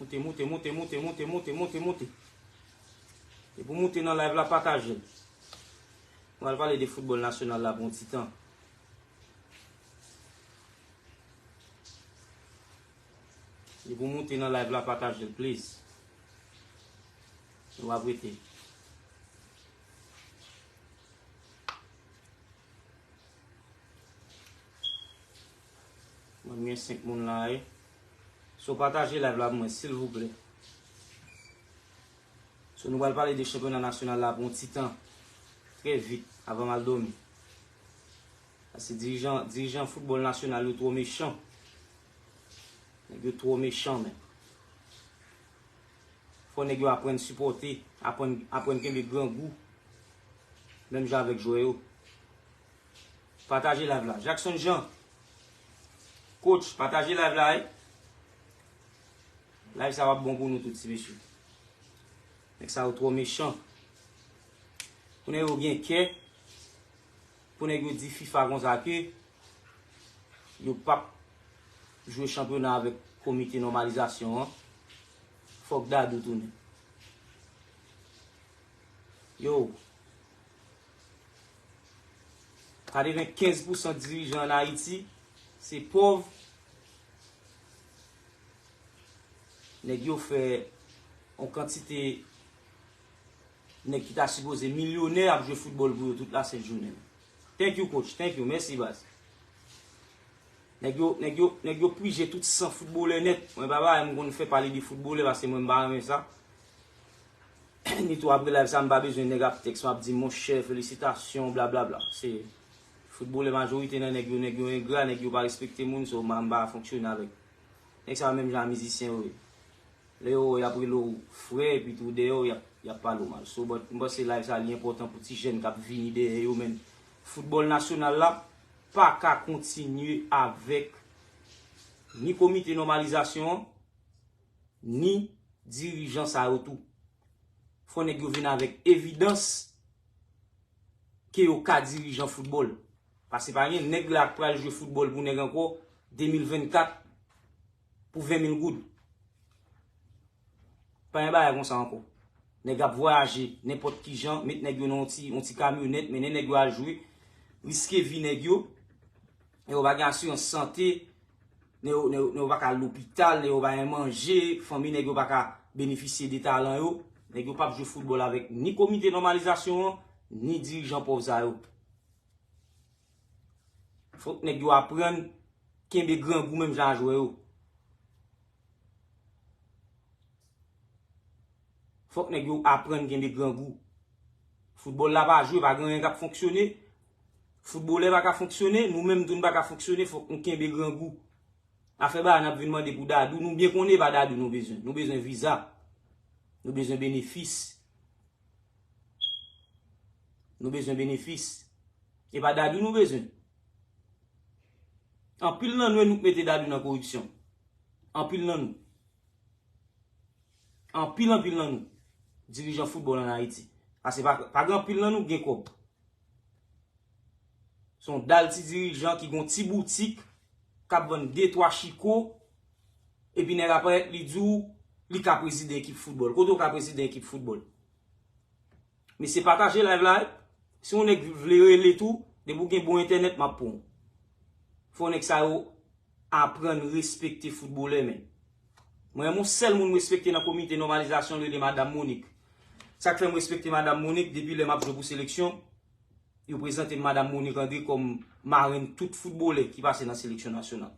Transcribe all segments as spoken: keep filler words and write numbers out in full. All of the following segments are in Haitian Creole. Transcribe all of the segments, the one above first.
Moute, moute, moute, moute, moute, moute, moute, moute. Depi w moute nan live la, pataje l. Mwen al pale de foutbòl nasyonal la pou yon ti tan. Depi w moute nan live la, pataje l, please. Nou ap rete. Mwen, m gen senk moun la, wi. So, pataje live la pou mwen, silvouplè. So, nou pral pale de chanpyona nasyonal la pou yon ti tan. Trè vit, avan m al dòmi. Paske dirijan, dirijan foutbòl nasyonal yo twò mechan. Nèg yo twò mechan, men. Fò nèg yo aprann sipòte, aprann, aprann kenbe grangou. Menm jan avèk jwè yo. Pataje live la. Jackson Jean. Coach, pataje live la, wi. Live sa w ap bon pou nou tout, ti mesye. Nèg sa yo twò mechan. Pou nèg yo gen kè, pou nèg yo di fifa konsa ke yo p ap jwe chanpyona avèk komite nòmalizasyon an, fòk Dadou tounen. Yo, katrevenkenz pousan dirijan ann Ayiti, se pòv. Nèg yo fè yon kantite nèg ki ta sipoze milyonè ap jwe foutbòl pou yo tout lasent jounen. Thank you, coach. Thank you. Mèsi, baz. Nèg yo, nèg yo, nèg yo prije tout san foutbolè nèt. Mwen pa bay, m konn fè pale de foutbolè paske mwen m pa renmen sa. Ni tou apre live sa, m pa bezwen nèg ap tèks m ap di, monchè, felisitasyon, blablabla. Se foutbolè, majorite nan nèg yo, nèg yo engra, nèg yo pa respekte moun, so m pa, m pa fonksyone avèk nèg sa yo, menm jan a mizisyen yo ye. Lè yo wè y ap rele w frè, epi tou dèyè w, y ap, y ap pale w mal. So, but, m panse live sa li enpòtan pou ti jèn k ap vini dèyè yo, men foutbòl nasyonal la pa ka kontinye avèk ni komite nòmalizasyon an, ni dirijan sa yo tou. Fò nèg yo vin avèk evidans ke yo ka dirijan foutbòl. Paske pa gen nèg la k pral jwe foutbòl pou nèg ankò de mil vennkat pou ven mil goud. Pa gen bagay konsa ankò. Nèg ap vwayaje nenpòt ki jan, met nèg yo nan yon ti, yon ti kamyonèt, mennen nèg yo al jwe, riske vi nèg yo, nèg yo pa gen asirans sante, nèg yo, nèg yo, nèg yo pa ka al lopital, nèg yo pa gen manje, fanmi nèg yo pa ka benefisye de talan yo, nèg yo p ap jwe foutbòl avèk ni komite nòmalizasyon an, ni dirijan pòv sa yo. Fòk nèg yo aprann kenbe grangou menm jan a jwè yo. Fòk nèg yo aprann kenbe grangou. Foutbòl la pa jwe, pa gen anyen k ap fonksyone. Foutbolè pa ka fonksyone, nou menm tou n pa ka fonksyone, fòk nou kenbe grangou. Afè bagay n ap vin mande pou Dadou, nou byen konnen e pa Dadou nou bezwen. Nou bezwen viza. Nou bezwen benefis. Nou bezwen benefis. E pa Dadou nou bezwen. Anpil nan nou, e nou k mete Dadou nan koripsyon. Anpil nan nou. Anpil, anpil nan nou. Dirijan foutbòl ann Ayiti. Paske pa, pa gen anpil nan nou k gen kòb. Se yon dal ti dirijan ki gen yon ti boutik, k ap vann de twa chiko, epi nèg aparèt, li di w li ka prezide ekip foutbòl. Kote w ka prezide ekip foutbòl? Mesye, pataje live la, wi. Si yon nèg vle rele tou, depi w gen bon entènèt, m ap pran w. Fò nèg sa yo aprann respekte foutbolè, men. Mwen, yon sèl moun m respekte nan komite nòmalizasyon, li rele Madam Monique. Sa k fè m respekte Madam Monique, depi lè m ap jwe pou seleksyon, yo prezante m Madam Monique André kòm marenn tout foutbolè ki pase nan seleksyon nasyonal.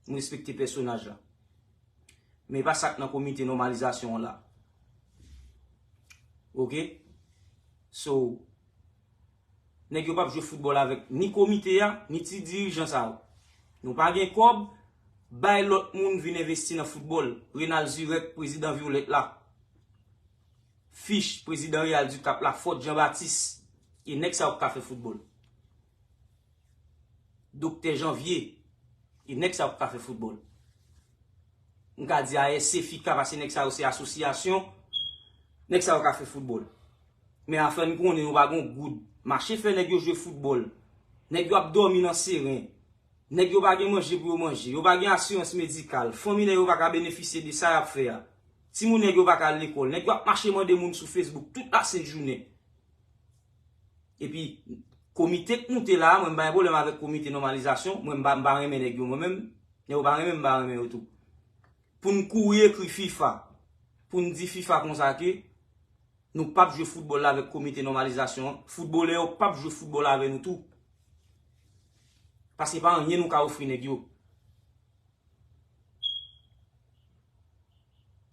M respekte pèsonaj la. Men e pa sa k nan komite nòmalizasyon an la. Oke? So, nèg yo p ap jwe foutbòl avèk ni komite a, ni ti dirijan sa yo. Nou pa gen kòb, bay lòt moun vin envesti nan foutbòl. Renald Zurek, prezidan Vyolèt la. Fich, prezidan Real du Cap la, Fòt Jean Baptiste. E nèg sa yo k ka fè foutbòl. Doktè Janvier, e nèg sa yo k ka fè foutbòl. M ka di A S C, fika, paske nèg sa yo se asosyasyon, nèg sa yo ka fè foutbòl. Men afè n konnen, nou pa gen yon goud. Mache fè nèg yo jwe foutbòl. Nèg yo ap dòmi nan seren. Nèg yo pa gen manje pou yo manje. Yo pa gen asirans medikal. Fanmi nèg yo pa ka benefisye de sa y ap fè a. Timoun nèg yo pa ka al lekòl. Nèg yo ap mache mande moun sou Facebook tout lasent jounen. Epi, komite k moute la a, mwen m pa gen pwoblèm avèk komite nòmalizasyon. Mwen m pa, m pa renmen nèg yo, mwen menm. Nèg yo pa renmen m, m pa renmen yo tou. Pou n kouri ekri fifa, pou n di fifa konsa ke nou p ap jwe foutbòl la avèk komite nòmalizasyon an. Foutbolè yo p ap jwe foutbòl avè nou tou. Paske pa anyen nou ka ofri nèg yo.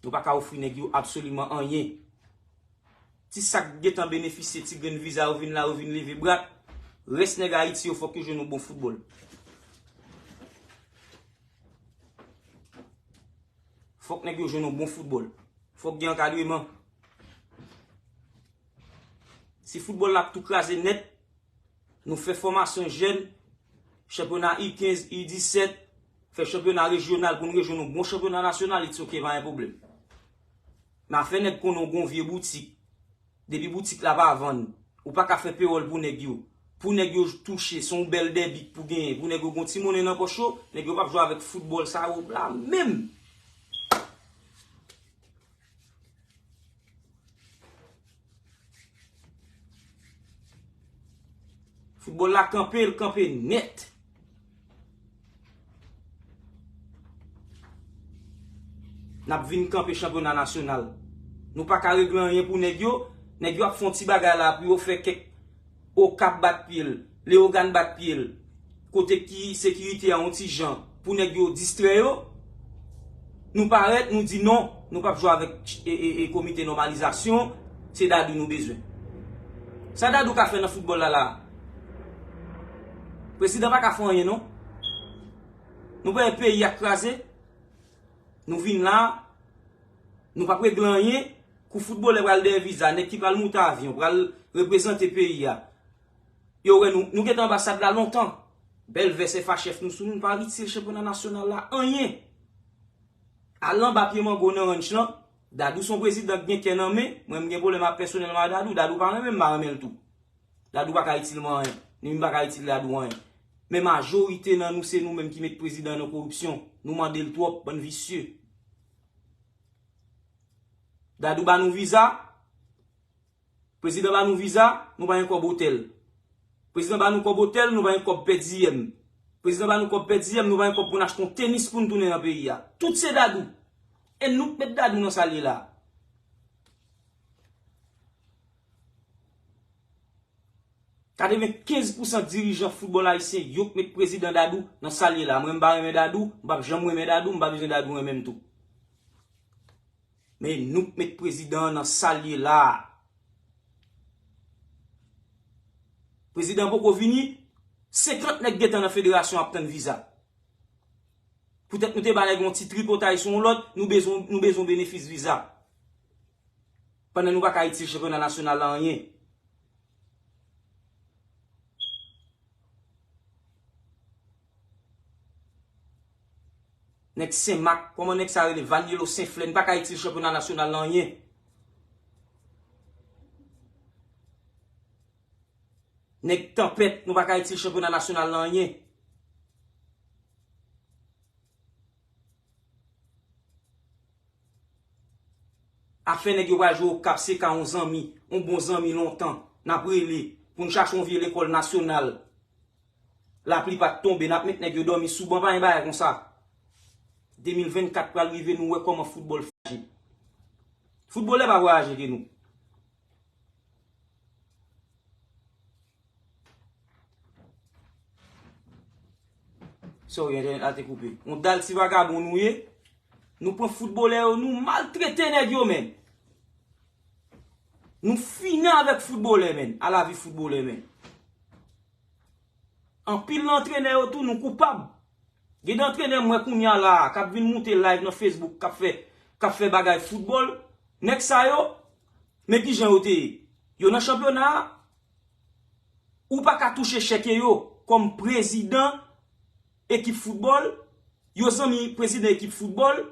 Nou pa ka ofri nèg yo absoliman anyen. Ti sa k gentan benefisye ti grenn viza yo vin la, yo vin leve bra. Rès nèg Ayiti yo fòk yo jwenn yon bon foutbòl. Fòk nèg yo jwenn yon bon foutbòl. Fòk gen ankadreman. Si foutbòl la ap tou kraze nèt, nou fè fòmasyon jèn, chanpyona U kenz, U disèt, fè chanpyona rejyonal pou n rejwenn yon bon chanpyona nasyonal, it's ok, pa gen pwoblèm. Men afè nèg konnen w gon vye boutik, depi boutik la pa vann, ou pa ka fè pewòl pou nèg yo. Pou nèg yo touche, se yon bèl dèbi k pou genyen, pou nèg yo gon ti monnen nan pòch yo, nèg yo p ap jwe avèk foutbòl sa yo la menm. Foutbòl la kanpe, l kanpe nèt. N ap vin kanpe chanpyona nasyonal. Nou pa ka regle anyen pou nèg yo. Nèg yo ap fè yon ti bagay la pou yo fè kèk Okap bat pye l, Leyogàn bat pye l. Kote ki sekirite a yon ti jan pou nèg yo distrè yo. Nou parèt, nou di non, nou p ap jwe avèk e, e, e komite nòmalizasyon, se Dadou nou bezwen. Sa Dadou ka fè nan foutbòl la la? Prezidan pa ka fè anyen non. Nou pa wè peyi a kraze? Nou vin la, nou p ap regle anyen. Kou foutbolè pral dèyè viza, nèg ki pral moute avyon, pral reprezante peyi a. Yo wè nou, nou gentan anbasad la lontan. Bèl vès F H F nou sou nou, nou pa itil chanpyona nasyonal la anyen. Al anba pye mango nan ranch lan. Dadou se yon prezidan k gen kè nan men. Mwen m gen pwoblèm ak pèsonèlman a Dadou. Dadou pa renmen m, m pa renmen l tou. Dadou pa ka itil mwen anyen. Ni m pa ka itil Dadou anyen. Men majorite nan nou se nou menm ki met prezidan nan koripsyon. Nou mande l twòp, bann visye. Dadou ba nou viza. Prezidan ba nou viza, nou pa gen kòb otèl. Prezidan ba nou kòb otèl, nou pa gen kòb pèdiyèm. Prezidan ba nou kòb pèdiyèm, nou pa gen kòb pou n achte yon tenis pou n tounen nan peyi a. Tout se Dadou. E nou k met Dadou nan sa l ye la. Katrevenkenz pousan dirijan foutbòl ayisyen yo k met prezidan Dadou nan sa l ye la. Mwen m pa renmen Dadou, m p ap janm renmen Dadou, m pa bezwen Dadou renmen m tou. Men nou k met prezidan an nan sa l ye la a. Prezidan an poko vini, senkant nèg gentan nan federasyon ap tann viza. Poutèt nou te ba nèg yon ti tripotay sou yon lòt, nou bezwen, nou bezwen benefis viza. Pandan nou pa ka itil chanpyona nasyonal la anyen. Nèg Senmak, kòman nèg sa rele? Vanyelo Senflè, n pa ka itil chanpyona nasyonal la anyen. Nèg Tanpèt, nou pa ka itil chanpyona nasyonal la anyen. Afè nèg yo pral jwe Okap, se ka yon zanmi, yon bon zanmi lontan, n ap rele pou n chache yon vye lekòl nasyonal. Lapli pa t tonbe, n ap met nèg yo dòmi sou ban, pa gen bagay konsa. De mil vennkat pral rive, nou wè kòman foutbòl fraje. Foutbolè pa vwayaje ke nou. Sorry, entènèt la te koupe. Yon dal ti vagabon nou ye. Nou pran foutbolè yo, nou maltrete nèg yo, menn. Nou fini avèk foutbolè, menn. Ala vi foutbolè, menn. Anpil nan antrenè yo tou, nou koupab. Gen de antrenè m wè kounye a la a, k ap vin moute live nan Facebook, k ap fè, k ap fè bagay foutbòl. Nèg sa yo, men kijan yo te ye. Yo nan chanpyona a, ou pa ka touche chèk yo kòm prezidan ekip foutbòl, yo zanmi prezidan ekip foutbòl,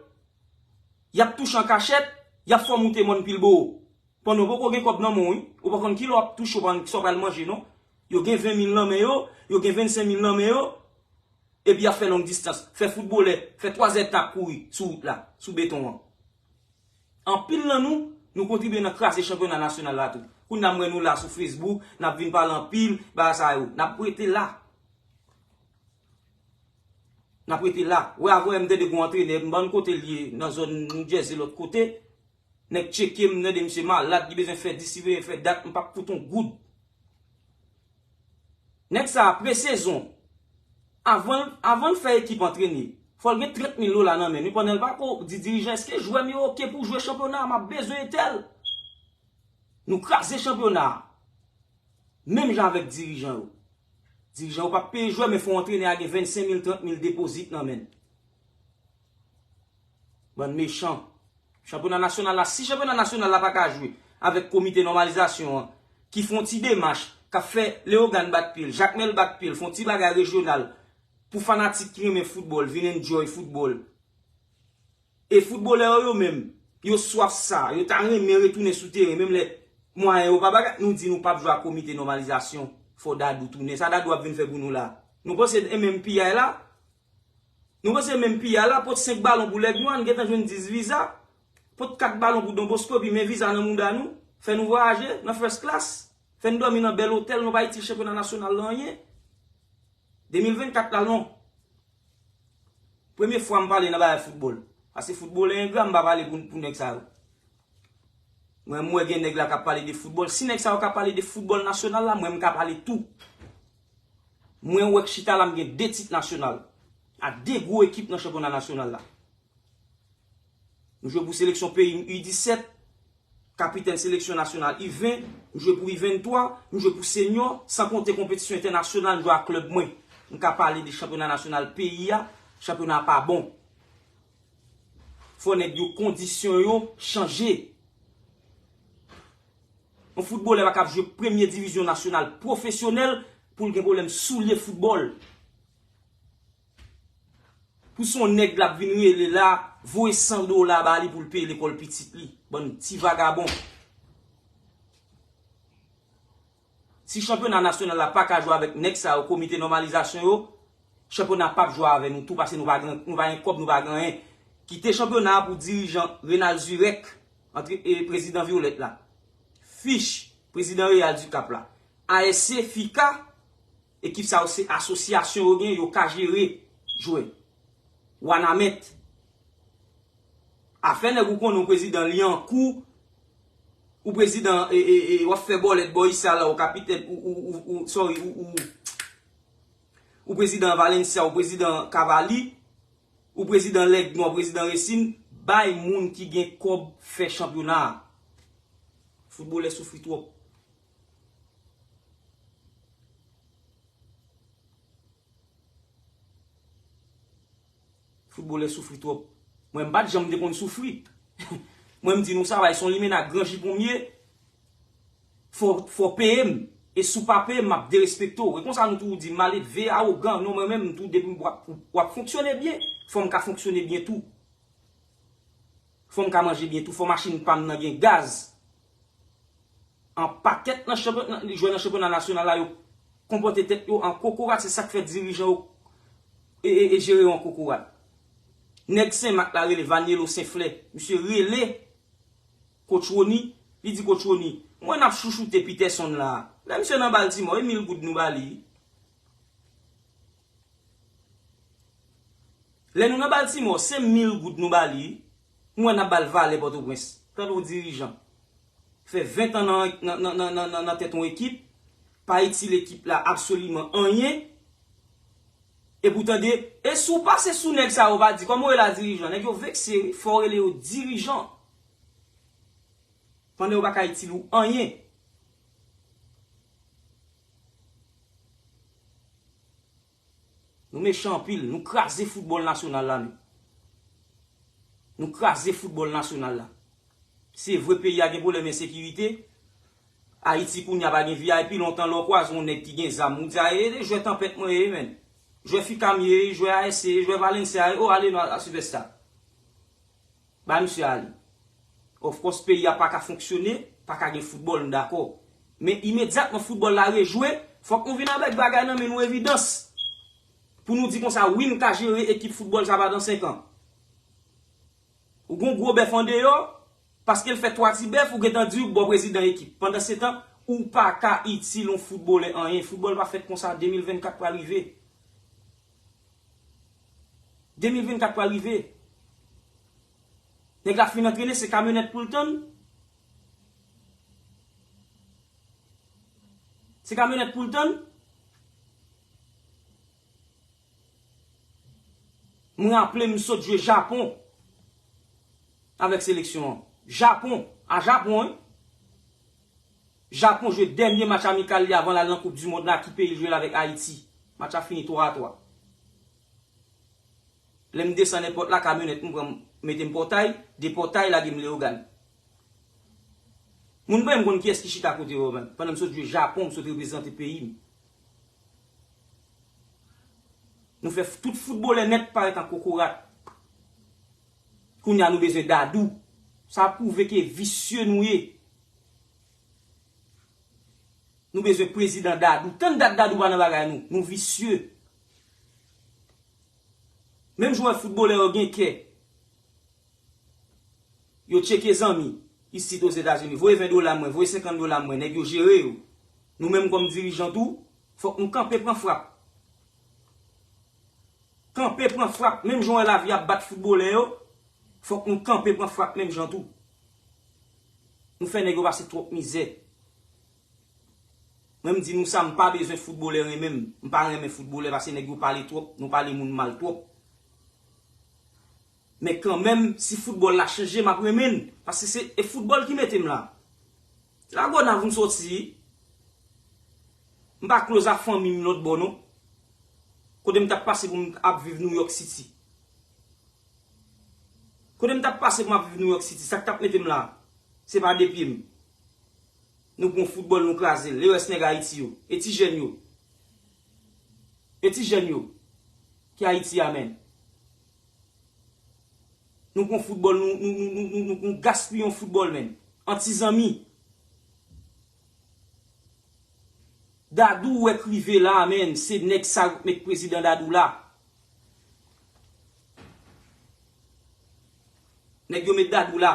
y ap touche an kachèt, y ap fè w moute mòn Pilbowo. Pandan w poko gen kòb nan men w, wi. Ou pa konn kilè w ap touche, w pa konn kisa w pral manje, non. Yo gen ven mil nan men yo, yo gen vennsenk mil nan men yo, epi y ap fè long distans, fè foutbolè, fè twazè tan ap kouri sou wout la, sou beton an. Anpil nan nou, nou kontribye nan kraze chanpyona nasyonal la tou. Kounye a m wè nou la sou Facebook, n ap vin pale anpil, bagay sa yo. N ap rete la. N ap rete la. Wè, avè m tande gon antrenè, m pa konn kote l ye, nan zòn New Jersey, lòt kote. Nèg tcheke m, m tande misye malad, li bezwen fè dis, li bezwen fè dat, m p ap fout on goud. Nèg sa a, pre-sezon, avan, avan l fè ekip antrene, fò l gen trant mil dola nan men l, wi, pandan l pa ko di dirijan, èske jwè m yo oke pou jwe chanpyona a, m ap bezwen entèl. Nou kraze chanpyona a. Menm jan avèk dirijan yo. Dirijan yo p ap peye jwè, men fò antrenè a gen vennsenk mil, trant mil depozit nan men l. Bann mechan. Chanpyona nasyonal la, si chanpyona nasyonal la pa ka jwe avèk komite nòmalizasyon an, ki fè yon ti demach, k ap fè Leyogàn bat pye l, Jakmèl bat pye l, fè yon ti bagay rejyonal, pou fanatik ki renmen foutbòl, vin enjoy foutbòl. E foutbolè yo, yo menm, yo swaf sa, yo ta renmen retounen sou teren, menm lè mwayen yo pa bagay, nou di nou p ap jwe ak komite nòmalizasyon, fò Dadou tounen. Sa Dadou ap vin fè pou nou la? Nou panse M M P I la? Nou panse M M P I la, pot senk balon pou Lèg Nwa, n gentan jwenn dis viza, pot kat balon pou Don Bosco, epi men viza nan mouda nou, fè nou vwayaje nan first class, fè n dòmi nan bèl otèl, nou pa itil chanpyona nasyonal la anyen. De mil vennkat la, non. Premye fwa m pale nan bagay foutbòl. Paske foutbòl engra, m pa pale pou, pou nèg sa yo. Mwen, m wè gen nèg la k ap pale de foutbòl. Si nèg sa yo ka pale de foutbòl nasyonal la, mwen, m ka pale tou. Mwen, wè k chita la, m gen de tit nasyonal. Ak de gwo ekip nan chanpyona nasyonal la. Nou jwe pou seleksyon peyi m U disèt, kapitèn seleksyon nasyonal U ven, m jwe pou U venntwa, m jwe pou senyò, san konte konpetisyon entènasyonal, m jwe ak klèb mwen. M ka pale de chanpyona nasyonal peyi a, chanpyona a pa bon. Fò nèg yo kondisyon yo chanje. Yon foutbolè pa kab jwe premye divizyon nasyonal pwofesyonèl pou l gen pwoblèm soulye foutbòl. Pou se yon nèg l ap vin rele la, voye san dola ba li pou l peye lekòl pitit li. Bann ti vagabon. Si chanpyona nasyonal la pa ka jwe avèk nèg sa yo, komite nòmalizasyon yo, chanpyona p ap jwe avè nou tou, paske nou pa gen, nou pa gen kòb, nou pa gen anyen. Kite chanpyona a pou dirijan Renald Zurek, antre, e prezidan Violette la. Fich, prezidan Real du Cap la. A S C, FICA, ekip sa yo se asosyasyon yo gen, yo ka jere jwè. Wanament. Afè nèg ou konnen ou prezidan Lyankou, ou prezidan, e, e, e, w ap fè bòlèt bò isi a la, ou kapitèn, ou, ou, ou, ou, sorry, ou, ou, ou prezidan Valencia, ou prezidan Cavalli, ou prezidan Lèg Nwa, ou prezidan Racing, bay moun ki gen kòb fè chanpyona a. Foutbolè soufri twòp. Foutbolè soufri twòp. Mwen, m pa t janm te konn soufri. Mwen, m di nou sa, bay, se yon limena gran jipon m ye. Fò, fò peye m. E si w pa peye m, m ap derespekte w. E konsa nou toujou di, maledve, awogan. Non, mwen menm, m tou, depi w ap, w ap fonksyone byen, fò m ka fonksyone byen tou. Fò m ka manje byen tou, fò machin pa m nan gen gaz. An pakèt nan chanpyon-, nan, jwè nan chanpyona nasyonal la, yo konpòte tèt yo an kokorat, se sa k fè dirijan yo e, e, e jere yo an kokorat. Nèg Senmak la rele Vanielo Senflè, misye rele Coach Rony, li di Coach Rony, mwen n ap chouchoute Peterson la. Lè misye nan Baltimore, e mil goud nou ba li. Lè nou nan Baltimore, se mil goud nou ba li. Mwen n ap ba l valè Pòtoprens. Tande yon dirijan. Fè ven tan nan, nan, nan tèt yon ekip, pa itil ekip la absoliman anyen. Epi w tande, e si w pase sou nèg sa yo pa di, kòman w rele a dirijan? Nèg yo vekse, wi, fò w rele yo dirijan. Pandan yo pa ka itil ou anyen. Nou mechan anpil, nou kraze foutbòl nasyonal la, nou. Nou kraze foutbòl nasyonal la. Se vre peyi a gen pwoblèm ensekirite. Ayiti kounye a pa gen V I P, lontan lè w kwaze yon nèg ki gen zam, ou di, a, e, e jwè Tanpèt mwen ye, menn. Jwè FICA m ye, jwè A S C, jwè Valencia, o, ale non, a, a, sipèsta. Ba misye ale. Of course, peyi a pa ka fonksyone, pa ka gen foutbòl, m dakò. Men imedyatman foutbòl la rejwe, fòk nou vin avèk bagay nan men nou, evidans. Pou nou di konsa, wi, m ka jere ekip foutbòl sa pandan senk an. Ou gon gwo bèf andeyò, Paske l fè twa ti bèf, ou gentan di w bon prezidan ekip. Pandansetan, ou pa ka itil yon foutbolè anyen. Foutbòl pa fèt konsa, de mil vennkat pral rive. De mil vennkat pral rive. Nèg la fin antrene, se kamyonèt pou l tann. Se kamyonèt pou l tann. M raple m sot jwe Japon avèk seleksyon an. Japon, a Japon, wi. Japon jwe dènye match amikal li avan l al nan Koup di Mond la, ki peyi l jwe l avèk Ayiti. Match la fini twa a twa. Lè m desann èpòt la, kamyonèt m pran m mete m Pòtay, de Pòtay lage m Leyogàn. Moun pa menm konn kiyès ki chita kote yo menm. Pandan m sot jwe Japon, m sot reprezante peyi m. Nou fè f- tout foutbolè nèt parèt an kokorat. Kounye a nou bezwen Dadou. Sa pwouve ke visye nou ye. Nou bezwen prezidan Dadou. Tann dat Dadou pa nan bagay nou. Nou visye. Menm jwè foutbolè yo gen kè. Yo tcheke zanmi isit Ozetazini. Voye ven dola mwen, voye senkant dola mwen. Nèg yo jere yo. Nou menm kòm dirijan tou, fòk nou kanpe pran frap. Kanpe pran frap. Menm jan w wè lavi ap bat foutbolè yo, fòk nou kanpe pran frap menm jan tou. Nou fè nèg yo pase twòp mizè. Mwen m di nou sa, m pa bezwen foutbolè renmen m. M pa renmen foutbolè paske nèg yo pale twòp, nou pale moun mal twòp. Men kanmenm, si foutbòl la chanje, m ap renmen l. Paske se e foutbòl ki mete m la. Lagonav m soti. M pa close ak fanmi m lòt bò non. Kote m t ap pase pou m ap viv New York City. Kote m t ap pase pou m ap viv New York City, sa k t ap mete m la, se pa de pye m. Nou pran foutbòl, nou kraze l. Lerès nèg Ayiti yo. E ti jèn yo. E ti jèn yo. Ki Ayiti a, menm. Nou pran foutbòl, nou, nou, nou gaspiye yon foutbòl, menm. An ti zanmi. Dadou wè k rive la, menm. Se nèg sa yo k met prezidan Dadou la. Nèg yo met Dadou la.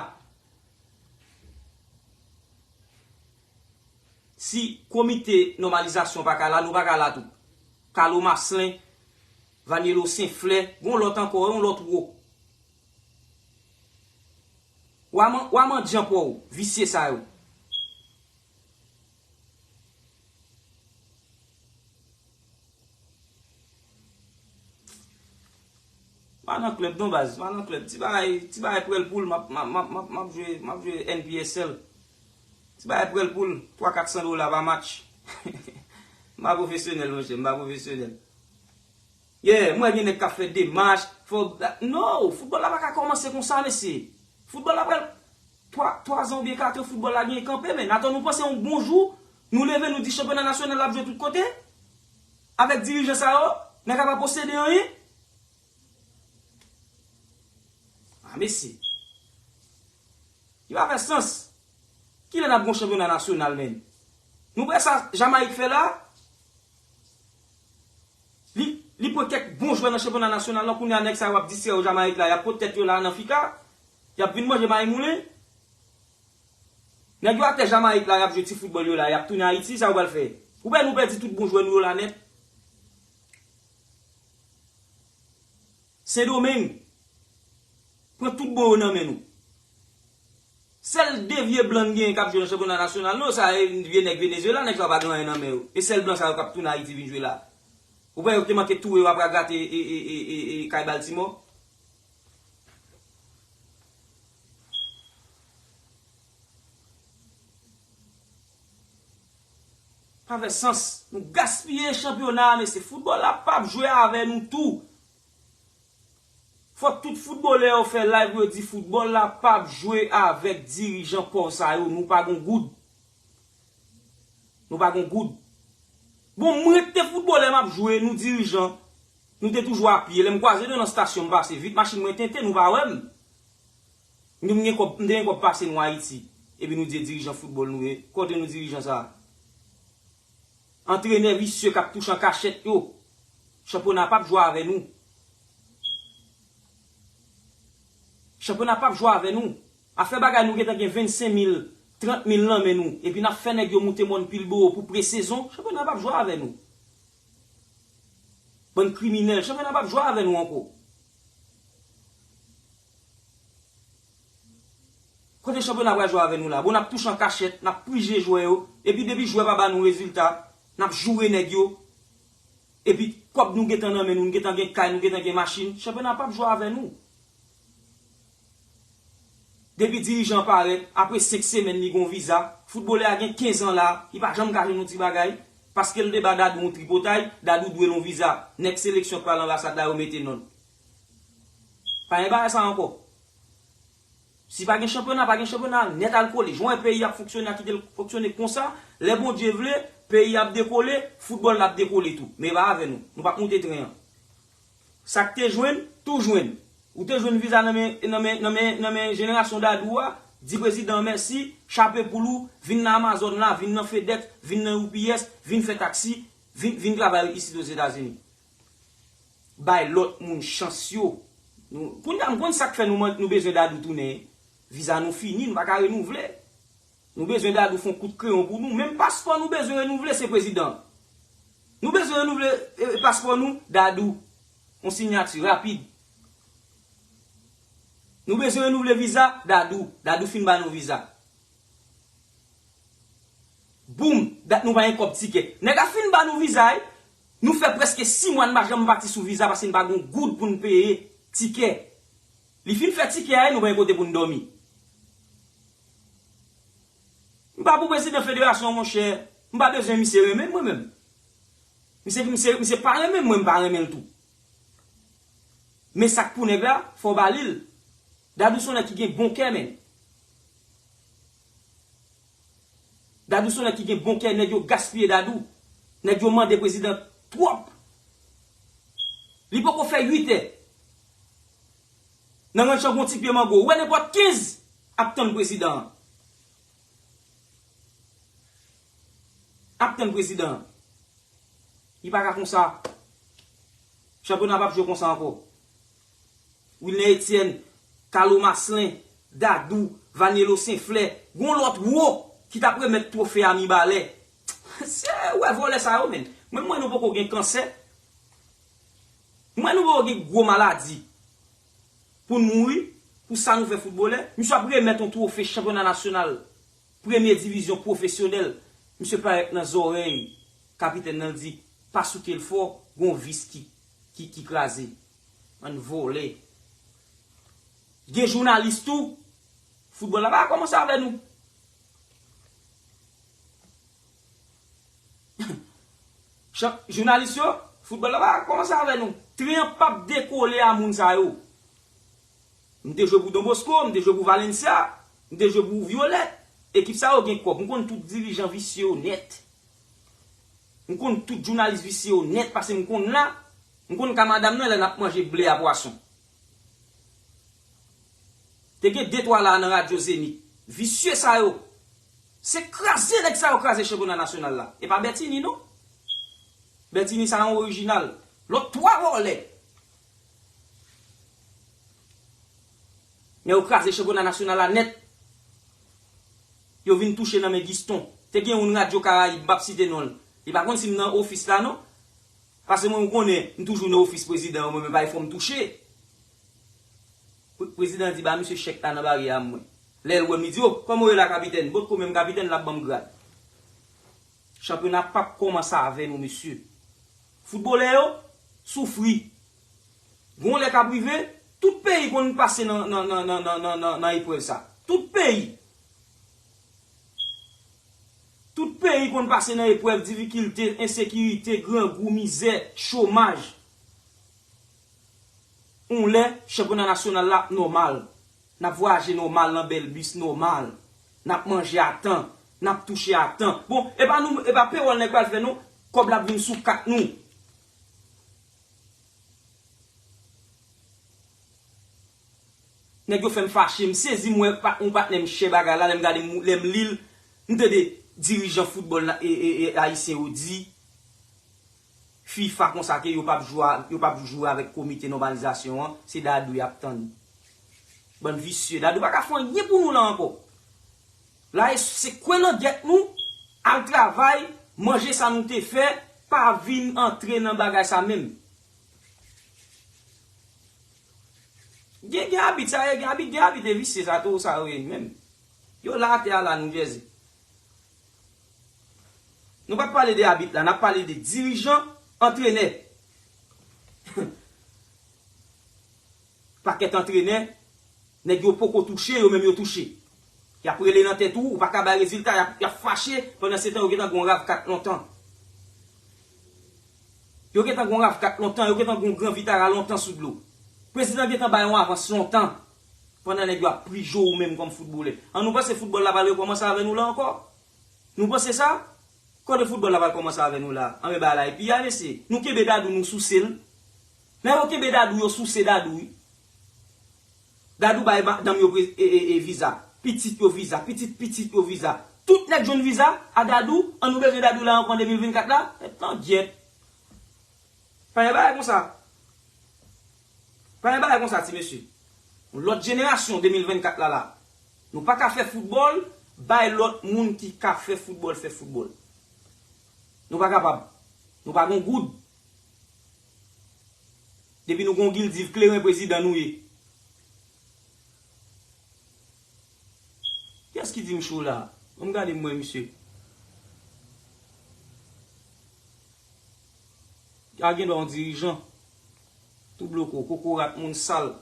Si komite nòmalizasyon pa ka la, nou pa ka la tou. Kalo Maslen, Vanielo Senflè, gon lòt ankò, yon lòt wo. Wa man-, wa mandyan pa w, visye sa yo. Pa nan klèb non baz, pa nan klèb. Ti bagay, ti bagay prèl poul, m ap, m ap, m ap, m ap, m ap jwe, m ap jwe N P S L. Ti bagay prèl poul, twa kat san dola pa match. M pa pwofesyonèl, monchè, m pa pwofesyonèl. Yeah, m wè gen nèg k ap fè demach. Fò, no, foutbòl la pa ka kòmanse konsa, mesye. Foutbòl la pral twa, twa zan oubyen kat an, foutbòl la genyen kanpe, men. Atann, nou panse yon bon jou, nou leve, nou di chanpyona nasyonal la ap jwe tout kote? Avèk dirijan sa yo, n a ka pa posede anyen? A, mesye. Li pa fè sans. Kilè n ap gon chanpyona nasyonal, menm? Nou wè sa Jamayik fè la? Li, li pran kèk bon jwè nan chanpyona nasyonal la, kounye a nèg sa yo ap distrè yo Jamayik la, y ap pot tèt yo la nan fika, y ap vin manje mayi moulen. Nèg yo atè Jamayik la, y ap jwe ti foutbòl yo la, y ap tounen Ayiti, sa yo pral fè? Ou wè nou pèdi tout bon jwè nou yo la nèt. Sendomeng, pran tout bon yo nan men nou. Sèl de vye blan n genyen k ap jwe nan chanpyona nasyonal nou, sa e vye nèg Venezuela, nèg sa yo pa gen anyen nan men yo. E sèl blan sa yo k ap tounen Ayiti vin jwe la. Ou kwè yo te manke touye yo apre al gate e, e, e, e, e kay Baltimore? Pa fè sans. Nou gaspiye chanpyona a, mesye. Foutbòl la p ap jwe avè nou tou. Fòk tout foutbolè yo fè live pou yo di foutbòl la p ap jwe avèk dirijan pòv sa yo. Nou pa gon goud. Nou pa gon goud. Bon, mwen te foutbolè m ap jwe, nou dirijan. Nou te toujou a pye. Lè m kwaze nou nan stasyon, m pase vit, machin mwen tenten, nou pa wè m. M gen kòb, m te gen kòb pase nou Ayiti. Epi nou di e dirijan foutbòl nou ye. Kote nou dirijan sa a? Antrenè visye k ap touche an kachèt yo. Chanpyona p ap jwe avè nou. Chanpyona p ap jwe avè nou. Afè bagay nou gentan gen vennsenk mil, trant mil nan men nou, epi n ap fè nèg yo moute mòn Pilbowo pou presezon, chanpyona p ap jwe avè nou. Bann kriminèl, chanpyona p ap jwe avè nou ankò. Kote chanpyona pral jwe avè nou la? Bon, n ap touche an kachèt, n ap prije jwè yo, epi depi jwè pa ba nou rezilta, n ap joure nèg yo. Epi kòb nou gentan nan men nou, nou gentan gen kay, nou gentan gen machin, chanpyona p ap jwe avè nou. Depi dirijan parèt, apre senk semèn li gon viza, foutbolè a gen kenz an la, li pa janm ka jwenn yon ti bagay, paske l te ba Dadou yon tripotay, Dadou dwe l yon viza, nèg seleksyon k pral anbasad la yo mete non l. Pa gen bagay sa ankò. Si pa gen chanpyona, pa gen chanpyona, nèt al kole. Jan wè peyi ap fonksyone, a kite l fonksyone konsa, lè Bondye vle, peyi ap dekole, foutbòl la ap dekole tou. Men e pa avè nou. Nou p ap moute tren an. Sa k te jwenn, tou jwenn. Ou te jwenn viza nan men, nan men, nan men, nan men jenerasyon Dadou a, di prezidan an mèsi, chape poul ou, vin nan Amazon la, vin nan FedEx, vin nan U P S, vin fè taksi, vin, vin travay isit Ozetazini. Bay lòt moun chans yo. Nou, kounye a, m konn sa k fè nou, nou bezwen Dadou tounen. Viza nou fini, nou pa ka renouvle. Nou bezwen Dadou fè yon kout kreyon pou nou. Menm paspò nou bezwen renouvle, se prezidan. Nou bezwen renouvle, eh, paspò nou, Dadou. Yon siyati rapid. Nou bezwen renouvle viza, Dadou. Dadou fin ba nou viza. Boum, dat nou pa gen kòb tikè. Nèg la fin ba nou viza, wi. Nou fè prèske sis mwa n pa janm pati sou viza paske n pa gen yon goud pou n peye tikè. Li fin fè tikè a, nou pa gen kote pou n dòmi. M pa pou prezidan federasyon, monchè. M pa bezwen misye renmen m, mwen menm. Misye, misye, misye pa renmen m, mwen m pa renmen l tou. Men sa k pou nèg la, fò w ba li l. Dadou se yon nèg ki gen bon kè, men. Dadou se yon nèg ki gen bon kè, nèg yo gaspiye Dadou. Nèg yo mande prezidan twòp. Li poko fè uit è. Nan ranch an gon ti pye mango. Ou wè nenpòt kenz ap tann prezidan an. Ap tann prezidan an. Li pa ka konsa. Chanpyona p ap jwe konsa ankò. Wilner Etienne, Carlo Marcelin, Dadou, Vaniello Saint-Fleur, gon lòt wo ki t ap remèt twofe a Mibalè. Se wè vòlè sa yo, menn. Mwen, mwen nou poko gen kansè. Mwen nou poko gen gwo maladi. Pou n mouri, pou sa nou fè foutbolè, misye ap remèt yon twofe chanpyona nasyonal, premye divizyon pwofesyonèl. Misye parèt nan zòrèy kapitèn nan, l di, pa souke l fò, gon vis ki, ki, ki kraze. Bann vòlè. Gen jounalis tou, foutbòl la pa kòmanse avè nou. Chan-, jounalis yo, foutbòl la pa kòmanse avè nou. Tren an p ap dekole a moun sa yo. M te jwe pou Don Bosco, m te jwe pou Valencia, m te jwe pou Violet. Ekip sa yo gen kòb. M konn tout dirijan visye yo nèt. M konn tout jounalis visye yo nèt, paske m konn la. M konn ka madanm nan lè n ap manje ble a pwason. Te gen de twa la nan radyo Zenith. Visye sa yo. Se kraze nèg sa yo kraze chanpyona nasyonal la. E pa Bertini non. Bertini sa yon orijinal. Lòt twa vòlè. Men yo kraze chanpyona nasyonal la nèt. Yo vin touche nan men Giston. Te gen yon radyo Karayib, m p ap site non l. Li pa konn si m nan ofis la non. Paske mwen, ou konnen, m toujou nan ofis prezidan an, mwen menm pa gen fò m touche. Pre-, prezidan an di, ba misye chèk la nan baryè a mwen. Lè l wè m, li di, o, kòman w ye la, kapitèn? Potko menm kapitèn, l ap ban m grad. Chanpyona p ap kòmanse avè nou, mesye. Foutbolè yo soufri. Gon lè k ap rive, tout peyi konn pase nan, nan, nan eprèv sa. Tout peyi. Tout peyi konn pase nan eprèv, difikilte, ensekirite, grangou, mizè, chomaj. Yon lè, chanpyona nasyonal la ap nòmal. N ap vwayaje nòmal nan bèl bis nòmal. N ap manje a tan. N ap touche a tan. Bon, e pa nou, e pa pewòl nèg pral fè non. Kòb la ap vin sou kat nou. Nèg yo fè m fache, m sezi, m wè pa, yon patnè m share bagay la, lè m gade, m, lè m li l, m tande dirijan foutbòl na-, e, e, e, ayisyen yo di, FIFA konsa ke yo p ap jwe a, yo p ap jwe avèk komite nòmalizasyon an, se Dadou y ap tann. Bann visye. Dadou pa ka fè anyen pou nou la ankò. La e se kwen nan gyèt nou, al travay, manje sa nou te fè, pa vin antre nan bagay sa menm. Gen, gen abit sa ye, gen abit, gen abit e visye sa tou sa yo ye menm. Yo la atè a la New Jersey. Nou p ap pale de abit la, n ap pale de dirijan, antrenè. Pakèt antrenè, nèg yo poko touche, yo menm yo touche. Y ap rele nan tèt ou, ou pa ka bay rezilta, y ap, y ap fache, pandan se tan yo gentan gon rav kat lontan. Yo gentan gon rav kat lontan, yo gentan gon gran vitara lontan sou dlo. Prezidan gentan bay yon avans lontan, pandan nèg yo ap prijo ou menm kòm foutbolè. An nou panse foutbòl la pral rekòmanse avè nou la ankò? Nou panse sa? Kote foutbòl la pral kòmanse avè nou la? Anben bagay la epi a mesye. Nou kenbe Dadou, nou souse l. Nèg yo kenbe Dadou, yo souse Dadou wi. Dadou bay madanm yo pre- e, e, e viza. Pitit yo viza, pitit pitit yo viza. Tout nèg jwenn viza a Dadou, an nou bezwen Dadou la ankò an de mil vennkat la? Mèt langyèt. Pa gen bagay konsa. Pa gen bagay konsa ti mesye. Yon lòt jenerasyon de mil vennkat la la. Nou pa ka fè foutbòl, bay lòt moun ki ka fè foutbòl fè foutbòl. Nou pa kapab. Nou pa gon goud. Depi nou gon gildiv kleren prezidan nou ye. Kiyès ki di m cho la? Ann gade m wè misye. A gen dwa yon dirijan. Tou bloko, kokorat, moun sal.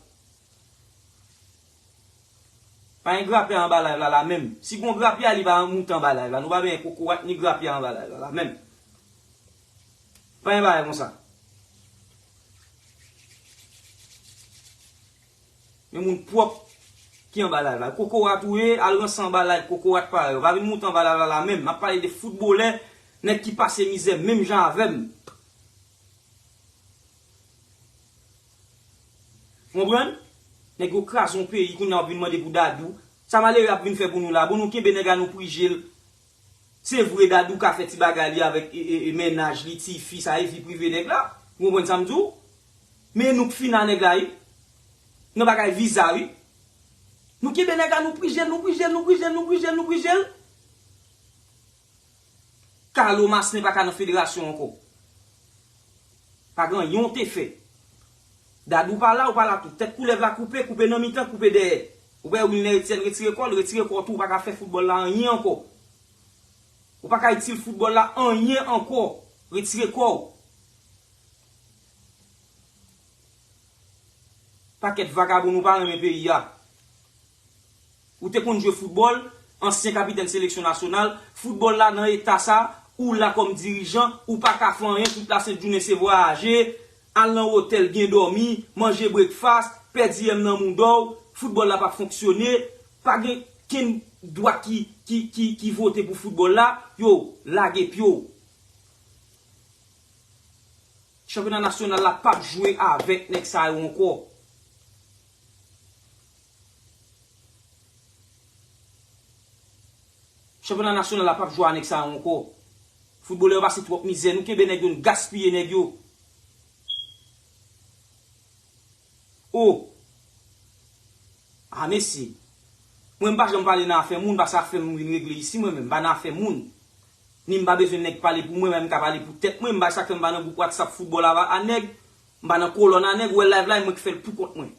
Pa gen grapyè anba live la la menm. Si gon grapyè li pa moute anba live la. Nou pa benyen kokorat ni grapyè anba live la la menm. Pa gen bagay konsa. Men moun pwòp ki anba live la. Kokorat ou ye, al ranse anba live kokorat parèy ou. Pa vin moute anba live la la menm. M ap pale de foutbolè, nèg ki pase mizè menm jan avè m. Konprann? Nèg yo kraze yon peyi, kounye a w ap vin mande pou Dadou. Sa malere ap vin fè pou nou la? Bon, nou kenbe nèg la, nou prije l. Se vre, Dadou ka fè ti bagay li avèk e, e, e, mennaj li, tifi, sa e vi prive nèg la. Ou konprann sa m di w? Men nou k fin a nèg la, wi. Nan bagay viza, wi. Nou kenbe nèg la, nou prije l, nou prije l, nou prije l, nou prije l, nou prije l. Carlo Marcelin pa ka nan federasyon ankò. Pa gen anyen w te fè. Dadou pa la, ou pa la tou. Tèt koulèv la koupe, koupe nan mitan, koupe dèyè. Ou wè Wilner Etienne retire kò l, retire kò w tou, ou pa ka fè foutbòl la anyen ankò. Ou pa ka itil foutbòl la anyen ankò. Retire kò w. Pakèt vagabon nou pa renmen peyi a. Ou te konn jwe foutbòl, ansyen kapitèn seleksyon nasyonal, foutbòl la nan eta sa, ou la kòm dirijan, ou pa ka fè anyen, tout lasent jounen se vwayaje, al nan otèl byen dòmi, manje brekfas, pèdi M nan mouda w, foutbòl la p ap fonksyone, pa gen kenn dwa ki, ki, ki, ki vote pou foutbòl la, yo lage pye w. Chanpyona nasyonal la p ap jwe avèk nèg sa yo ankò. Chanpyona nasyonal la p ap jwe a nèg sa yo ankò. Foutbolè yo pase twòp mizè. Nou kenbe nèg yo, n gaspiye nèg yo. O! A mesye. Mwen m pa janm pale nan afè moun, paske afè m vin regle isi, mwen menm, m pa nan afè moun. Ni m pa bezwen nèg pale pou mwen, men m ka pale pou tèt mwen. M pa, sa k fè m pa nan gwoup WhatsApp foutbòl a, a nèg, m pa nan kolòn a nèg, ou wè live la, e mwen k fè l pou kont mwen.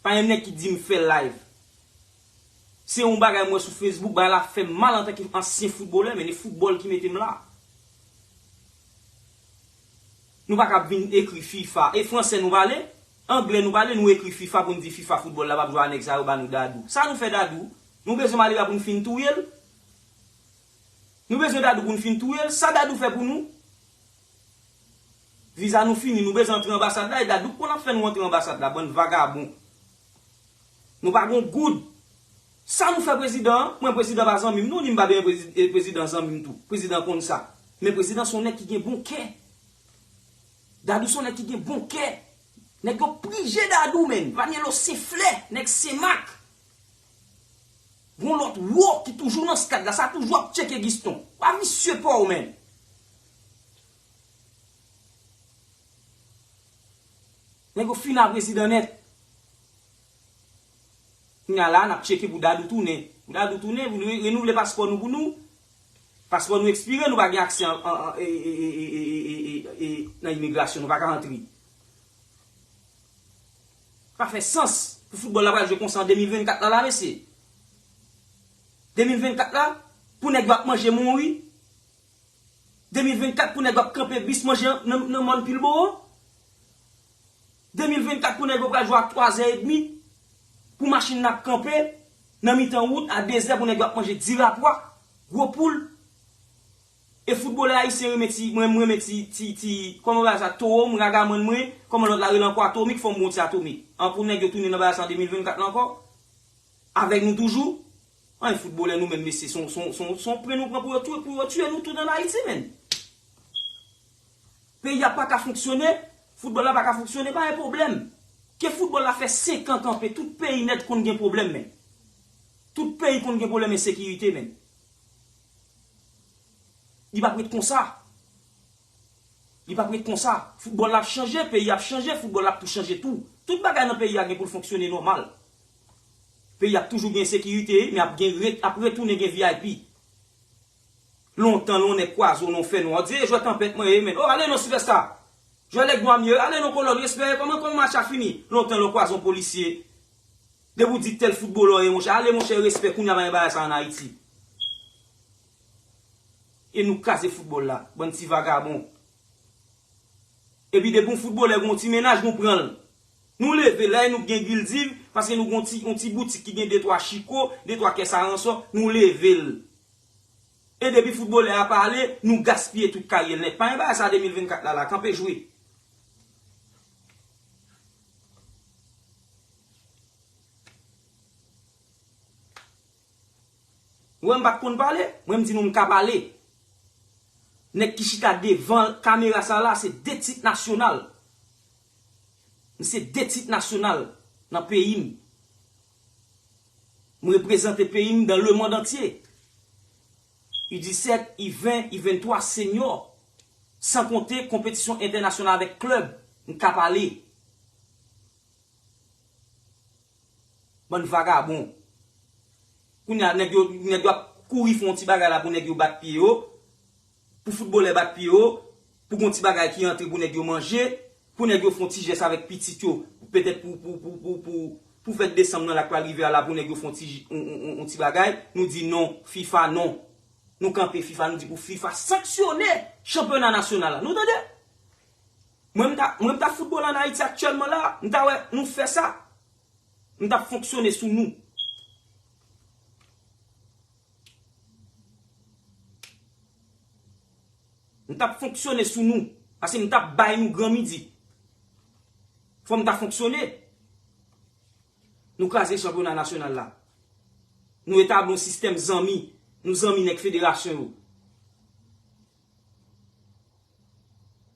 Pa gen nèg ki di m fè live. Se yon bagay m wè sou Facebook, bagay la fè m mal antanke ansyen foutbolè, men e foutbòl ki mete m la. Nou pa ka ap vin ekri FIFA. E fransè nou pale? Anglè nou pale? Nou ekri FIFA pou n di FIFA foutbòl la p ap jwe a nèg sa yo ba nou Dadou. Sa nou fè Dadou? Nou bezwen malere a pou n fin touye l? Nou bezwen Dadou pou n fin touye l? Sa Dadou fè pou nou? Viza nou fini, nou bezwen antre anbasad la, e Dadou k konn ap fè nou antre anbasad la, bann vagabon. Nou pa gon goud. Sa nou fè prezidan an? Mwen prezidan pa zanmi m non, ni m pa benyen prezi- e prezidan zanmi m tou. Prezidan konn sa. Men prezidan se yon nèg ki gen bon kè. Dadou se yon nèg ki gen bon kè. Nèg yo prije Dadou menm. Vanielo se flè, nèg Senmak. Gon lòt wo ki toujou nan stad la, sa toujou ap tcheke Giston. Pa visye pa w menm. Nèg yo fin a prezidan nèt. Kounye a la, n ap tcheke pou Dadou tounen. Pou Dadou tounen, pou nou re-, renouvle paspò nou pou nou. Paspò nou ekspire, nou pa gen aksè an, an, an, e, e, e, e, e, e, e, e, nan imigrasyon, nou pa ka antre. Pa fè sans pou foutbòl la pral jwe konsa an de mil vennkat la, la, mesye. De mil vennkat la, pou nèg yo ap manje mouri. De mil vennkat pou nèg yo ap kanpe bis manje nan, nan mòn Pilbowo. De mil vennkat pou nèg yo pral jwe a twazè edmi. Pou machin nan ap kanpe nan mitan wout a dezè pou nèg yo ap manje dirapwa, gwo poul. E foutbolè ayisyen renmen ti, mwen, mwen renmen ti, ti, ti, kòman yo rele sa, towo m, ragamann mwen, kòman lòt la rele ankò, atomik, fò m gon ti atomik. An pou nèg yo tounen nan bagay sa an de mil vennkat la ankò? Avèk nou toujou? An, foutbolè nou menm, mesye, se yon, se yon, se yon, se yon pwen nou pran pou yo tou, pou yo tiye nou tout ann Ayiti, menn. Peyi a pa ka fonksyone, foutbòl la pa ka fonksyone, pa gen pwoblèm. Ke foutbòl la fè senk an kanpe, tout peyi nèt konn gen pwoblèm, menn. Tout peyi konn gen pwoblèm ensekirite, menn. Li p ap ret konsa. Li p ap ret konsa. Foutbòl la ap chanje, peyi a ap chanje, foutbòl la ap tou chanje tou. Tout bagay nan peyi a gen pou l fonksyone nòmal. Peyi a ap toujou gen ensekirite, men ap gen ret-, ap retounen gen V I P. Lontan, lè yon nèg kwaze w nan yon fènwa, w di, "E, jwè tanpèt mwen ye, menn. O, ale non, Sylvester. Jwè nèg nwa m ye, ale non, kolòn, respè, kòman, kòman match la fini?" Lontan, lè w kwaze yon polisye, depi w di tèl foutbolè w ye, monchè, ale, monchè, respè, kounye a pa gen bagay sa ann Ayiti. E nou kraze foutbòl la, bann ti vagabon. Epi depi yon foutbolè gen yon ti mennaj, nou pran l. Nou leve l, la e nou gen gildiv, paske nou gen yon ti, yon ti boutik ki gen de twa chiko, de twa kès aransò, nou leve l. E depi foutbolè a pale, nou gaspiye tout karyè l nèt. Pa gen bagay sa de mil vennkat la, la, kanpe jwe. Ou wè m pa t konn pale, mwen m di nou m ka pale. Nèg ki chita devan kamera sa la, se de tit nasyonal. M se de tit nasyonal nan peyi m. M reprezante peyi m dans le monde entier. U disèt, U ven, U venntwa, senior. San konte konpetisyon entènasyonal avèk klèb, m ka pale. Bann vagabon. Kounye a, nèg yo, nèg yo ap kouri fè yon ti bagay la pou nèg yo bat pye yo, pou foutbolè bat pye yo, pou gon ti bagay ki antre pou nèg yo manje, pou nèg yo fè yon ti jès avèk pitit yo, petèt pou, pou, pou, pou, pou, pou fèt desanm nan la k pral rive a la, pou nèg yo fè yon ti, yon, yon, yon, yon ti bagay, nou di non, fifa non. Nou kanpe fifa, nou di pou fifa sanksyone chanpyona nasyonal la. Nou tande? Mwen, m ta, mwen, m ta foutbòl ann Ayiti aktyèlman la, m ta wè nou fè sa. M t ap fonksyone sou nou. M t ap fonksyone sou nou. Paske m t ap bay nou gran midi. Fò m ta fonksyone. Nou kraze chanpyona nasyonal la. Nou etabli yon sistèm zanmi. Nou zanmi nèg federasyon yo.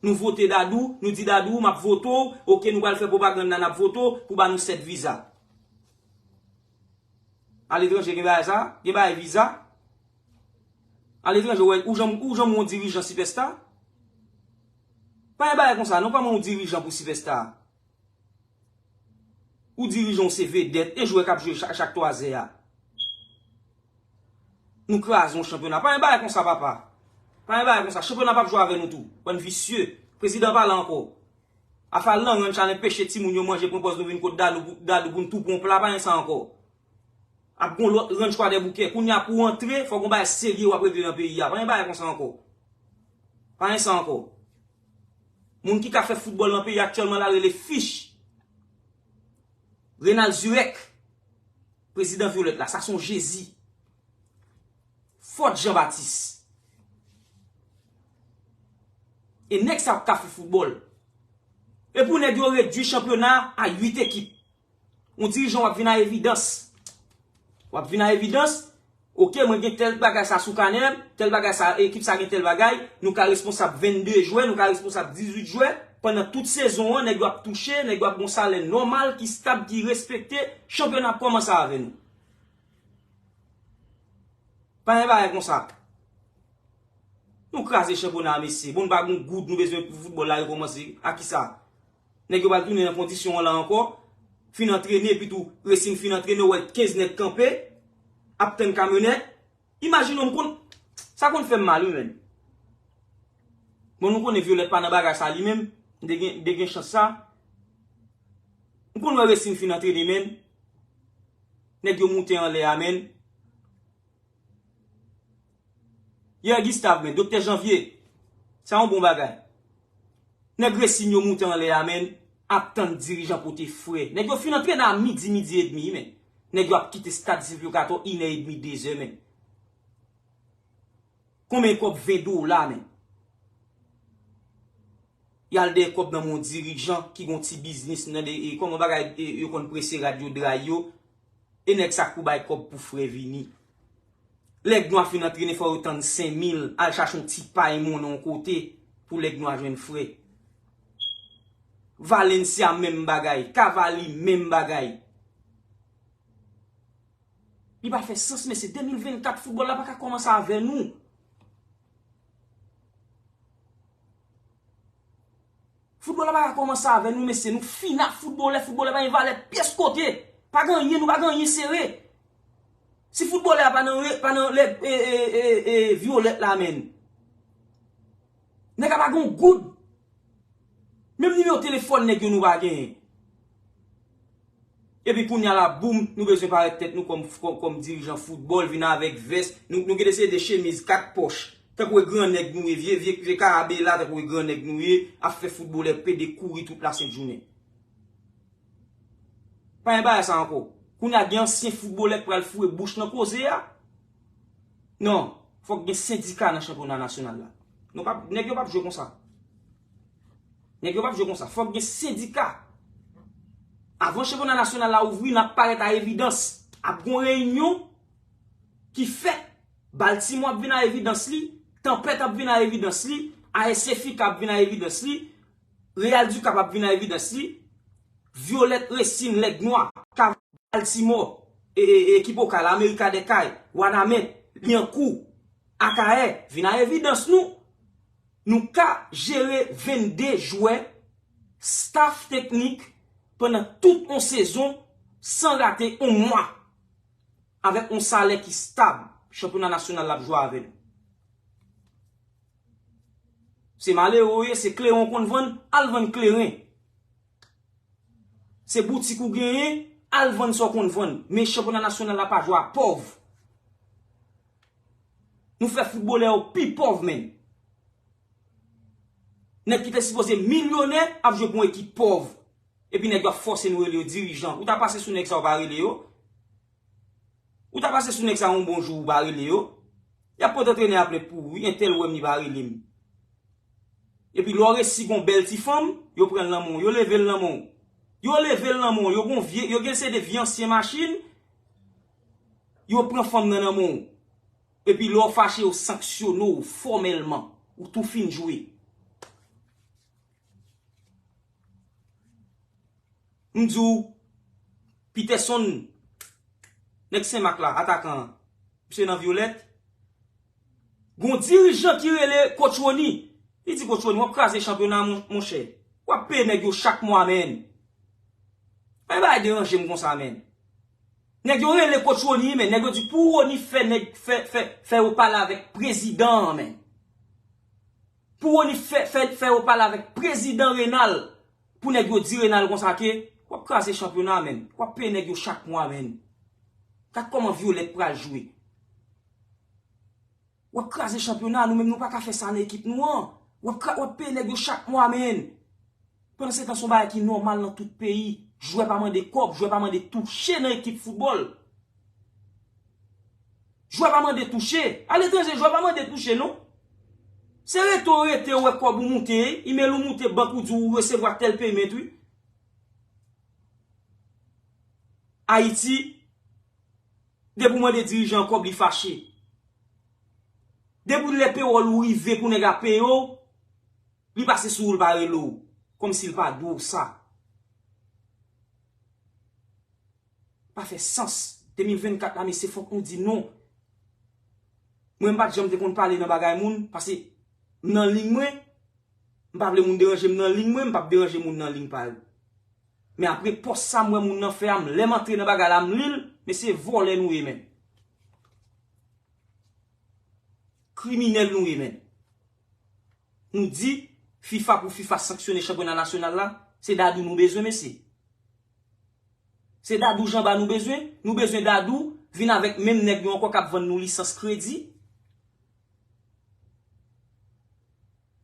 Nou vote Dadou, nou di Dadou, "M ap vote w, oke, nou pral fè pwopagann la, n ap vote w pou ba nou sèt viza." Aletranje gen bagay sa? Gen bagay viza? Aletranje, ou wè, ou janm, ou janm wè yon dirijan sipèsta? Pa gen bagay konsa, non, pa yon dirijan pou sipèsta. Ou dirijan w se vedèt, e jwè k ap jwe chak, chak twazè a. Nou kraze yon chanpyona. Pa gen bagay konsa, papa. Pa gen bagay konsa. Chanpyona p ap jwe avè nou tou. Bann visye. Prezidan pa la ankò. Afè al nan ranch al enpeche timoun yo manje, pran pòz nou vin kot Dadou, Dadou pou n tou pran pla, pa gen sa ankò. Ap gon lòt ranch Kwadèboukè. Kounye a pou w antre, fòk gon bagay serye w ap regle nan peyi a. Pa gen bagay konsa ankò. Pa gen sa ankò. Moun ki ka fè foutbòl nan peyi aktyèlman la rele Fich. Renald Zurek. Prezidan Vyolèt la, sa se yon Jezi. Fòt Jan Batis. E nèg sa yo ka fè foutbòl. E pou nèg yo redui chanpyona a uit ekip. Yon dirijan w ap vin a evidans. W ap vin a evidans, oke, mwen gen tèl bagay sa sou kanè m, tèl bagay sa, ekip sa gen tèl bagay, nou ka responsab vennde jwè, nou ka responsab dizuit jwè, pandan tout sezon an, nèg yo ap touche, nèg yo ap gon salè nòmal, ki stab, ki respekte, chanpyona ap kòmanse avè nou. Pa gen bagay konsa. Nou kraze chanpyona a, mesye. Bon, nou pa gon goud, nou bezwen pou foutbòl la rekòmanse. A kisa? Nèg yo pral tounen nan kondisyon an la ankò. fin antrene, epi tou Racing fin antrene, ou wè kenz nèg kanpe, ap tann kamyonèt. Imajine w, m konn, sa konn fè m mal, wi, menn. Bon, nou konnen Violette pa nan bagay sa li menm, m te gen, m te gen chans sa. M konn wè Racing fin antrene, menn. Nèg yo moute anlè a, menn. Yè Gustave, men, Doktè Janvier, sa yon bon bagay. Nèg Racing yo moute anlè a, menn, ap tann dirijan pote frè. Nèg yo fin antrene a midi, midi edmi, menn. Nèg yo ap kite stad Silvio Cator inè edmi, dezè, menn. Konbyen kòb? Ven dola, menn. Y al dèyè kòb nan men yon dirijan ki gon ti biznis nan de, e, kòman bagay, e, yo konn prese rad yo, dray yo, e nèg sa kou bay kòb pou frè vini. Lèg nwa fin antrene, fò yo tann senk mil, al chache yon ti pay monnen yon kote pou lèg nwa jwenn frè. Valencia menm bagay, Cavalli menm bagay. Li pa fè sans, mesye, de mil vennkat, foutbòl la pa ka kòmanse avè nou. Foutbòl la pa ka kòmanse avè nou, mesye. Nou fini ak foutbòlè, foutbòlè pa gen valè pyès kote. Pa gen anyen, nou pa gen anyen sere. Si foutbòlè a pa nan, re- pa nan lè, e, e, e, e, Violette la, menn. Nèg la pa gen yon goud. Menm nimewo telefòn nèg yo nou pa genyen. Epi kounye a la, boum, nou bezwen parèt tèt nou kòm, kòm, kòm dirijan foutbòl, vin avèk vès. Nou, nou gen de seri de chemiz kat pòch. Tankou e gran nèg nou ye, vye, vye, vye karabela, tankou e gran nèg nou ye, ap fè foutbòlè pede kouri tout lasentjounen. Pa gen bagay sa ankò. Kounye a gen ansyen foutbòlè k pral foure bouch nan koze a. Non, fòk gen sendika nan chanpyona nasyonal la. Nou p ap, nèg yo p ap jwe konsa. Nèg yo p ap jwe konsa. Fòk gen sendika. Avan chanpyona nasyonal la ouvri, n ap parèt a evidans. Ap gon reyinyon ki fèt. Baltimore ap vin a evidans li. Tanpèt ap vin a evidans li. A S F I K ap vin a evidans li. Real du Cap ap vin a evidans li. Violette Racing, Lèg Nwa, Cavalli, Baltimore, e, e, e, ekip Okal, America des Cayes, Wanament, Lyankou, Akayè, vin a evidans nou. Nou ka jere vennde jwè, staff teknik, pandan tout yon sezon, san rate yon mwa. Avèk yon salè ki stab, chanpyona nasyonal la ap jwe avè nou. Se malere w ye, se kleren w konn vann, al vann kleren. Se boutik ou genyen, al vann sa w konn vann. Men chanpyona nasyonal la pa jwe a pòv. Nou fè foutbolè yo pi pòv, menn. Nèg ki te sipoze milyonè ap jwe pou yon ekip pòv. Epi nèg yo ap fòse nou rele yo dirijan. Ou ta pase sou nèg sa, ou pa rele yo. Ou ta pase sou nèg sa yon bon jou, ou pa rele yo. Y ap pote antrenè a plent pou ou, wi, entèl wè m, li pa rele m. Epi lè w resi gon bèl ti fanm, yo pran l nan men w, yo leve l nan men w. Yo leve l nan men w, yo gon vye, yo gen se de vye ansyen machin, yo pran fanm nan nan men w. Epi lè w fache, yo sanksyone w fòmèlman. Ou tou fin jwe. M di w, Peterson, nèg Senmak la, atakan an, misye nan Violette. Gon dirijan ki rele Coach Rony. Li di Coach Rony, w ap kraze chanpyona, mon, monchè. W ap peye nèg yo chak mwa, menn. Pa gen bagay deranje m konsa, menn. Nèg yo rele Coach Rony, menn. Nèg yo di pou Rony fè nèg, fè, fè, fè yo pale avèk prezidan an, menn. Pou Rony fè, fè, fè yo pale avèk prezidan Renal. Pou nèg yo di Renal konsa ke w ap kraze chanpyona, menn. W ap peye nèg yo chak mwa, menn. Gad kòman Violette pral jwe. W ap kraze chanpyona, nou menm nou pa ka fè sa nan ekip nou an. W ap kra-, w ap peye nèg yo chak mwa, menn. Pandan se tan, se yon bagay ki nòmal nan tout peyi. Jwè pa mande kòb, jwè pa mande touche nan ekip foutbòl. Jwè pa mande touche. Aletranje, jwè pa mande touche, non. Se rete w rete, w wè kòb ou moute, imèl ou moute, bank ou di w resevwa tèl payment, wi. Ayiti, depi w mande dirijan kòb, li fache. Depi lè pewòl ou rive pou nèg la peye w, li pase sou ou, li pa rele w. Kòmsi li pa dwe w sa. Pa fè sans. De mil vennkat la, mesye, fòk nou di non. Mwen, m pa t janm te konn pale nan bagay moun, paske m nan liy mwen, m pa vle moun deranje m nan liy mwen, m p ap deranje moun nan liy pa yo. Men apre pòs sa m wè moun nan fè a, m lè m antre nan bagay la, m li l, men se vòlè nou ye, menn. Kriminèl nou ye, menn. Nou di fifa pou fifa sanksyone chanpyona nasyonal la, se Dadou nou bezwen, mesye. Se Dadou Janba nou bezwen, nou bezwen Dadou vin avèk menm nèg yo ankò k ap vann nou lisans kredi.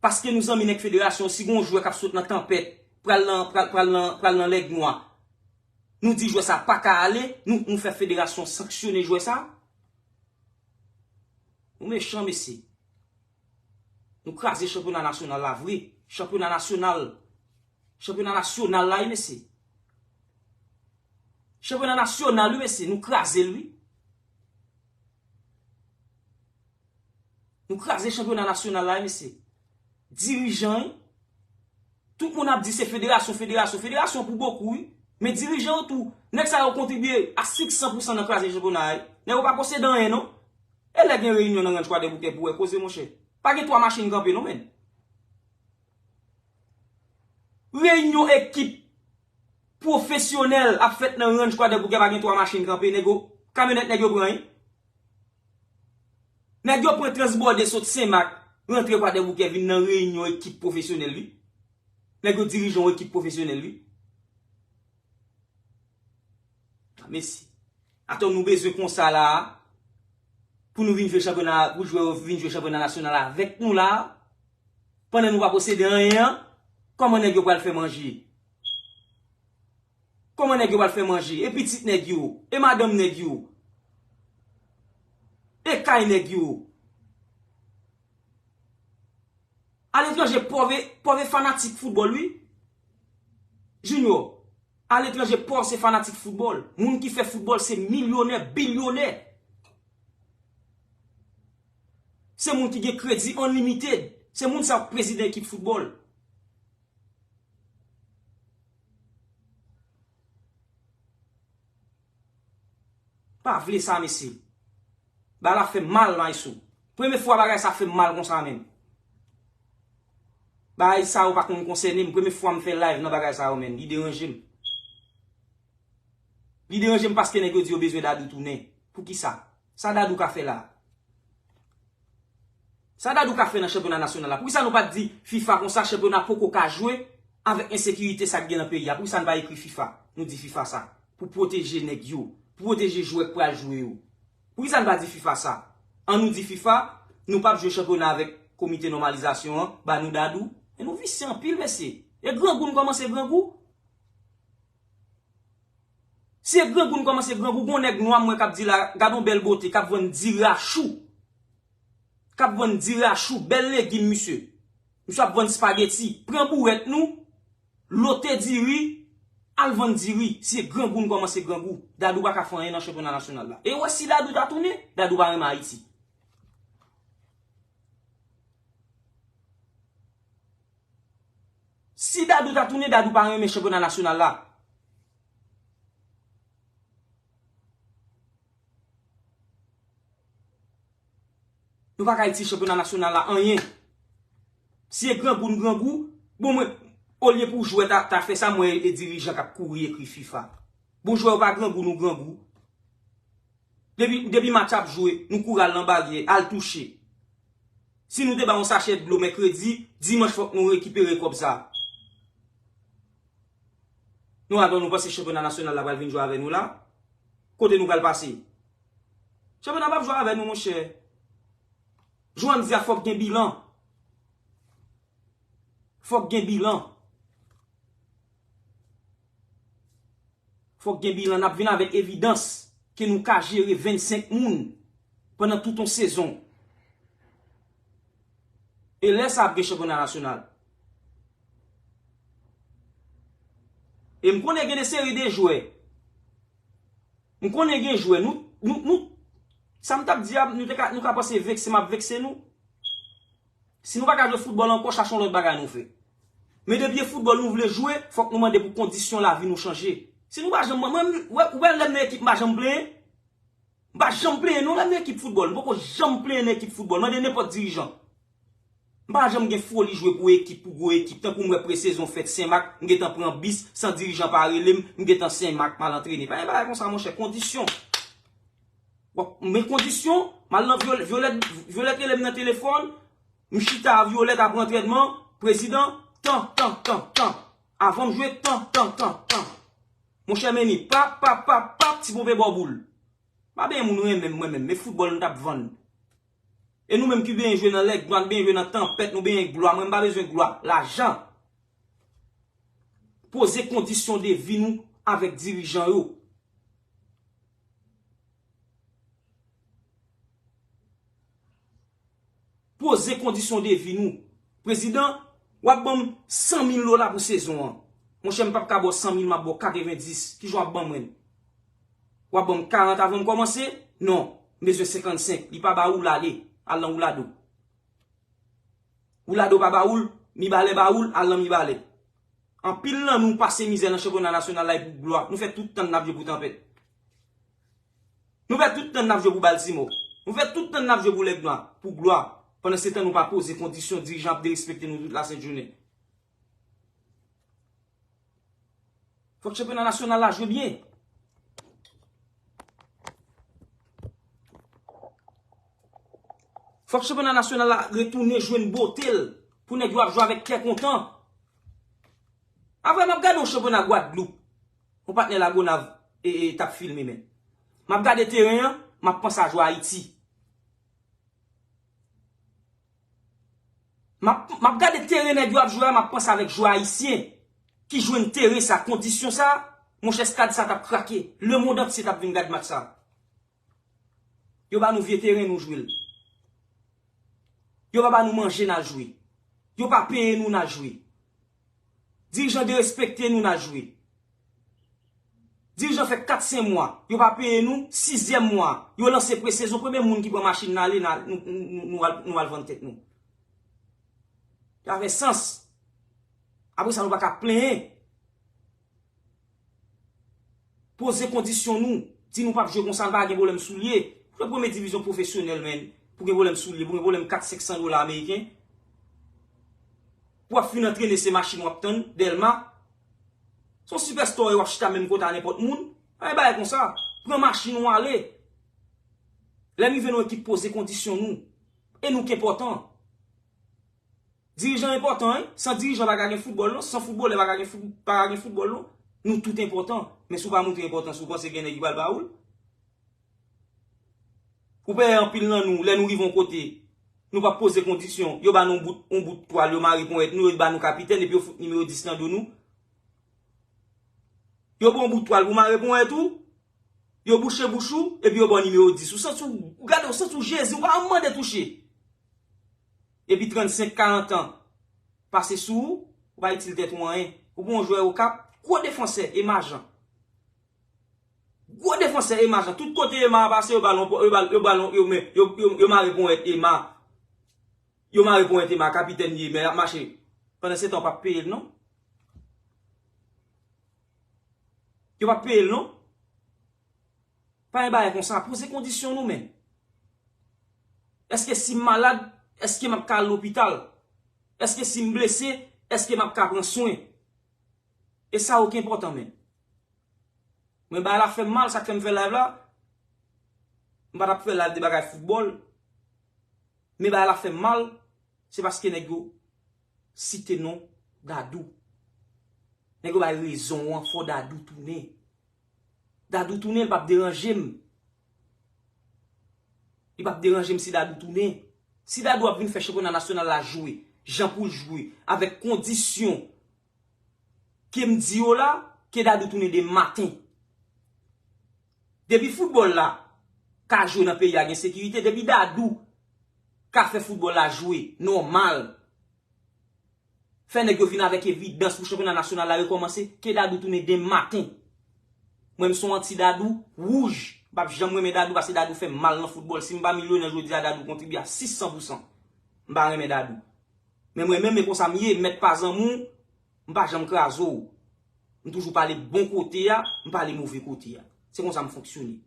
Paske nou zanmi nèg federasyon, si gon jwè k ap sot nan tanpèt, pral nan, pral, pral nan, pral nan lèg nwa, nou di jwè sa pa ka ale, nou, nou fè federasyon sanksyone jwè sa. Nou mechan, mesye. Nou kraze chanpyona nasyonal la vre. Chanpyona nasyonal. Chanpyona nasyonal la, wi, mesye. Chanpyona nasyonal, wi, mesye. Nou kraze l, wi. Nou kraze chanpyona nasyonal la, wi, mesye. Dirijan, wi. Tout moun ap di se federasyon, federasyon. Federasyon pou bokou, wi. Men dirijan yo tou, nèg sa yo kontribye a senk san pousan nan kraze chanpyona a, wi. Nèg yo pa posede anyen, non. E lè gen reyinyon nan Ranch Kwadèboukè pou wè koze, monchè. Pa gen twa machin kanpe, non, menn. Reyinyon ekip pwofesyonèl ap fèt nan Ranch Kwadèboukè, pa gen twa machin kanpe, nèg yo, kamyonèt nèg yo pran, wi. Nèg yo pran transbòde sot Senmak, rantre Kwadèboukè, vin nan reyinyon ekip pwofesyonèl, wi. Nèg yo dirijan yon ekip pwofesyonèl, wi. A, mesye. Atò nou bezwen konsa la a, pou nou vin jwe chanpyona, pou jwè yo vin jwe chanpyona nasyonal avèk nou la a, pandan nou pa posede anyen an, kòman nèg yo pral fè manje? Kòman nèg yo pral fè manje? E pitit nèg yo? E madanm nèg yo? E kay nèg yo? Aletranje, pòv e, pòv e fanatik foutbòl, wi. Junior, aletranje, pòv se fanatik foutbòl. Moun ki fè foutbòl se milyonè, bilyonè. Se moun ki gen kredi unlimited. Se moun sa k prezidan ekip foutbòl. Pa vle sa, mesye. Bagay la fè m mal, Maestro. Premye fwa bagay sa fè m mal konsa menm. Bagay sa yo pa konn konsène m. Premye fwa m fè live nan bagay sa yo menm. Li deranje m. Li deranje m paske nèg yo di yo bezwen Dadou tounen. Poukisa? Sa Dadou ka fè la? Sa Dadou ka fè nan chanpyona nasyonal la? Poukisa nou pa t di fifa konsa chanpyona poko ka jwe avèk ensekirite sa k gen nan peyi a? Poukisa n pa ekri fifa? Nou di fifa sa pou pwoteje nèg yo, pou pwoteje jwè k pral jwe yo. Poukisa n pa di fifa sa? An nou di fifa, nou p ap jwe chanpyona avèk komite nòmalizasyon an, ba nou Dadou. E nou visye anpil, mesye. E grangou n kòmanse grangou. Si e grangou n kòmanse grangou, gon nèg nwa m wè k ap di la, gad on bèl bote, k ap vann diri a chou. K ap vann diri a chou, bèl legim, misye. Misye ap vann spageti. Pran bourèt nou, lote diri, al vann diri. Si e grangou n kòmanse grangou, Dadou pa ka fè anyen nan chanpyona nasyonal la. E w wè si Dadou ta tounen, Dadou pa renmen Ayiti. Si Dadou ta tounen, Dadou pa renmen chanpyona nasyonal la. Nou pa ka itil chanpyona nasyonal la anyen. Si e grangou n grangou, bon mwen, olye pou jwè ta, ta fè sa, mwen e dirijan k ap kouri ekri fifa. Bon jwè yo pa grangou, nou grangou. Depi, depi match ap jwe, nou kouri al nan baryè, al touche. Si nou te ba yon sachè dlo mèkredi, dimanch fòk nou rekipere kòb sa. Nou atò nou panse chanpyona nasyonal la pral vin jwe avè nou la? Kote nou pral pase? Chanpyona p ap jwe avè nou, monchè. Jouan di a fòk gen bilan. Fòk gen bilan. Fòk gen bilan, n ap vin avèk evidans ke nou ka jere vennsenk moun pandan tout yon sezon. E lè sa ap gen chanpyona nasyonal. E m konnen gen de seri de jwè. M konnen gen jwè. Nou, nou, nou, sa m t ap di a, nou te ka, nou ka panse vekse m, ap vekse nou. Si nou pa ka jwe foutbòl ankò, chache yon lòt bagay nou fè. Men depi e foutbòl nou vle jwe, fòk nou mande pou kondisyon lavi nou chanje. Si nou pa janm, mwen, mwen, ou wè, ou wè lè m nan ekip, m pa janm plenyen. M pa janm plenyen non lè m nan ekip foutbòl. M poko janm plenyen nan ekip foutbòl. Mande nenpòt dirijan. M pa janm gen foli jwe pou ekip, pou gwo ekip. Tankou m wè presezon fèt Senmak, m gentan pran bis, san dirijan pa rele m, m gentan Senmak, m al antrene. Pa gen bagay konsa, monchè, kondisyon. W ap, men kondisyon, m al nan Vyolèt, Vyolèt, Vyolèt rele m nan telefòn, m chita a Vyolèt apre antrènman, prezidan, tan, tan, tan, tan. Avan m jwe, tan, tan, tan, tan. Monchè Meni, pap, pap, pap, pap, ti ponpe ba w boul. Pa benyen moun renmen m, mwen menm, men foutbòl nou t ap vann. E nou menm ki benyen jwe nan lègnwa, nou benyen jwe nan tanpèt, nou benyen glwa, mwen m pa bezwen glwa, lajan. Poze kondisyon de vi nou avèk dirijan yo. Poze kondisyon de vi nou. Prezidan, w ap ban m san mil dola pou sezon an. Monchè, m p ap ka ba w san mil, m ap ba w katrevendis. Kijan w ap ban mwen l? W ap ban m karant avan m kòmanse? Non, m bezwen senkannsenk. Li pa ba ou, l ale. Al nan Oulado. Oulado pa ba ou l, Mibalè ba ou l, al nan Mibalè. Anpil nan nou pase mizè nan chanpyona nasyonal la e pou glwa. Nou fè tout tan n ap jwe pou tanpèt. Nou fè tout tan n ap jwe pou Baltimore. Nou fè tout tan n ap jwe pou Lègnwa, pou glwa. Pandansetan nou pa poze kondisyon, dirijan ap derespekte nou tout lasent jounen. Fòk chanpyona nasyonal la jwe byen. Fòk chanpyona nasyonal la retounen jwenn bote l pou nèg yo ap jwe avèk kè kontan. Apre, m ap gade yon chanpyona Gwadloup. Yon patnè Lagonav e, e, t ap filme, men. M ap gade teren an, m ap panse a jwè Ayiti. M ap, m ap gade teren nèg yo ap jwe a, m ap panse avèk jwè ayisyen ki jwenn teren sa, kondisyon sa, monchè, estad sa t ap krake. Lemonn antye t ap vin gad match sa. Yo ba nou vye teren, nou jwe l. Yo pa ba nou manje, n al jwe. Yo pa peye nou, n al jwe. Dirijan derespekte nou, n al jwe. Dirijan fè kat, senk mwa, yo pa peye nou, sizyèm mwa, yo lanse presezon, premye moun ki pran machin nan ale, n al, nou, nou, nou, nou al, nou al vann tèt nou. Sa fè sans. Apre sa, nou pa ka plenyen. Poze kondisyon nou. Di nou p ap jwe konsa, n pa gen pwoblèm soulye. Jwe premye divizyon pwofesyonèl, men. Pou gen pwoblèm soulye, pou gen pwoblèm kat, senk san dola ameriken. Pou w ap fin antrene, se machin w ap tann, Dèlma. Se yon sipèsta w ye, w ap chita menm kote a nenpòt moun. Pa gen bagay konsa. Pran machin ou ale. Lè n rive nan yon ekip, poze kondisyon nou. E nou k enpòtan. Dirijan enpòtan, wi. San dirijan pa ka gen foutbòl, non. San foutbolè pa ka gen fout-, pa ka gen foutbòl, non. Nou tout enpòtan. Men si w pa montre enpòtans ou, panse gen nèg ki pral ba ou l? Ou pè anpil nan nou, lè nou rive yon kote, nou p ap poze kondisyon. Yo ba nou yon bout, yon bout twal, yo mare ponyèt nou, yo ba nou kapitèn, epi yo fout nimewo dis nan do nou. Yo ba w yon bout twal pou mare ponyèt ou, yo bouche bouch ou, epi yo ba w nimewo dis. Ou santi w, gade, ou santi w Jezi, ou pa janm mande touche. Epi trannsenk, karant an pase sou ou, ou pa itil tèt ou anyen. Ou pran yon jwè Okap, gwo defansè, Ema Jan. Gwo defansè, Ema Jan. Tout kote Ema a pase, yo ba l yon, yo ba l, yo ba l yon, yo, men, yo, yo, yo mare ponyèt Ema. Yo mare ponyèt Ema, kapitèn li ye, men l ap mache. Pandansetan, yo p ap peye l, non. Yo p ap peye l, non. Pa gen bagay konsa. Poze kondisyon nou, men. Èske si m malad, èske m ap ka al lopital? Èske si m blese, èske m ap ka pran swen? E sa yo ki enpòtan, men. Mwen, bagay la fè m mal, sa k fè m fè live la. M pa t ap fè live de bagay foutbòl. Men bagay la fè m mal, se paske nèg yo site non Dadou. Nèg yo bay rezon an, fò Dadou tounen. Dadou tounen, li p ap deranje m. Li p ap deranje m si Dadou tounen. Si Dadou ap vin fè chanpyona nasyonal la jwe, jan pou l jwe, avèk kondisyon ke m di yo la, ke Dadou tounen demen maten. Depi foutbòl la ka jwe nan peyi a, gen sekirite. Depi Dadou ka fè foutbòl la jwe nòmal, fè nèg yo vin avèk evidans pou chanpyona nasyonal la rekòmanse, ke Dadou tounen demen maten. Mwen, m se yon anti Dadou wouj. M p ap janm renmen Dadou, paske Dadou fè m mal nan foutbòl. Si m pa milyonè jodi a, Dadou kontribye a sis san pousan. M pa renmen Dadou. Men mwen menm, e konsa m ye, m mèt pa zanmi w, m pa janm kraze w. M toujou pale bon kote a, m pale move kote a. Se konsa m fonksyone.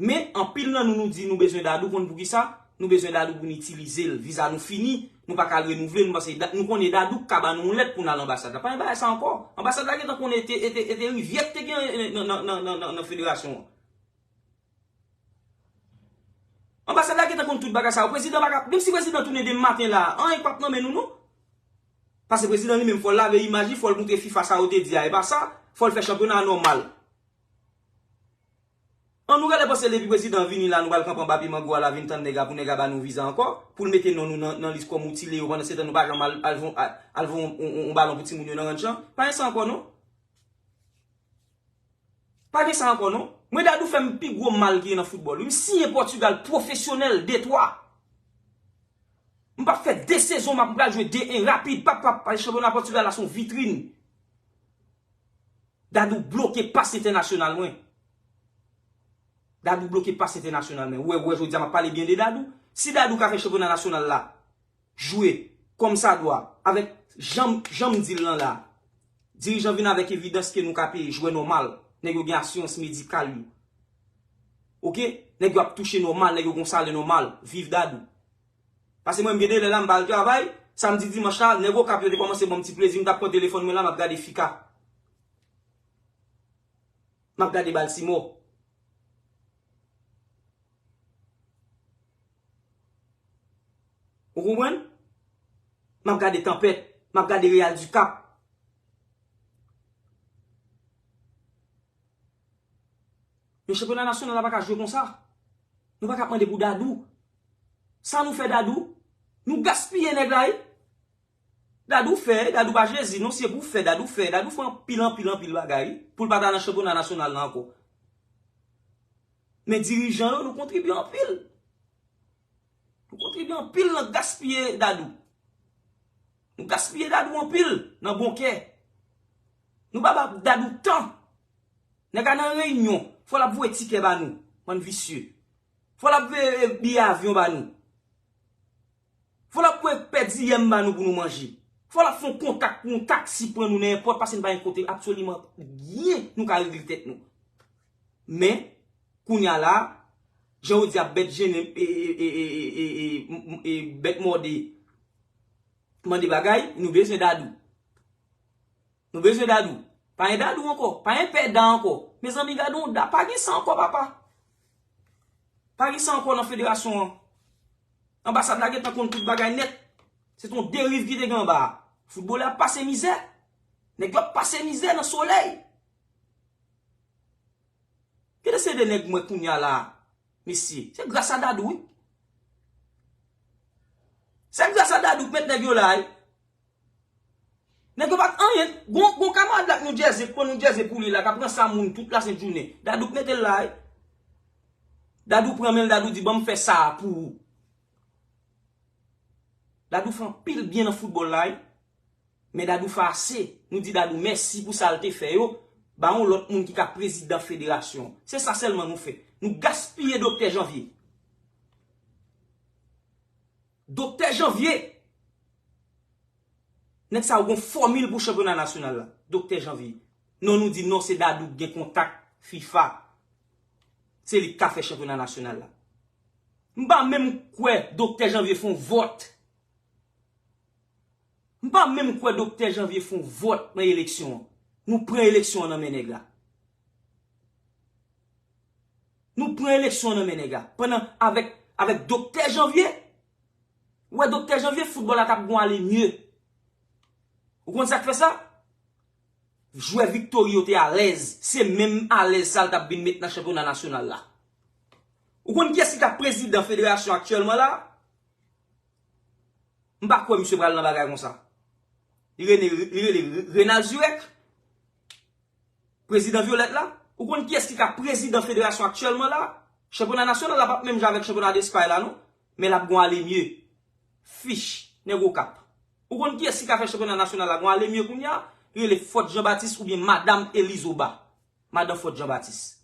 Men, anpil nan nou, nou di nou bezwen Dadou, konn poukisa? Nou bezwen Dadou pou n itilize l. Viza nou fini, nou pa ka al renouvle, nou pase, nou konnen Dadou k ka ban nou yon lèt pou n al anbasad la. Pa gen bagay sa ankò. Anbasad la gentan konnen e te, e te, e te rivyè k te gen nan, nan, nan, nan, nan, nan federasyon an. Anbasad la gentan konn tout bagay sa yo. Prezidan pa ka, menm si prezidan tounen demen maten la, anyen p ap nan men nou, non. Paske prezidan li menm, fò l lave imaj li, fò l montre fifa sa yo te di a, e pa sa, fò l fè chanpyona a nòmal. An nou genlè panse depi prezidan vini la, nou pral kanpe anba pye mango a la, vin tann nèg la pou nèg la ba nou viza ankò, pou l mete non nou nan, nan lis kòm outile yo, pandan se tan nou pa janm al, al, al, al voye yon, yon, yon balon pou timoun yo nan ranch lan. Pa gen sa ankò, non. Pa gen sa ankò, non. Mwen, Dadou fè m pi gwo mal ki gen nan foutbòl, wi. M siyen Pòtigal pwofesyonèl, de twa. M p ap fè de sezon, m ap, m pral jwe de en rapid, pap, pap, pap, chanpyona Pòtigal la se yon vitrin. Dadou bloke pas entènasyonal mwen. Dadou bloke pas entènasyonal mwen. Ou wè, ou wè, jodi a m ap pale byen de Dadou. Si Dadou ka fè chanpyona nasyonal la, jwe kòmsadwa, avèk jan, jan m di l lan la. Dirijan vin avèk evidans ke nou ka peye jwè nòmal. Nèg yo gen asirans medikal yo. Oke? Nèg yo ap touche nòmal, nèg yo gon salè nòmal. Viv Dadou. Paske mwen, m gen de lè la, m pa al travay. Samdi, dimanch la, nèg Okap yo te kòmanse ban m ti plezi, m t ap pran telefòn mwen la, m ap gade Fika. M ap gade Baltimore. Ou konprann? M ap gade Tanpèt, m ap gade Real du Cap. Men chanpyona nasyonal la pa ka jwe konsa. Nou pa ka ap mande pou Dadou. Sa nou fè Dadou? Nou gaspiye nèg la, wi. Dadou fè, Dadou pa Jezi, non, se pou fè, Dadou fè, Dadou fè anpil, anpil, anpil bagay, wi, pou l pa ta nan chanpyona nasyonal la ankò. Men dirijan yo, nou kontribye anpil. Nou kontribye anpil nan gaspiye Dadou. Nou gaspiye Dadou anpil nan bon kè. Nou pa ba Dadou tan. Nèg la nan reyinyon, fò l ap voye tikè ba nou, bann visye. Fò l ap voye, eh, biyè avyon ba nou. Fò l ap voye pèdiyèm ba nou pou nou manje. Fò l ap fè yon kontak pou yon taksi pran nou nan èpòt, paske n pa gen kote absoliman byen nou ka regle tèt nou. Men, kounye a la, jan yo di a, bèt jennen, e, e, e, bèt mòde, mande bagay, nou bezwen Dadou. Nou bezwen Dadou. Pa gen Dadou ankò. Pa gen pè Da ankò. Mezanmi, gade yon Da. Pa gen sa ankò, papa. Pa gen sa ankò nan federasyon an. Anbasad la gentan konn tout bagay nèt. Se t on deriv ki te gen anba a. Foutbolè ap pase mizè. Nèg yo ap pase mizè nan solèy. Kite se de nèg mwen kounye a la, mesye. Se gras a Dadou, wi. Se gras a Dadou k met nèg yo la, wi. Nèg yo pa t anyen. Gon, gon kamarad la k New Jersey, k pran New Jersey pou li la, k ap ranse a moun tout lasent jounen. Dadou k mete l la, wi. Dadou pran men l, Dadou di, "Ban m fè sa a pou ou." Dadou fè anpil byen nan foutbòl la, wi. Men Dadou fè ase. Nou di Dadou mèsi pou sa l te fè yo. Ba yon lòt moun ki ka prezidan federasyon. Se sa sèlman nou fè. Nou gaspiye Doktè Janvye. Doktè Janvye. Nèg sa yo gon fòmil pou chanpyona nasyonal la. Doktè Janvye. Non, nou di non, se Dadou k gen kontak fifa. Se li k ka fè chanpyona nasyonal la. M pa menm kwè Doktè Janvye fè yon vòt. M pa menm kwè Doktè Janvye fè yon vòt nan eleksyon an. Nou pran eleksyon an nan men nèg la. Nou pran eleksyon an nan men nèg la. Pandan avèk, avèk Doktè Janvye, ou wè Doktè Janvye, foutbòl la t ap gon ale mye. Ou konn sa k fè sa? Jwè Viktori yo te alèz. Se menm alèz sa l t ap vin met nan chanpyona nasyonal la. Ou konn kiyès ki ka prezidan federasyon aktyèlman la? M pa kwè misye pral nan bagay konsa. Li rele, li rele Renald Zurek, prezidan Vyolèt la. Ou konn kiyès ki ka prezidan federasyon aktyèlman la? Chanpyona nasyonal la p ap menm jan avèk chanpyona Despay la, non. Men l ap gon ale mye. Fich, nèg Okap. Ou konn kiyès ki ka fè chanpyona nasyonal la gon ale mye kounye a? Li rele Fòt Janbatis oubyen Madam Elizoba. Madan Fòt Janbatis.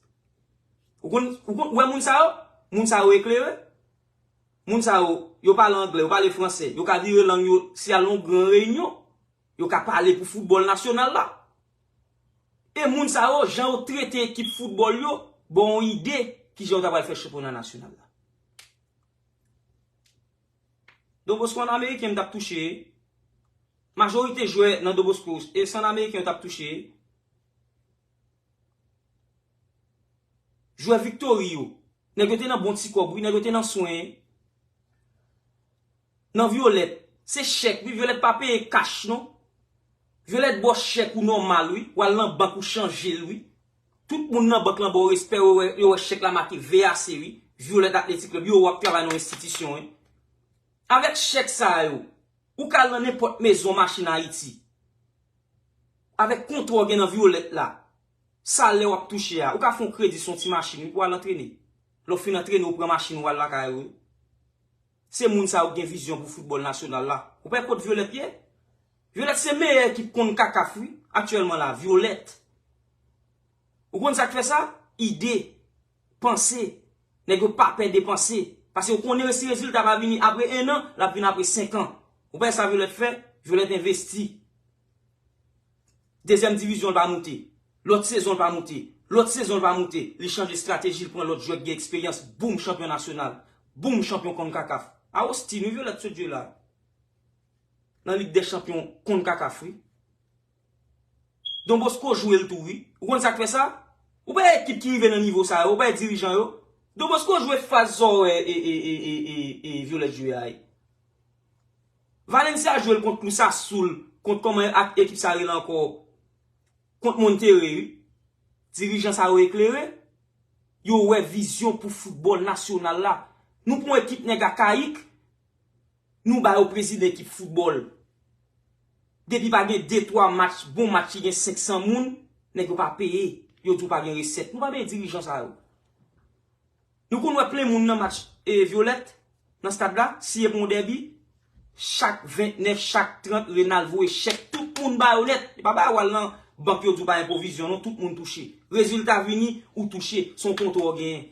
Ou konn, ou konn, ou wè moun sa yo? Moun sa yo eklere. Moun sa yo, yo pale anglè, yo pale fransè, yo ka vire lang yo, si al nan yon gran reyinyon, yo ka pale pou foutbòl nasyonal la. E moun sa yo, jan yo trete ekip foutbòl yo, ba w yon ide kijan yo ta pral fè chanpyona nasyonal la. Don Bosco an ameriken m t ap touche. Majorite jwè nan Don Bosco, e se an ameriken yo t ap touche. Jwè Victory yo. Nèg yo te nan bon ti kòb, wi, nèg yo te nan swen. Nan Violette, se chèk, wi, Violette pa peye kach, non. Violette ba w chèk ou nòmal, wi. W al nan bank ou chanje l, wi. Tout moun nan bank lan ba w respè, yo wè, yo wè chèk la make V A C, wi. Violette Athletic Club, yo wè w ap travay nan yon enstitisyon, wi. Avèk chèk sa yo, ou ka al nan nenpòt mezon machin Ayiti. Avèk kontra w gen nan Violette la, salè w ap touche a, ou ka fè yon kredi sou yon ti machin, wi, pou w al antrene. Lè w fin antrene, ou pran machin ou al lakay ou, wi. Se moun sa yo ki gen vizyon pou foutbòl nasyonal la. Ou pa wè kot Violette ye? Violette se meyè ekip CONCACAF, wi, aktyèlman la, Violette. Ou konn sa k fè sa? Ide, panse. Nèg yo pa pè depanse. Paske yo konnen si rezilta pa vini apre en an, l ap vin apre senk an. Ou pa wè sa Violette fè? Violette envesti. Dezyèm divizyon, l pa moute. Lòt sezon, l pa moute. Lòt sezon, l pa moute. Li chanje estrateji, l pran lòt jwè ki gen eksperyans. Boum, chanpyon nasyonal. Boum, chanpyon CONCACAF. A Austin, wi, Violette sot jwe la. Nan Lig dè Chanpyon CONCACAF, wi. Don Bosco jwe l tou, wi. Ou konn sa k fè sa? Ou pa wè ekip ki rive nan nivo sa yo, ou pa wè dirijan yo. Don Bosco jwe faz sa w wè e, e, e, e, e, e Violette jwe a, wi. Valencia jwe l kont Cruz Azul, kont kòman ak ekip sa rele ankò, kont Monterrey, wi. Dirijan sa yo eklere, yo wè vizyon pou foutbòl nasyonal la. Nou pran ekip nèg Akayik, nou ba yo prezidan ekip foutbòl. Depi pa gen de, twa match, bon match ki gen senk san moun, nèg yo pa peye. Yo di w pa gen resèt. Nou pa peye dirijan sa yo. Nou konn wè plen moun nan match e Violette, nan stad la, si e pou yon dèbi, chak ventnèf, chak trant, Renal voye chèk, tout moun ba yo nèt. E pa ba w al nan bank yo di w pa gen pwovizyon, non, tout moun touche. Rezilta vini, ou touche, se yon kontra w genyen.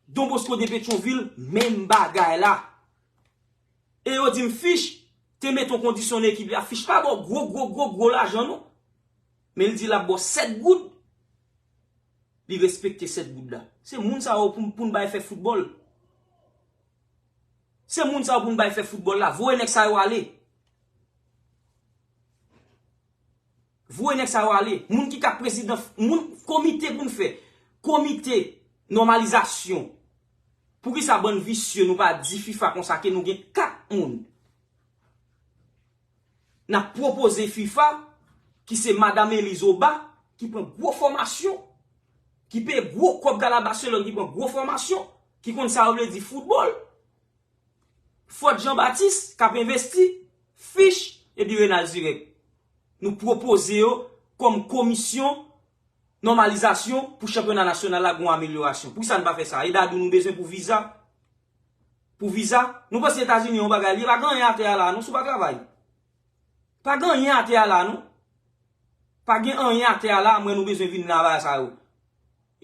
Don Bosco de Petyonvil, menm bagay la. E yo di m Fich te mete yon kondisyon nan ekip li a. Fich pa ba w gwo, gwo, gwo, gwo lajan, non. Men l di l ap ba w sèt goud. Li respekte sèt goud la. Se moun sa yo pou, pou n bay fè foutbòl. Se moun sa yo pou n bay fè foutbòl la. Voye nèg sa yo ale. Voye nèg sa yo ale. Moun ki ka prezidan, moun, komite pou n fè. Komite nòmalizasyon. Poukisa bann visye nou pa di fifa konsa ke nou gen kat moun? N ap pwopoze fifa, ki se Madanm Elise Oba, ki pran gwo fòmasyon, ki peye gwo kòb Gala Barcelone, ki pran gwo fòmasyon, ki konn sa yo vle di foutbòl. Fòt Jean Baptiste, k ap envesti, Fich, epi Renal Zirèk. Nou pwopoze yo kòm komisyon nòmalizasyon pou chanpyona nasyonal la gen yon amelyorasyon. Poukisa n pa fè sa? E Dadou nou bezwen pou viza? Pou viza? Nou panse Etazini yon bagay li ye, pa gen anyen atè a la non, si w pa travay. Pa gen anyen atè a la non. Pa gen anyen atè a la, mwen nou bezwen vin nan bagay sa yo.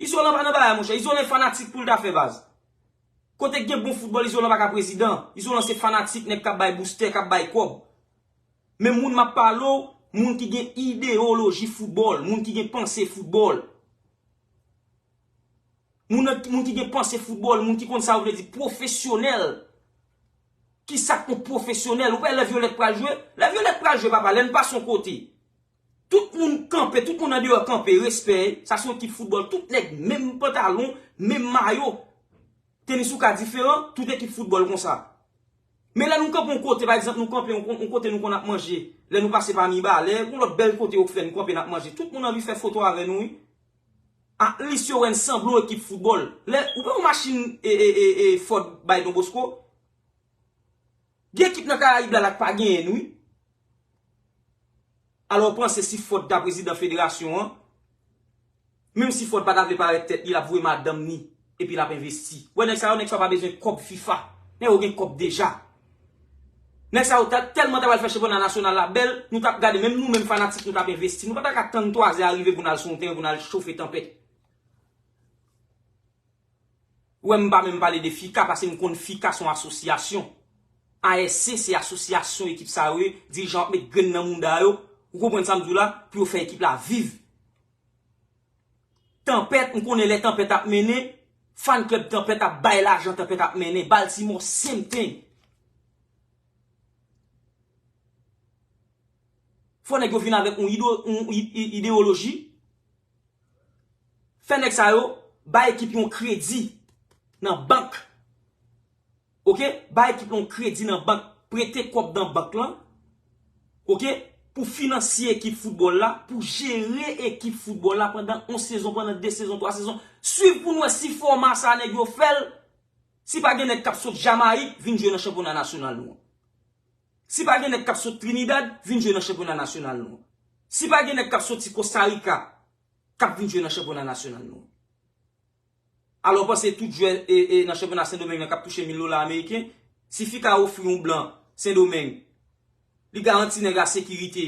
Izolan pa nan bagay monchè, Izolan fanatik pou l ta fè baz. Kote k gen bon foutbòl, Izolan pa ka prezidan. Izolan se fanatik nèg k ap bay boustè, k ap bay kòb. Men moun m ap pale w, moun ki gen ideyoloji foutbòl, moun ki gen panse foutbòl. Moun, moun ki gen panse foutbòl, moun ki konn sa yo vle di pwofesyonèl. Kisa k yon pwofesyonèl? Ou pa wè lè Violette pral jwe? Lè Violette pral jwe, papa, lè n pase yon kote, tout moun kanpe, tout moun andeyò kanpe, respè, sa se yon ekip foutbòl, tout nèg menm pantalon, menm mayo. Tenis ou ka diferan, tout ekip foutbòl konsa. Men lè nou kanpe yon kote, pa egzanp, nou kanpe yon, yon kote nou konn ap manje, lè nou pase pa Miba, lè yon lòt bèl kote yo fè, nou kanpe n ap manje, tout moun anvi fè foto avè nou, wi. At least yo wè n sanble yon ekip foutbòl. Lè, ou wè yon machin e, e, e, e, Ford bay Don Bosco? Gen ekip nan Karayib la, la k pa genyen n, wi. Alò, w panse si Ford ta prezidan federasyon an, menm si Ford pa ta vle parèt tèt li, l ap voye madanm ni, epi l ap envesti. Wè nèg sa yo, nèg sa yo pa bezwen kòb fifa. Nèg yo gen kòb deja. Nèg sa yo ta, tèlman ta pral fè chanpyona nasyonal la bèl, nou t ap gade, menm nou menm fanatik, nou t ap envesti. Nou pa ta ka tann twazè a rive pou n al sou yon teren, pou n al chofe tanpèt. Ou wè m pa menm pale de fika, paske m konn fika se yon asosyasyon. A S C se asosyasyon ekip sa yo ye, dirijan ap met grenn nan mouda yo, ou konprann sa m di w la, pou yo fè ekip la viv. Tanpèt, m konnen lè tanpèt ap mennen, Fan club Tanpèt ap bay lajan, Tanpèt ap mennen. Baltimore, same thing. Fò nèg yo vin avèk yon, ido, yon i- i- ideyoloji. Fè nèg sa yo bay ekip yon kredi nan bank. Oke? Bay ekip yon kredi nan bank. Prete kòb nan bank lan. Oke? Pou finansye ekip foutbòl la, pou jere ekip foutbòl la pandan yon sezon, pandan de sezon, twa sezon. Swiv pou n wè si fòma sa nèg yo fè l. Si pa gen nèg k ap sot Jamayik, vin jwe nan chanpyona nasyonal nou an. Si pa gen nèg k ap sot Trinidad, vin jwe nan chanpyona nasyonal nou an. Si pa gen nèg k ap soti Costa Rica, k ap vin jwe nan chanpyona nasyonal nou an. Alò, w panse tout jwè e, e, nan chanpyona Sendomeng nan k ap touche mil dola ameriken, si FICA ofri yon blan Sendomeng, li garanti nèg la sekirite.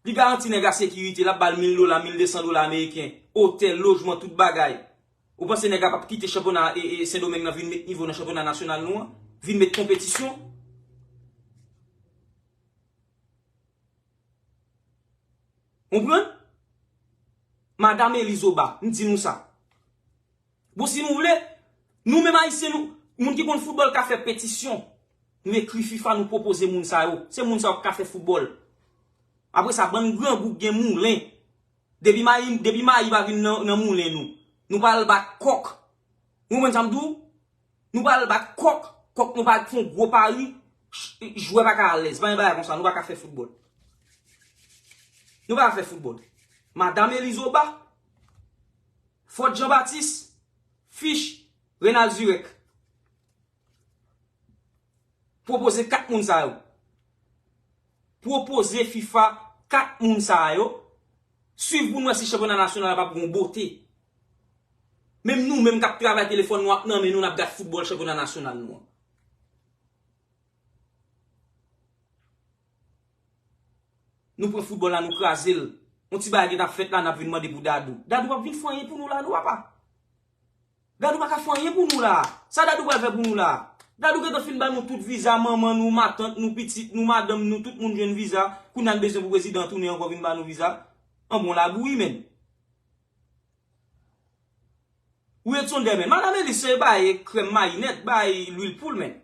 Li garanti nèg la sekirite, l ap ba l mil dola, mil de san dola ameriken, otèl, lojman, tout bagay. Ou panse nèg la p ap kite chanpyona e, e, Sendomeng nan vin met nivo nan chanpyona nasyonal nou an? Vin met konpetisyon? Konprann? Madanm Elizoba, m di nou sa. Bon, si nou vle, nou menm Ayisyen, nou, moun ki konn foutbòl ka fè petisyon. Nou ekri FIFA, nou pwopoze moun sa yo. Se moun sa yo k ka fè foutbòl. Apre sa, bann grangou k gen moulen. Depi mayi, depi mayi pa vin nan, nan moulen nou, nou pral bat kòk. Ou konprann sa m di w? Nou pral bat kòk. Kòk nou pral fè yon gwo pari. J- Jwè pa ka alèz. Pa gen bagay konsa. Nou pa ka fè foutbòl. Nou pa ka fè foutbòl. Madanm Elizoba, Fòt Jean Baptiste, Fich, Renald Zurek. Pwopoze kat moun sa yo. Pwopoze FIFA kat moun sa yo. Swiv pou n wè si chanpyona nasyonal la p ap gen yon bote. Menm nou menm k ap travay, telefòn nou ap nan men nou, n ap gad foutbòl chanpyona nasyonal nou an. Nou pran foutbòl la, nou kraze l. Yon ti bagay gentan ap fèt la, n ap vin mande pou Dadou. Dadou p ap vin fè anyen pou nou la, non, papa. Dadou pa ka fè anyen pou nou la. Sa Dadou pral fè pou nou la? Dadou gentan fin ba nou tout viza, manman nou, matant nou, pitit nou, madanm nou, tout moun jwenn viza. Kounye a n bezwen pou prezidan an tounen ankò vin ba nou viza. An bon labou wi, menn. Wilson Dèmen, Madanm Elis se bay krèm mayi nèt, bay lwil poul, menn.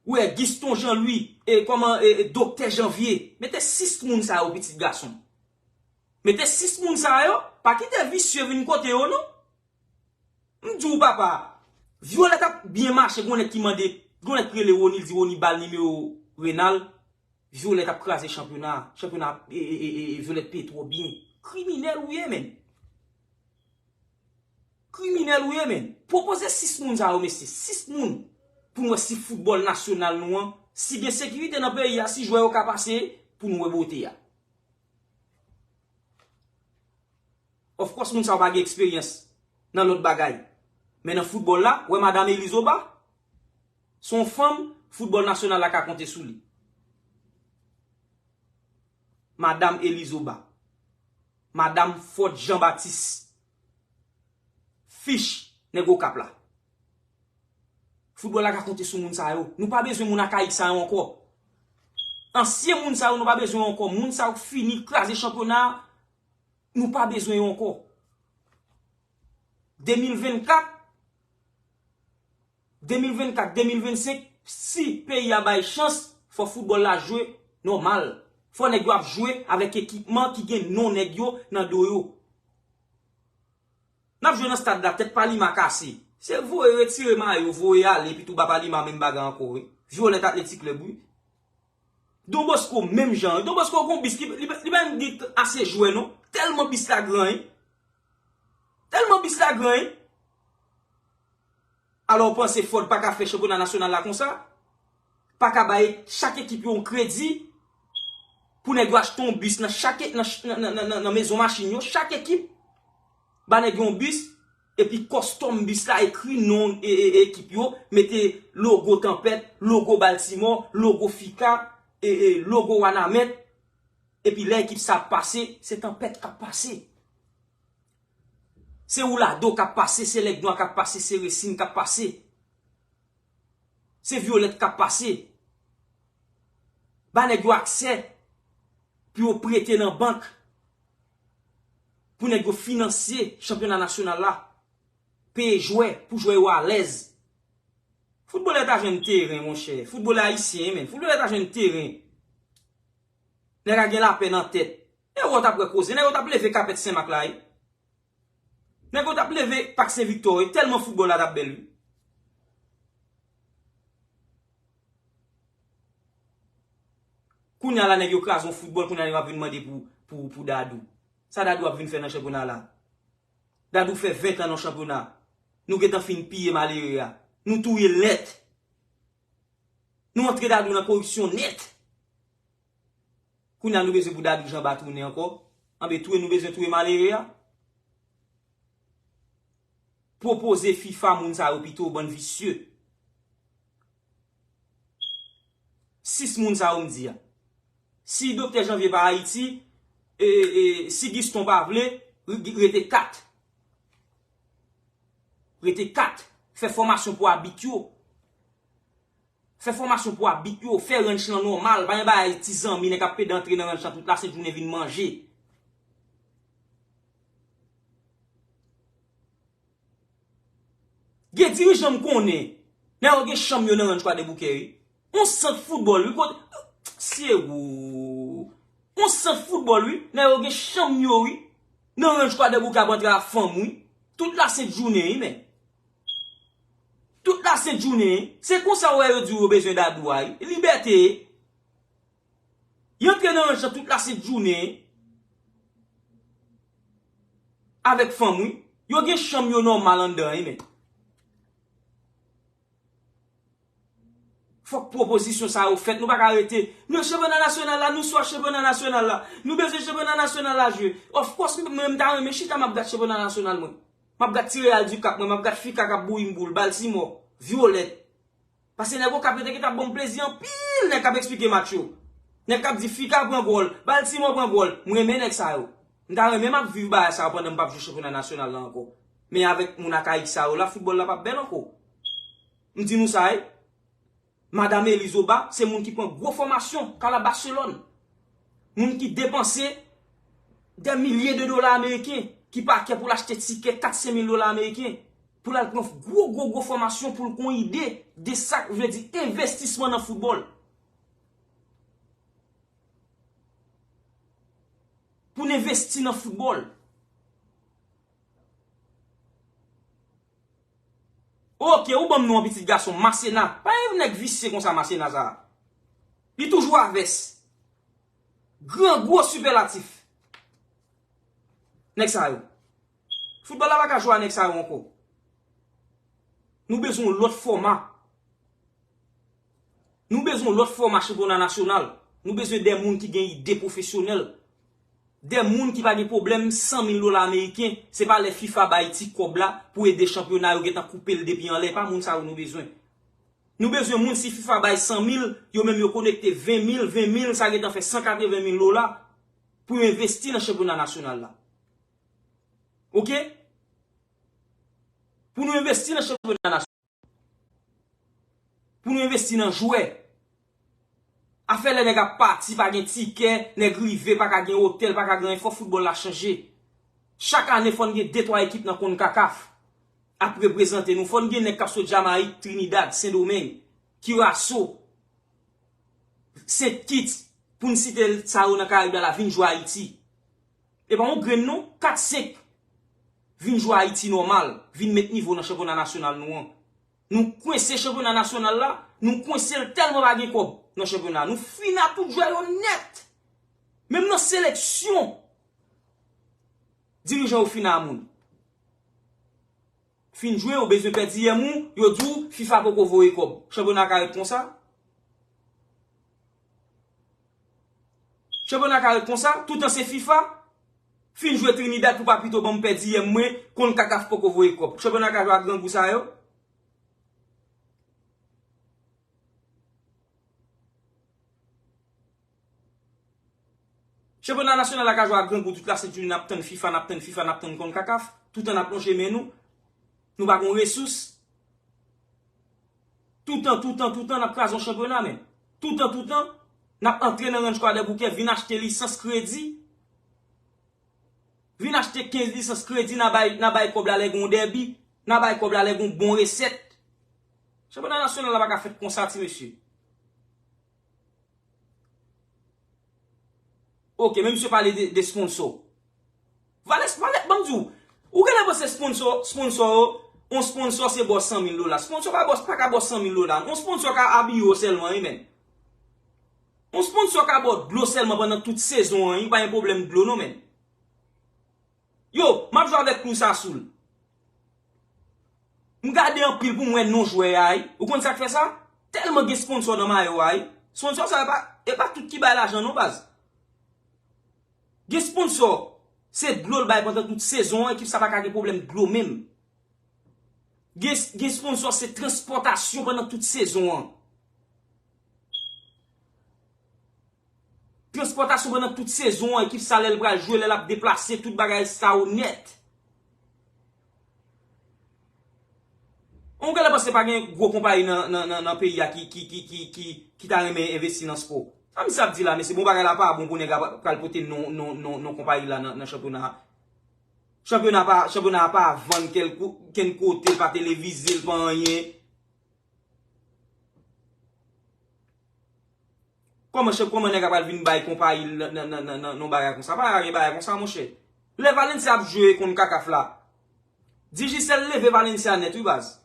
Ou wè Giston Jean Louis, e kòman, e, e, Doktè Janvye. Mete sis moun sa yo, pitit gason. Mete sis moun sa yo, pa kite visye vin kote yo, non. M di w, papa, Violette ap byen mache, gon nèg ki mande, gon nèg ki rele Rony, li di Rony ba l nimewo Renald. Violette ap kraze chanpyona, chanpyona, e, e, e, e, Violette peye twò byen. Kriminèl ou ye, menn. Kriminèl ou ye, menn. Pwopoze sis moun sa yo, mesye, sis moun, pou n wè si foutbòl nasyonal nou an, si gen sekirite nan peyi a, si jwè yo ka pase, pou n wè bote a. Of course, moun sa yo pa gen eksperyans nan lòt bagay. Men nan foutbòl la, wè Madanm Elizoba, se yon fanm, foutbòl nasyonal la ka konte sou li. Madanm Elizoba. Madanm Fòt Jean Baptiste. Fich, nèg Okap la. Foutbòl la ka konte sou moun sa yo. Nou pa bezwen moun akayik sa yo ankò. Ansyen moun sa yo, nou pa bezwen yo ankò. Moun sa yo k fini kraze chanpyona a, nou pa bezwen yo ankò. De mil vennkat, de mil vennkat, de mil vennsenk, si peyi a bay chans, fò foutbòl la jwe nòmal. Fò nèg yo ap jwe avèk ekipman ki gen non nèg yo nan do yo. N ap jwe nan stad la, tèt Palima kase. Se voye retire mayo, voye ale, epi tou ba Palima menm bagay ankò, wi. Violette Athletic Club, wi. Don Bosco, menm jan. Don Bosco gon bis, li, li, li pa menm gen ase jwè, non. Tèlman bis la gran, wi. Tèlman bis la gran, wi. Alò, w panse Fòt pa ka fè chanpyona nasyonal la konsa? Pa ka bay chak ekip yo yon kredi pou nèg yo achte yon bis nan chak e- nan ch- nan, nan, nan, nan, nan mezon machin yo, chak ekip ba nèg yo yon bis, epi kòstòm bis la, ekri non e- e- ekip yo, mete logo Tanpèt, logo Baltimore, logo Fika, e- e- logo Wanament, epi lè ekip sa ap pase, se Tanpèt k ap pase. Se Oulado k ap pase, se Lèg Nwa k ap pase, se Resin k ap pase. Se Violette k ap pase. Ba nèg yo aksè pou yo prete nan bank, pou nèg yo finanse chanpyona nasyonal la. peye jwè, pou jwè yo alèz. Foutbolè ta jwenn teren, monchè. Foutbolè ayisyen, men. Foutbolè ta jwenn teren. Nèg la gen lapè nan tèt. Nèg yo t ap wè koze. Nèg yo t ap leve kapèt Senmak la, wi. Nèg yo t ap leve Pak Sen Viktò, wi. Tèlman foutbòl la t ap bèl, wi. Kounye a la, nèg yo kraze yon foutbòl, kounye a yo ap vin mande pou, pou, pou Dadou. Sa Dadou ap vin fè nan chanpyona la? Dadou fè ven tan nan chanpyona. Nou gentan fin piye malere a. Nou touye l nèt. Nou antre Dadou nan koripsyon nèt. Kounye a nou bezwen pou Dadou Janba tounen ankò. Anben touye nou bezwen touye malere a. Pwopoze fifa moun sa yo pito, bann visye. Sis moun sa yo m di a. Si Doktè Janvye pa Ayiti, e, e, si Giston pa vle, re- rete kat. Rete kat. Fè fòmasyon pou abit yo. Fè fòmasyon pou abit yo. Fè ranch lan nòmal. Pa gen bagay ti zanmi nèg ap pede antre nan ranch lan tout lasent jounen vin manje. Gen dirijan m konnen, nèg yo gen chanm yo nan ranch Kwadèboukè, wi. On sant foutbòl, wi, kote, sye wo. On sant foutbòl, wi, nèg yo gen chanm yo, wi. Nan ranch Kwadèboukè ap antre ak fanm, wi. Tout lasent jounen, wi, men. Tout lasent jounen, wi. Se konsa w wè yo di w yo bezwen Dadou a, wi. Libète. Y antre nan ranch lan tout lasent jounen avèk fanm, wi. Yo gen chanm yo nòmal anndan, wi, men. Fòk pwopozisyon sa yo fèt. Nou pa ka rete, nou chanpyona nasyonal la, nou swa chanpyona nasyonal la. Nou bezwen chanpyona nasyonal la jwe. Of course, mwen, mwen, m ta renmen chita, m ap gad chanpyona nasyonal, mwen. M ap gad ti Real du Cap, mwen, m ap gad Fika k ap bouyi m boul, Baltimore, Vyolèt. Paske nèg Okap yo te gentan ap ban m plezi anpil, nèg k ap eksplike match yo. Nèg k ap di Fika pran gòl, Baltimore pran gòl. M renmen nèg sa yo. M ta renmen m ap viv bagay sa yo pandan m p ap jwe chanpyona nasyonal la ankò. Men avèk moun Akayik sa yo la, foutbòl la p ap bèl ankò. M di nou sa, wi. Madanm Elizoba, se moun ki pran gwo fòmasyon, ka la Baselòn. Moun ki depanse dè milye de dola ameriken, ki pa kè pou l achte tikè kat senk mil dola ameriken, pou l al pran gwo, gwo, gwo fòmasyon pou l gon ide de sa k vle di envestisman nan foutbòl. Pou n envesti nan foutbòl. Oke, ou ban m non yon pitit gason, Masena. Pa yon nèg visye konsa, Masena sa. Li toujou a vès. Gran gwo sipèlatif. Nèg sa yo. Foutbòl la pa ka jwe a nèg sa yo ankò. Nou bezwen yon lòt fòma. Nou bezwen yon lòt fòma chanpyona nasyonal. Nou bezwen de moun ki gen ide pwofesyonèl. De moun ki pa gen pwoblèm san mil dola ameriken. Se pa lè fifa bay ti kòb la pou ede chanpyona yo gentan koupe l depi anlè. Pa moun sa yo nou bezwen. Nou bezwen moun si fifa bay san mil, yo menm yo konekte ven mil, ven mil, sa gentan fè san katreven mil dola pou yo envesti nan chanpyona nasyonal la. Oke? Pou nou envesti nan chanpyona nasyonal. Pou nou envesti nan jwè. Afè lè nèg ap pati, pa gen tikè, nèg rive, pa ka gen otèl, pa ka gen anyen, fò foutbòl la chanje. Chak ane, fò n gen de twa ekip nan konkakaf ap reprezante nou. Fò n gen nèg k ap sot Jamayik, Trinidad, Sendomeng, Kiraso, Sent Kit, pou n site sa yo nan Karayib la, la vin jwe Ayiti. E pa yon grenn non, kat senk vin jwe Ayiti nòmal, vin met nivo nan chanpyona nasyonal nou an. Nou kwense chanpyona nasyonal la, nou kwense l tèlman pa gen kòb nan chanpyona. Nou fini ak tout jwè yo nèt. Menm nan seleksyon, dirijan yo fini a moun. Fin jwe, ou bezwen pèdi yèm ou, yo di w fifa poko voye kòb. Chanpyona ka ret konsa? Chanpyona ka ret konsa? Toutan se fifa? Fin jwe Trinidad pou pa pito ban m pèdi yèm mwen, konkakaf poko voye kòb. Chanpyona ka jwe ak grangou sa yo? Chanpyona nasyonal la ka jwe ak grangou tout lasent jounen, n ap tann fifa, n ap tann fifa, n ap tann konkakaf, toutan n ap lonje men nou, nou pa gon resous. Toutan, toutan, toutan, n ap kraze yon chanpyona, men. Toutan, toutan, n ap antre nan ranch Kwadèboukè, vin achte lisans kredi. Vin achte kenz lisans kredi, n a bay, n a bay kòb la lè gon dèbi. N a bay kòb la lè gon bon resèt. Chanpyona nasyonal la pa ka fèt konsa, ti mesye. Oke, men misye pale de, de sponsò. Valè, valè, ban m di w, ou genlè panse sponsò, sponsò yo, yon sponsò se ba w san mil dola. Sponsò pa ba w, pa ka ba w san mil dola. Yon sponsò ka abiye w sèlman, wi, menn. Yon sponsò ka ba w dlo sèlman pandan tout sezon an, wi, pa gen pwoblèm dlo, non, menn. Yo, m ap jwe avèk Cruz Azul. M gade anpil pou m wè non jwè a, wi. Ou konn sa k fè sa? Tèlman gen sponsò nan mayo a, wi. Sponsò sa, e pa, e pa tout ki bay lajan, non, baz. Gen sponsò, se dlo l bay pandan tout sezon an, ekip sa pa ka gen pwoblèm dlo menm. Gen, gen sponsò, se transpòtasyon pandan tout sezon an. Transpòtasyon pandan tout sezon an, ekip sa lè l pral jwe, lè l ap deplase, tout bagay sa yo nèt. Ou genlè panse pa gen gwo konpayi nan, nan, nan, nan peyi a ki, ki, ki, ki, ki, ki ta renmen envesti nan spò. Sa misye ap di la, mesye, bon, bagay la pa bon pou nèg la pral pote non, non, non, non konpayi la nan, nan chanpyona a. Chanpyona pa, chanpyona a pa vann kèlkou, kenn kote, l pa televize, l pa anyen. Kòman, kòman nèg la pral vin bay konpayi l nan, nan, nan, nan, nan yon bagay konsa? Pa gen bagay konsa, monchè. Lè Valencia ap jwe kont Kakaf la, Digicel leve Valencia nèt, wi, baz.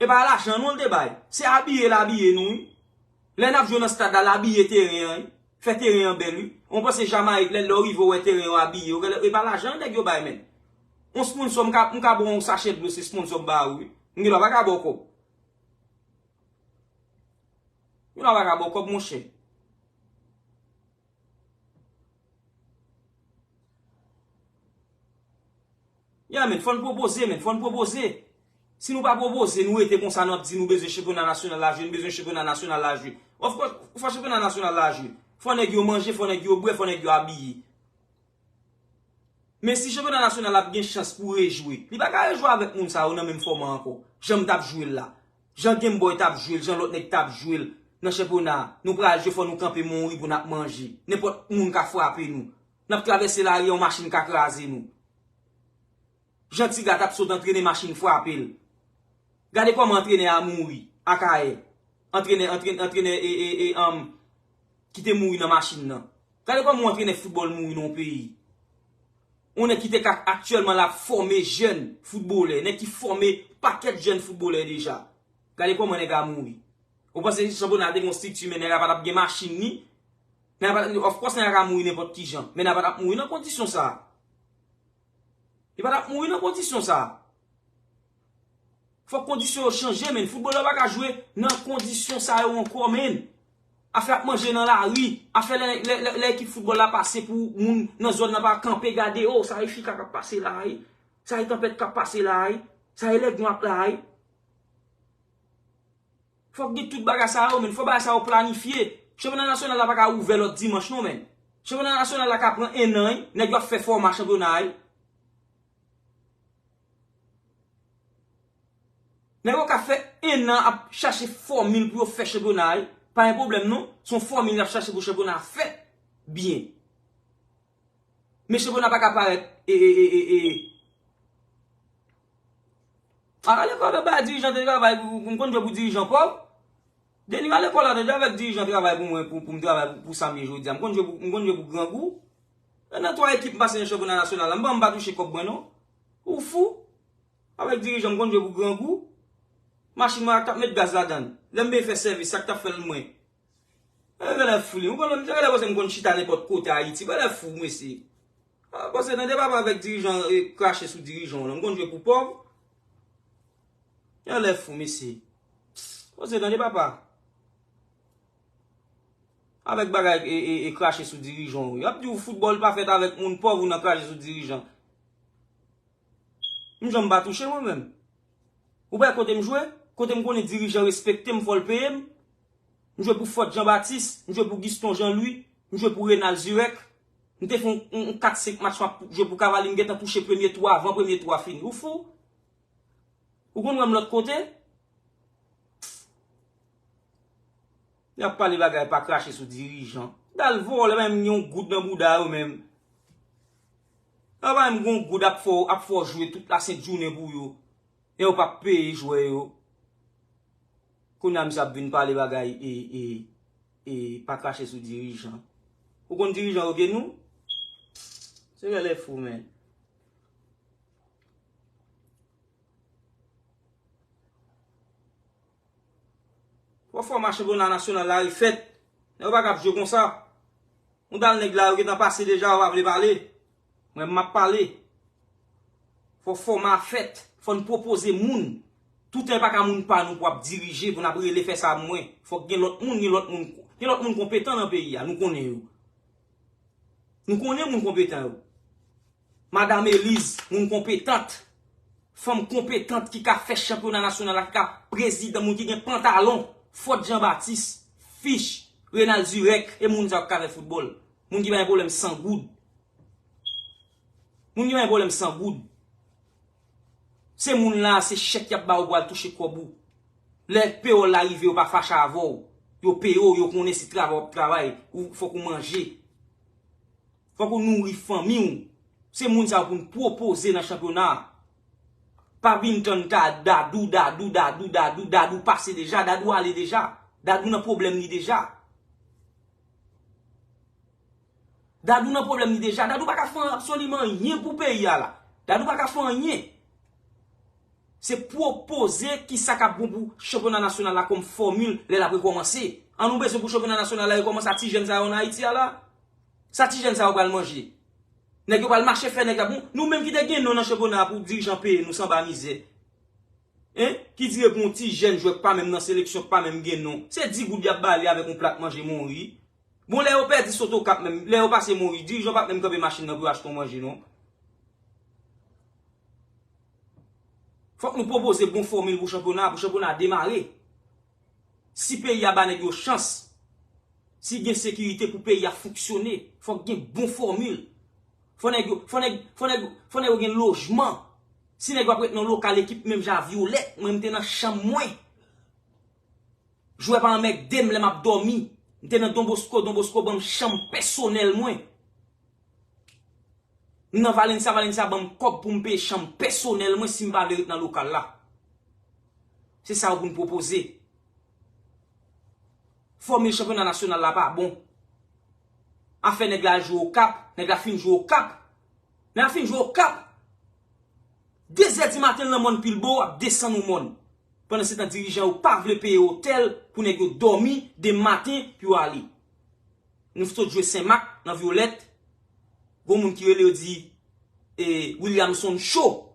E pa lajan non l te bay. Se abiye l abiye nou, wi. Lè n ap jwe nan stad la, l abiye teren an, wi. Fè teren an bèl, wi. Ou panse Jamayik, lè, lè w rive, w wè teren yo abiye. Ou genlè, e pa lajan nèg yo bay, menn. Yon sponsò, m ka, m ka ba w yon sachè dlo, se sponsò m ba ou, wi. M gendwa pa ka ba w kòb. M gendwa pa ka ba w kòb, monchè. Ya, men, fò n pwopoze, men, fò n pwopoze. Si nou pa pwopoze, nou rete konsa, nou ap di nou bezwen chanpyona nasyonal la jwe, nou bezwen chanpyona nasyonal la jwe. Of course, fò chanpyona nasyonal la jwe. Fò nèg yo manje, fò nèg yo bwè, fò nèg yo abiye. Men si chanpyona nasyonal la ap gen chans pou rejwe, li pa ka rejwe avèk moun sa yo nan menm fòma ankò. Jan m t ap jwe l la. Jan Game Boy t ap jwe l, jan lòt nèg t ap jwe l nan chanpyona a. Nou pral jwe, fò nou kanpe mouri pou n ap manje. Nenpòt moun ka frape nou. N ap travèse lari a, yon machin ka kraze nou. Jan Tiga t ap sot antrene, machin frape l. Gade kòman antrenè a mouri, Akayè. Antrenè, antrenè, antrenè, e, e, e, anm, ki te mouri nan machin nan. Gade kòman yon antrenè foutbòl mouri nan yon peyi. Yon nèg ki te ka aktyèlman la fòme jèn foutbolè, nèg ki fòme pakèt jèn foutbolè deja. Gade kòman nèg la mouri. Ou panse chanpyona a te gen yon estrikti, men nèg la pa t ap gen machin ni. Nèg la pa t ap, of course, nèg la ka mouri nenpòt ki jan. Men nèg la pa t ap mouri nan kondisyon sa a. Li pa t ap mouri nan kondisyon sa a. Fòk kondisyon yo chanje, men. Foutbolè pa ka jwe nan kondisyon sa yo ankò, men. Afè ap manje nan lari. Afè lè, lè, lè, lè ekip foutbòl la pase pou moun nan zòn nan pa kanpe gade, o, sa e chika k ap pase la, wi. Sa e tanpèt k ap pase la, wi. Sa e lèg nwa k la, wi. Fòk gen tout bagay sa yo, men. Fò bagay sa yo planifye. Chanpyona nasyonal la pa ka ouvè lòt dimanch, non, men. Chanpyona nasyonal la ka pran en an, wi. Nèg yo ap fè fòma chanpyona a, wi. Nèg yo ka fè en an ap chache fòmil pou yo fè chanpyona a, wi. Pa gen pwoblèm, non. Se yon fòmil y ap chache pou chanpyona a fèt byen. Men chanpyona pa ka parèt, e, e, e, e, e. A, lekòl, ba dirijan te travay pou, pou, m konn jwe pou dirijan pòv. Deni, ba lekòl la, tande, avèk dirijan travay pou mwen, pou, pou m travay pou, pou sa m ye jodi a. M konn jwe pou, m konn jwe pou grangou. E nan twa ekip m pase nan chanpyona nasyonal la, m pa, m pa touche kòb mwen, non. Ou fou? Avèk dirijan, m konn jwe pou grangou. Machin mwen ak t ap met gaz ladan l. Lè m bezwen fè sèvis, sa k t ap fè l mwen. E genlè fou li. Ou konn, genlè panse m konn chita nenpòt kote Ayiti. Genlè fou, mesye. A, panse tande papa avèk dirijan, e, krache sou dirijan w lan. M konn jwe pou pòv. Genlè fou, mesye. Panse tande papa. Avèk bagay e, e, e krache sou dirijan w. Y ap di w foutbòl pa fèt avèk moun pòv, ou nan krache sou dirijan. M janm pa touche mwen menm. Ou pa wè kote m jwe? Kote m konnen dirijan respekte m, fò l peye m. M jwe pou Fòt Jan Batis, m jwe pou Giston Jan Lwi, m jwe pou Renal Zirèk. M te fè yon, yon, yon kat senk match m ap jwe pou Kavali, m gentan touche premye tou a avan premye tou a fini. Ou fou? Ou konn wè m lòt kote? Y ap pale bagay pa krache sou dirijan. Dal vòlè, menm yon goud nan bouda yo menm. Yo pa menm gon goud ap fè w, ap fè w jwe tout lasent jounen pou yo. E yo p ap peye jwè yo. Kounye a misye ap vin pale bagay e, e, e pa krache sou dirijan. Ou konn dirijan yo gen nou? Se lè lè fou, men. Fò fòma chanpyona nasyonal la refèt. Nèg yo pa ka ap jwe konsa. Yon dal nèg la yo gentan pase deja, yo pa vle pale. Mwen m ap pale. Fò fòma a fèt. Fò n pwopoze moun. Toutan e pa ka moun pa nou pou ap dirije, pou n ap rele fè sa mwen. Fòk gen lòt moun, gen lòt moun, gen lòt moun konpetan nan peyi a. Nou konnen yo. Nou konnen moun konpetan yo. Madanm Eliz, moun konpetant. Fanm konpetant ki ka fè chanpyona nasyonal la, ki ka prezidan, moun ki gen pantalon, Fòt Jan Batis, Fich, Renald Zurek, e moun sa yo ki ka fè foutbòl. Moun ki pa gen pwoblèm san goud. Moun ki pa gen pwoblèm san goud. Se moun la, se chèk y ap ba ou pou al touche kòb ou. Lè peyòl la rive, yo pa fache avè w. Yo peye w, yo konnen se travay w ap travay, ou fòk ou manje. Fòk ou nouri fanmi w. Se moun sa yo pou n pwopoze nan chanpyona a. Pa vin tann ta Dadou, Dadou, Dadou, Dadou, Dadou pase deja, Dadou ale deja. Dadou nan pwoblèm li deja. Dadou nan pwoblèm li deja. Dadou pa ka fè absoliman anyen pou peyi a la. Dadou pa ka fè anyen. Se pwopoze kisa k ap bon pou chanpyona nasyonal la kòm fòmil lè l ap rekòmanse. An nou bezwen pou chanpyona nasyonal la rekòmanse a ti jèn sa yo an Ayiti a la? Sa ti jèn sa yo pral manje? Nèg yo pral mache fè nèg la bon. Nou menm ki te gen non nan chanpyona a pou dirijan peye nou sanba mizè. Hein? Ki dire pou yon ti jèn jwè k pa menm nan seleksyon, k pa menm gen non. Se di goud y ap ba li avèk yon plat manje mori. Bon, lè yo pèdi sot Okap menm, lè yo pase mori, dirijan pa t menm kanpe machin nan pou yo achte yon manje non. Fòk nou pwopoze bon fòmil pou chanpyona, pou chanpyona a demare. Si peyi a ba nèg yo chans, si gen sekirite pou peyi a fonksyone, fòk gen bon fòmil. Fò nèg yo, fò nèg, fò nèg, fò nèg yo gen lojman. Si nèg yo ap ret nan lokal ekip menm jan a Vyolèt, mwen m te nan chanm mwen. Jwè pa anmègde m lè m ap dòmi. M te nan Don Bosco, Don Bosco ban m chanm pèsonèl mwen. M nan Valencia, Valencia ban m kòb pou m peye chanm pèsonèl mwen si m pa vle ret nan lokal la. Se sa yo pou n pwopoze. Fòmil chanpyona nasyonal la pa bon. Afè nèg la al jwe Okap, nèg la fin jwe Okap. Nèg la fin jwe Okap. De zè di maten l nan mòn Pilbo ap desann yon mòn. Pandan se tan dirijan yo pa vle peye otèl pou nèg yo dòmi demen maten pou yo ale. Nou sot jwe Senmak nan Vyolèt. Gon moun ki rele yo di e, Williamson cho.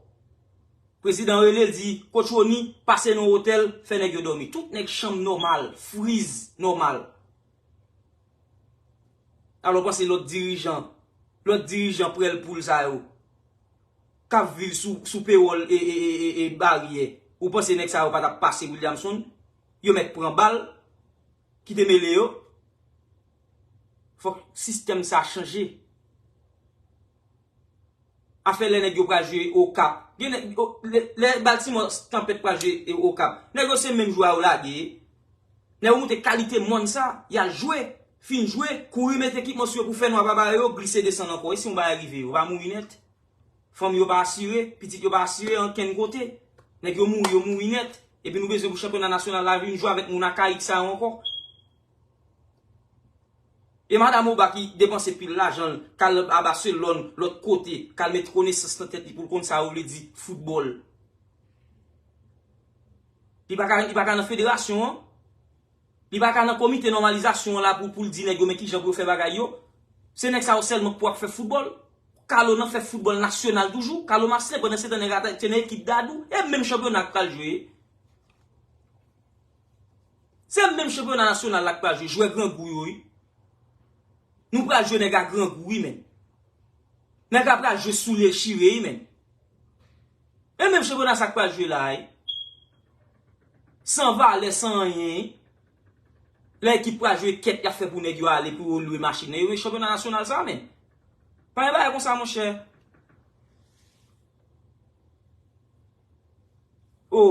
Prezidan rele l di, Coach Rony, pase nan otèl, fè nèg yo dòmi. Tout nèg chanm nòmal, friz nòmal. Alò, panse lòt dirijan, lòt dirijan prèl poul sa yo, k ap viv sou, sou pewòl e, e, e, e, e baryè. Ou panse nèg sa yo pa t ap pase Williamson? Yo mèt pran bal, ki te mele yo. Fòk sistèm sa chanje. Afè lè nèg yo pral jwe Okap. Gen nèg, o, lè, lè Baltimore Tempête pral jwe e, Okap. Nèg yo se menm jwè a yo lage. Nèg yo moute kalite mòn sa, y al jwe, fin jwe, kouri met ekipman sou yo pou fè nwa pa bare yo, glise desann ankò. E si yon bagay rive yo, yo pa mouri nèt? Fanmi yo pa asire, pitit yo pa asire ankenn kote. Nèg yo mouri, yo mouri nèt. Epi nou bezwen pou chanpyona nasyonal la vin jwe avèk moun akayik sa yo ankò. E Madam Oba ki depanse pil lajan l, k al a Baselòn, lòt kote, k al met konesans nan tèt li pou l konn sa yo vle di foutbòl. Li pa ka, li pa ka nan federasyon an. Li pa ka nan komite nòmalizasyon an la pou, pou l di nèg yo men kijan pou yo fè bagay yo. Se nèg sa yo sèlman k pou ap fè foutbòl. Kalo nan fè foutbòl nasyonal toujou. Kalo Maslin, pandan se tan nèg la te nan ekip Dadou. E menm chanpyona k pral jwe. Se menm chanpyona nasyonal la k pral jwe. Jwè grangou yo, wi. Nou pral jwe nèg a grangou, wi, men. Nèg la pral jwe soulye chire, wi, men. E menm chanpyona sa k pral jwe la, wi. San valè, san anyen, wi. Lè ekip pral jwe kèt, y ap fè pou nèg yo ale, pou yo lwe machin nan yo, men chanpyona nasyonal sa, men. Pa gen bagay konsa, monchè. O.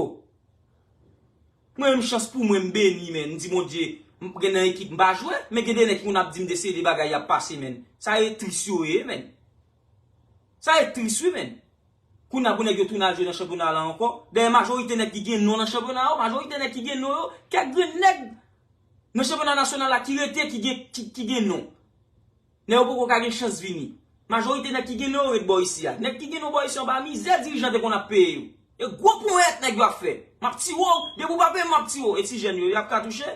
Mwen menm chans pou mwen, m beni, men. M di, Bondye, m gen nan ekip, m pa jwe, men gen de nèg ki konn ap di m de seri de bagay y ap pase, men. Sa e tris yo ye, men. Sa e tris wi, menn. Kounye a pou nèg yo tounen al jwe nan chanpyona la ankò. Dayè, majorite nèg ki gen non nan chanpyona yo, majorite nèg ki gen non yo, kèk grenn nèg nan chanpyona nasyonal la ki rete, ki gen, ki, ki gen non. Nèg yo poko ka gen chans vini. Majorite nèg ki gen non yo ret bò isi a. Nèg ki gen non bò isi anba mizè dirijan te konn ap peye yo. E gwo ponyèt nèg yo ap fè. M ap tiye w, depi w pa peye m, m ap tiye w. E ti jèn yo, y ap ka touche?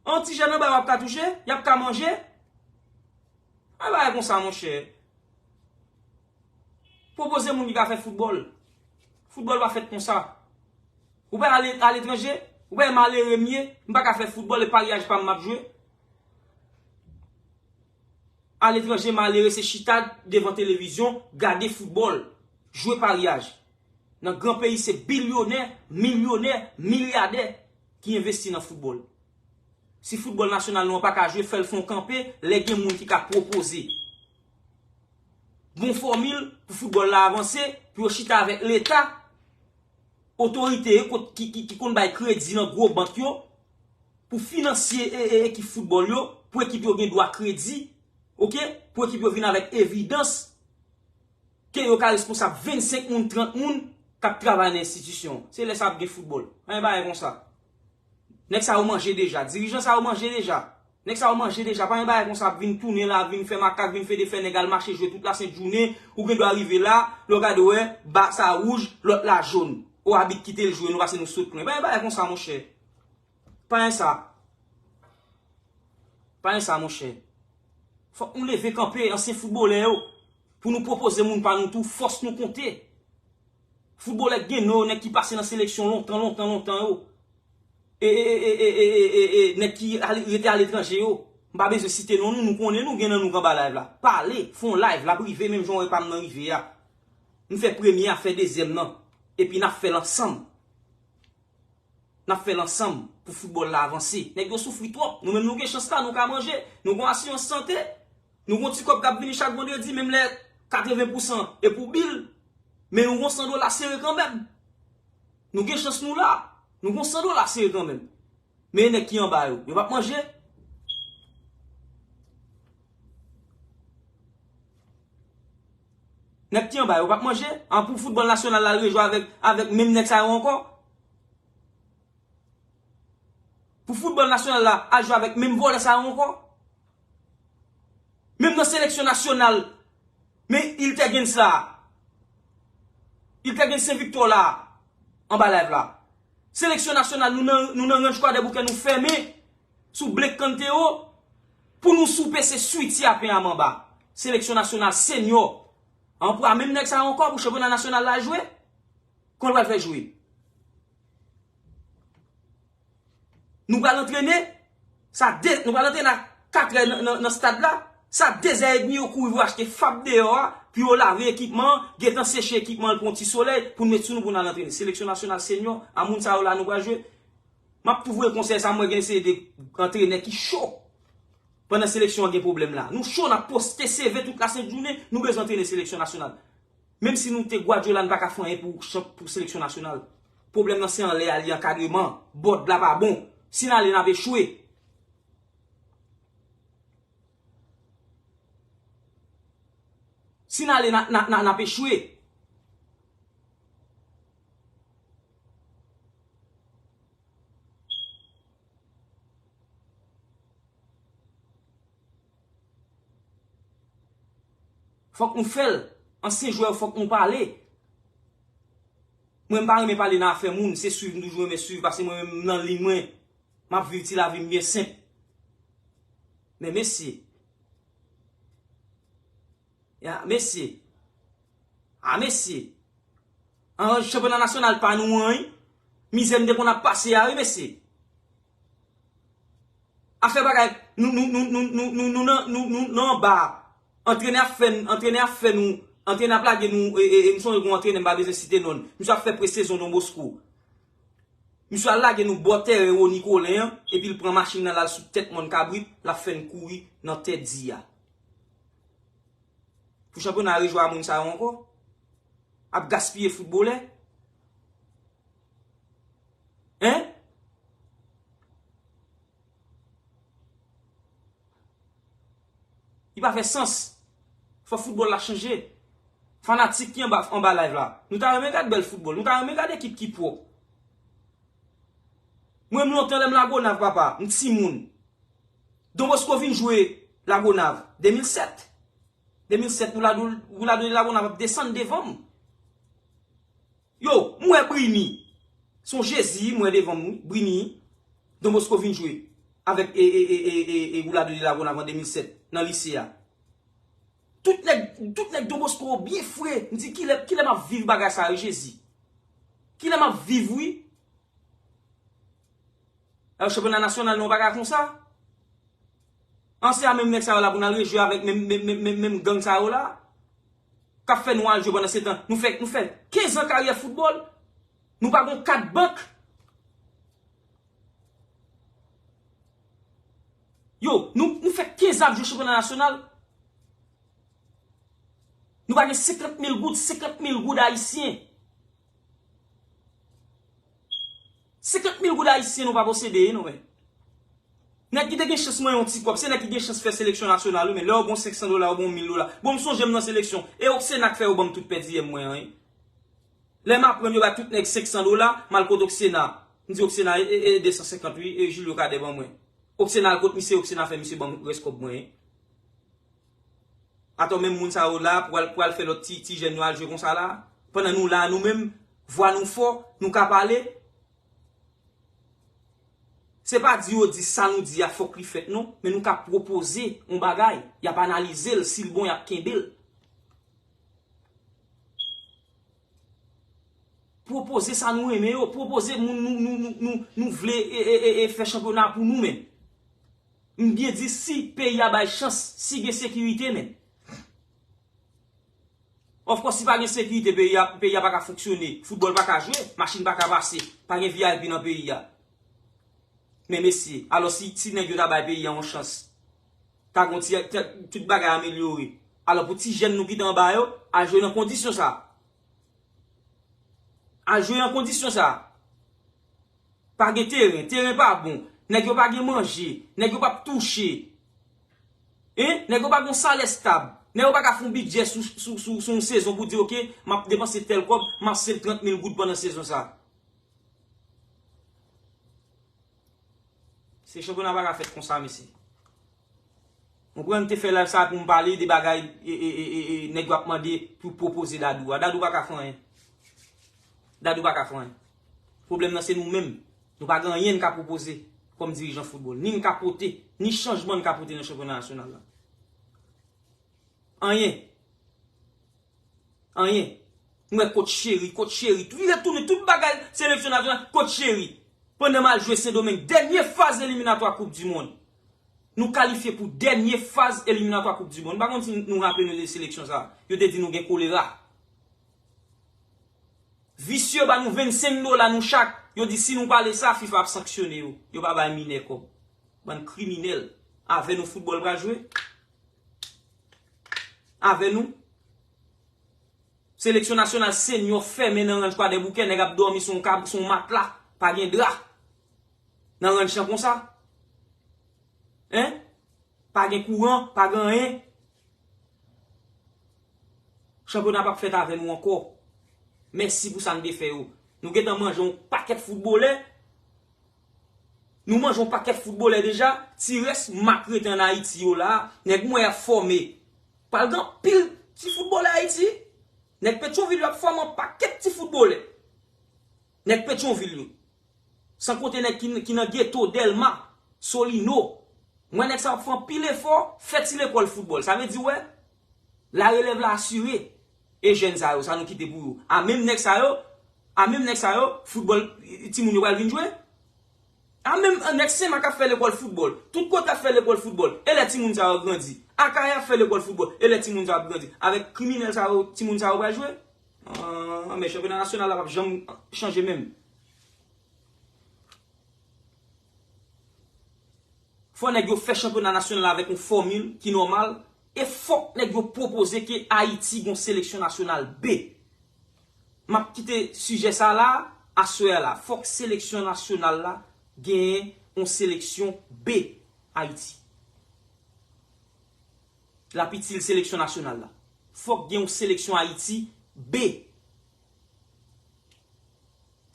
Yon ti jèn anba yo ap ka touche? Y ap ka manje? Yon bagay konsa, monchè. Pwopoze moun ki ka fè foutbòl. Foutbòl pa fèt konsa. Ou pa ale aletranje? Ou pa malere m ye? M pa ka fè foutbòl, e paryaj pa m m ap jwe. Aletranje, malere se chita devan televizyon, gade foutbòl, jwe paryaj. Nan gran peyi, se bilyonè, milyonè, milyadè ki envesti nan foutbòl. Si foutbòl nasyonal nou an pa ka jwe, fè l fè yon kanpe, lè gen moun ki ka pwopoze bon fòmil pou foutbòl la avanse, pou yo chita avèk Leta, otorite yo kot-, ki, ki, ki konn bay kredi nan gwo bank yo, pou finansye e, e, ekip foutbòl yo, pou ekip yo gen dwa kredi, oke? Pou ekip yo vin avèk evidans ke yo ka responsab vennsenk moun, trant moun k ap travay nan enstitisyon. Se lè sa ap gen foutbòl. Pa gen bagay konsa. Nèg sa yo manje deja. Dirijan sa yo manje deja. Nèg sa yo manje deja. Pa gen bagay konsa ap vin tounen la, vin fè makak, vin fè defè nèg al mache jwe tout lasent jounen. Ou gen dwa rive la, lè w gade w wè, ba sa wouj, lòt la jòn. O abit kite l jwe, nou pase nou sot plen. Pa gen bagay konsa, monchè. Pa gen sa. Pa gen sa, monchè. Fòk nou leve kanpe, ansyen foutbolè yo, pou nou pwopoze moun pa nou tou fòs nou konte. Foutbolè k gen non yo, nèg ki pase nan seleksyon lontan, lontan, lontan yo. E, e, e, nèg ki ale, rete aletranje yo. M pa bezwen site non nou, nou konnen nou gen nan nou k anba live la. Pale, fè yon live, l ap rive menm jan w wè pa m nan rive a. M fè premye a, fè dezyèm nan. Epi n ap fè l ansanm. N ap fè l ansanm pou foutbòl la avanse. Nèg yo soufri twòp. Nou menm nou gen chans la, nou ka manje. Nou gen asirans sante. Nou gen ti kòb k ap vini chak vandredi, menm lè katreven pousan e pou bil. Men nou gen san dola sere kanmenm. Nou gen chans nou la. Nou gen san dola sere kanmenm. Men nèg ki anba yo, yo p ap manje. Nèg ki anba yo p ap manje. An pou foutbòl nasyonal la al rejwe avèk, avèk menm nèg sa yo ankò. Pou foutbòl nasyonal la al jwe avèk menm vòlè sa yo ankò. Menm nan seleksyon nasyonal, men Iltegens la. Iltegens Sen Viktò la, anba live la. Seleksyon nasyonal, nou nan, nou nan ranch Kwadèboukè, nou fèmen sou Black Cantero pou nou soupe se switi a pen a manba. Seleksyon nasyonal senyò. An pran menm nèg sa yo ankò pou chanpyona nasyonal la jwe? Kòman l pral fè jwe? Nou pral antrene, sa de, nou pral antrene a katrè nan, nan, nan stad la, sa dezè edmi yo kouri pou achte fab deyò a, pou yo lave ekipman an, gentan seche ekipman an pou yon ti solèy, pou n met sou nou pou n al antrene. Seleksyon nasyonal senyò, a moun sa yo la nou pral jwe. M ap tou voye konsèy sa, mwen gen seri de antrenè ki cho. Pandan seleksyon an gen pwoblèm la. Nou cho, n ap poste C V tout lasent jounen, nou bezwen antrene seleksyon nasyonal. Menm si nou te Guardiola, n pa ka fè anyen pou, pou seleksyon nasyonal. Pwoblèm nan se anlè a, li ankadreman. Bòd la pa bon. Si n ale, n ap echwe. Si n ale, n a, n a, n a, n ap echwe. Fòk nou fè l. Ansyen jwè yo, fòk nou pale. Mwen, m pa renmen pale nan afè moun, se swiv m toujou renmen swiv, paske mwen menm m nan liy mwen. M ap viv ti lavi m byen senp. Men mesye. Ya, mesye. A, mesye. An chanpyona nasyonal pa nou an, wi. Mizè m te konn ap pase a, wi, mesye. Afè bagay, nou, nou, nou nan anba. Antrenè ap fè n, antrenè ap fè nou, antrenè ap lage nou, e, e, e, m sonje gon antrenè, m pa bezwen site non l. Misye ap fè presezon Don Bosco. Misye al lage nou bò tèren Rony Colin an, epi l pran machin nan, l al sou tèt Mòn Kabrit, l ap fè n kouri nan tè di a. Pou chanpyona rejwe a moun sa yo ankò? Ap gaspiye foutbolè? Hein? pa fè sans. Fò foutbòl la chanje. Fanatik ki anba, anba live la, nou ta renmen gad bèl foutbòl. Nou ta renmen gad ekip ki pwòp. Mwen menm lontan lè m Lagonav, papa, m timoun. Don Bosco vin jwe Lagonav de mil sèt. De mil sèt, Roulado, Roulado de Lagonav ap desann devan m. Yo, m wè Brini. Se yon Jezi m wè devan m, wi. Brini. Don Bosco vin jwe avèk e, e, e, e, e, e Roulado de Lagonav an de mil sèt nan lise a. Tout nèg, tout nèg Don Bosco byen fre. M di, kilè, kilè m ap viv bagay sa yo, Jezi? Kilè m ap viv, wi? Alò, chanpyona nasyonal nan yon bagay konsa? An se a menm nèg sa yo la pou n al rejwe avèk menm, menm, menm, menm, menm gang sa yo la? K ap fè nou al jwe pandan se tan. Nou fè, nou fè kenz an karyè foutbòl. Nou pa gon kat bank. Yo, nou, nou fè kenz an ap jwe chanpyona nasyonal. Nou pa gen senkant mil goud, senkant mil goud ayisyen. Senkant mil goud ayisyen nou pa posede, non, men. Nèg ki te gen chans manyen yon ti kòb, se nèg ki gen chans fè seleksyon nasyonal, wi, men lè yo ba w senk san dola, yo ba w mil dola. Bon, m sonje m nan seleksyon, e Oksena k fè yo ban m tout pèdiyè m mwen an, wi. Lè m aprann yo bay tout nèg senk san dola, m al kot Oksena. M di Oksena, e, e, e de san senkant, wi, e Julio Cadet ban mwen. Oksena al kot misye, Oksena fè misye ban m rès kòb mwen, wi. Atò menm moun sa yo la, pou al, pou al fè lòt ti, ti jèn yo al jwe konsa la. Pandan nou la, nou menm, vwa nou fò, nou ka pale. Se pa di yo di sa nou di a fòk li fèt non, men nou ka pwopoze yon bagay, y ap analize l, si l bon, y ap kenbe l. Pwopoze sa nou renmen yo, pwopoze moun nou, nou, nou, nou, nou vle e, e, e, e fè chanpyona pou nou menm. M byen di si peyi a bay chans, si gen sekirite menm. Of course, si pa gen sekirite, peyi a, peyi a pa ka fonksyone, foutbòl pa ka jwe, machin pa ka pase, pa gen V I P nan peyi a. Men mesye, alò si, si nèg yo ta bay peyi a yon chans, ta gon ti, ti, tout bagay amelyore. Alò pou ti jèn nou ki te anba yo, al jwe nan kondisyon sa. Al jwe nan kondisyon sa. Pa gen teren, teren pa bon. Nèg yo pa gen manje, nèg yo p ap touche. Hein? Nèg yo pa gen yon salè stab. Nèg yo pa ka fè yon bidjè sou, sou, sou, sou yon sezon pou di, oke, m ap depanse tèl kòb, m ap sel trant mil goud pandan sezon sa. Se chanpyona pa ka fèt konsa, mesye. Ou konprann, m te fè live sa pou m pale de bagay e, e, e, e, e, nèg yo ap mande pou pwopoze Dadou a. Dadou pa ka fè anyen. Dadou pa ka fè anyen. Pwoblèm nan se nou menm. Nou pa gen anyen n ka pwopoze kòm dirijan foutbòl. Ni n ka pote, ni chanjman n ka pote nan chanpyona nasyonal la. Anyen. Anyen. M wè kot Cheri, kot Cheri. Tou, li retounen tout bagay seleksyon nasyonal, kot Cheri. Pandan m al jwe Sendomeng, dènye faz eliminatwa Koup di Mond. Nou kalifye pou dènye faz eliminatwa Koup di Mond. M pa konn si nou raple nou de seleksyon sa. Yo te di nou gen kolera. Visye ba nou vennsenk dola nou chak. Yo di si nou pale sa, fifa ap sanksyone yo. Yo pa bay minè kòb. Bann kriminèl. Avè nou foutbòl pral jwe. Avè nou. Seleksyon nasyonal senyò fèmen nan ranch Kwadèboukè, nèg ap dòmi sou yon kab, sou yon matla, pa gen dra. Nan ranch lan konsa. Hein? Pa gen kouran, pa gen anyen. Chanpyona p ap fèt avè nou ankò. Mèsi pou sa n te fè yo. Nou gentan manje yon pakèt foutbolè. Nou manje yon pakèt foutbolè deja. Ti rès mak rete ann Ayiti yo la. Nèg m wè y ap fòme. Pral gen anpil ti foutbolè Ayiti. Nèg Petyonvil yo ap fòme yon pakèt ti foutbolè. Nèg Petyonvil yo. San konte nèg ki, ki nan geto, Dèlma, Solino. M wè nèg sa yo ap fè anpil efò, fè ti lekòl foutbòl. Sa vle di, w wè, larelèv la asire. E jèn sa yo, sa nou kite pou yo? A menm nèg sa yo, a menm nèg sa yo, foutbòl, timoun yo pral vin jwe? A menm nèg Senmak ap fè lekòl foutbòl. Tout kote ap fè lekòl foutbòl. E lè timoun sa yo grandi? Akayè ap fè lekòl foutbòl. E lè timoun sa yo ap grandi? Avèk kriminèl sa yo, timoun sa yo pral jwe? Ah, men chanpyona nasyonal la p ap janm chanje menm. Fò nèg yo fè chanpyona nasyonal la avèk yon fòmil ki nòmal, e fòk nèg yo pwopoze ke Ayiti gon seleksyon nasyonal B. M ap kite sijè sa la, aswè a la. Fòk seleksyon nasyonal la genyen yon seleksyon B Ayiti. l ap itil seleksyon nasyonal la. Fòk gen yon seleksyon Ayiti B.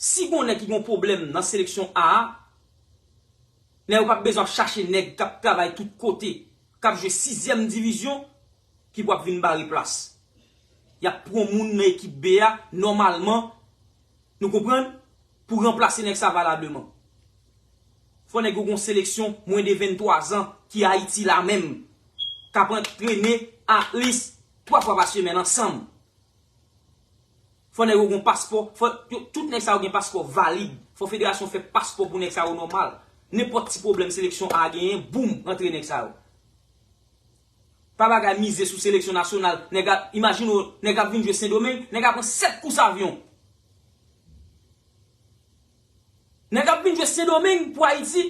Si gon nèg ki gon pwoblèm nan seleksyon A a, nèg yo p ap bezwen ap chache nèg k ap travay tout kote, k ap jwe sizyèm divizyon, ki pou ap vin bare plas. Y ap pran moun nan ekip B a, nòmalman, nou konprann, pou ranplase nèg sa valableman. Fò nèg yo gon seleksyon mwens de venntwa zan ki Ayiti la menm, k ap antrene at least twa fwa pa semèn ansanm. Fò nèg yo gon paspò, fò yo, tout nèg sa yo gen paspò valid. Fò federasyon fè paspò pou nèg sa yo nòmal. Nenpòt ti pwoblèm seleksyon A genyen, boum, rantre nèg sa yo. Pa bagay mize sou seleksyon nasyonal. Nèg ap, imajine w, nèg ap vin jwe Sendomeng, nèg ap pran sèt kous avyon. Nèg ap vin jwe Sendomeng pou Ayiti.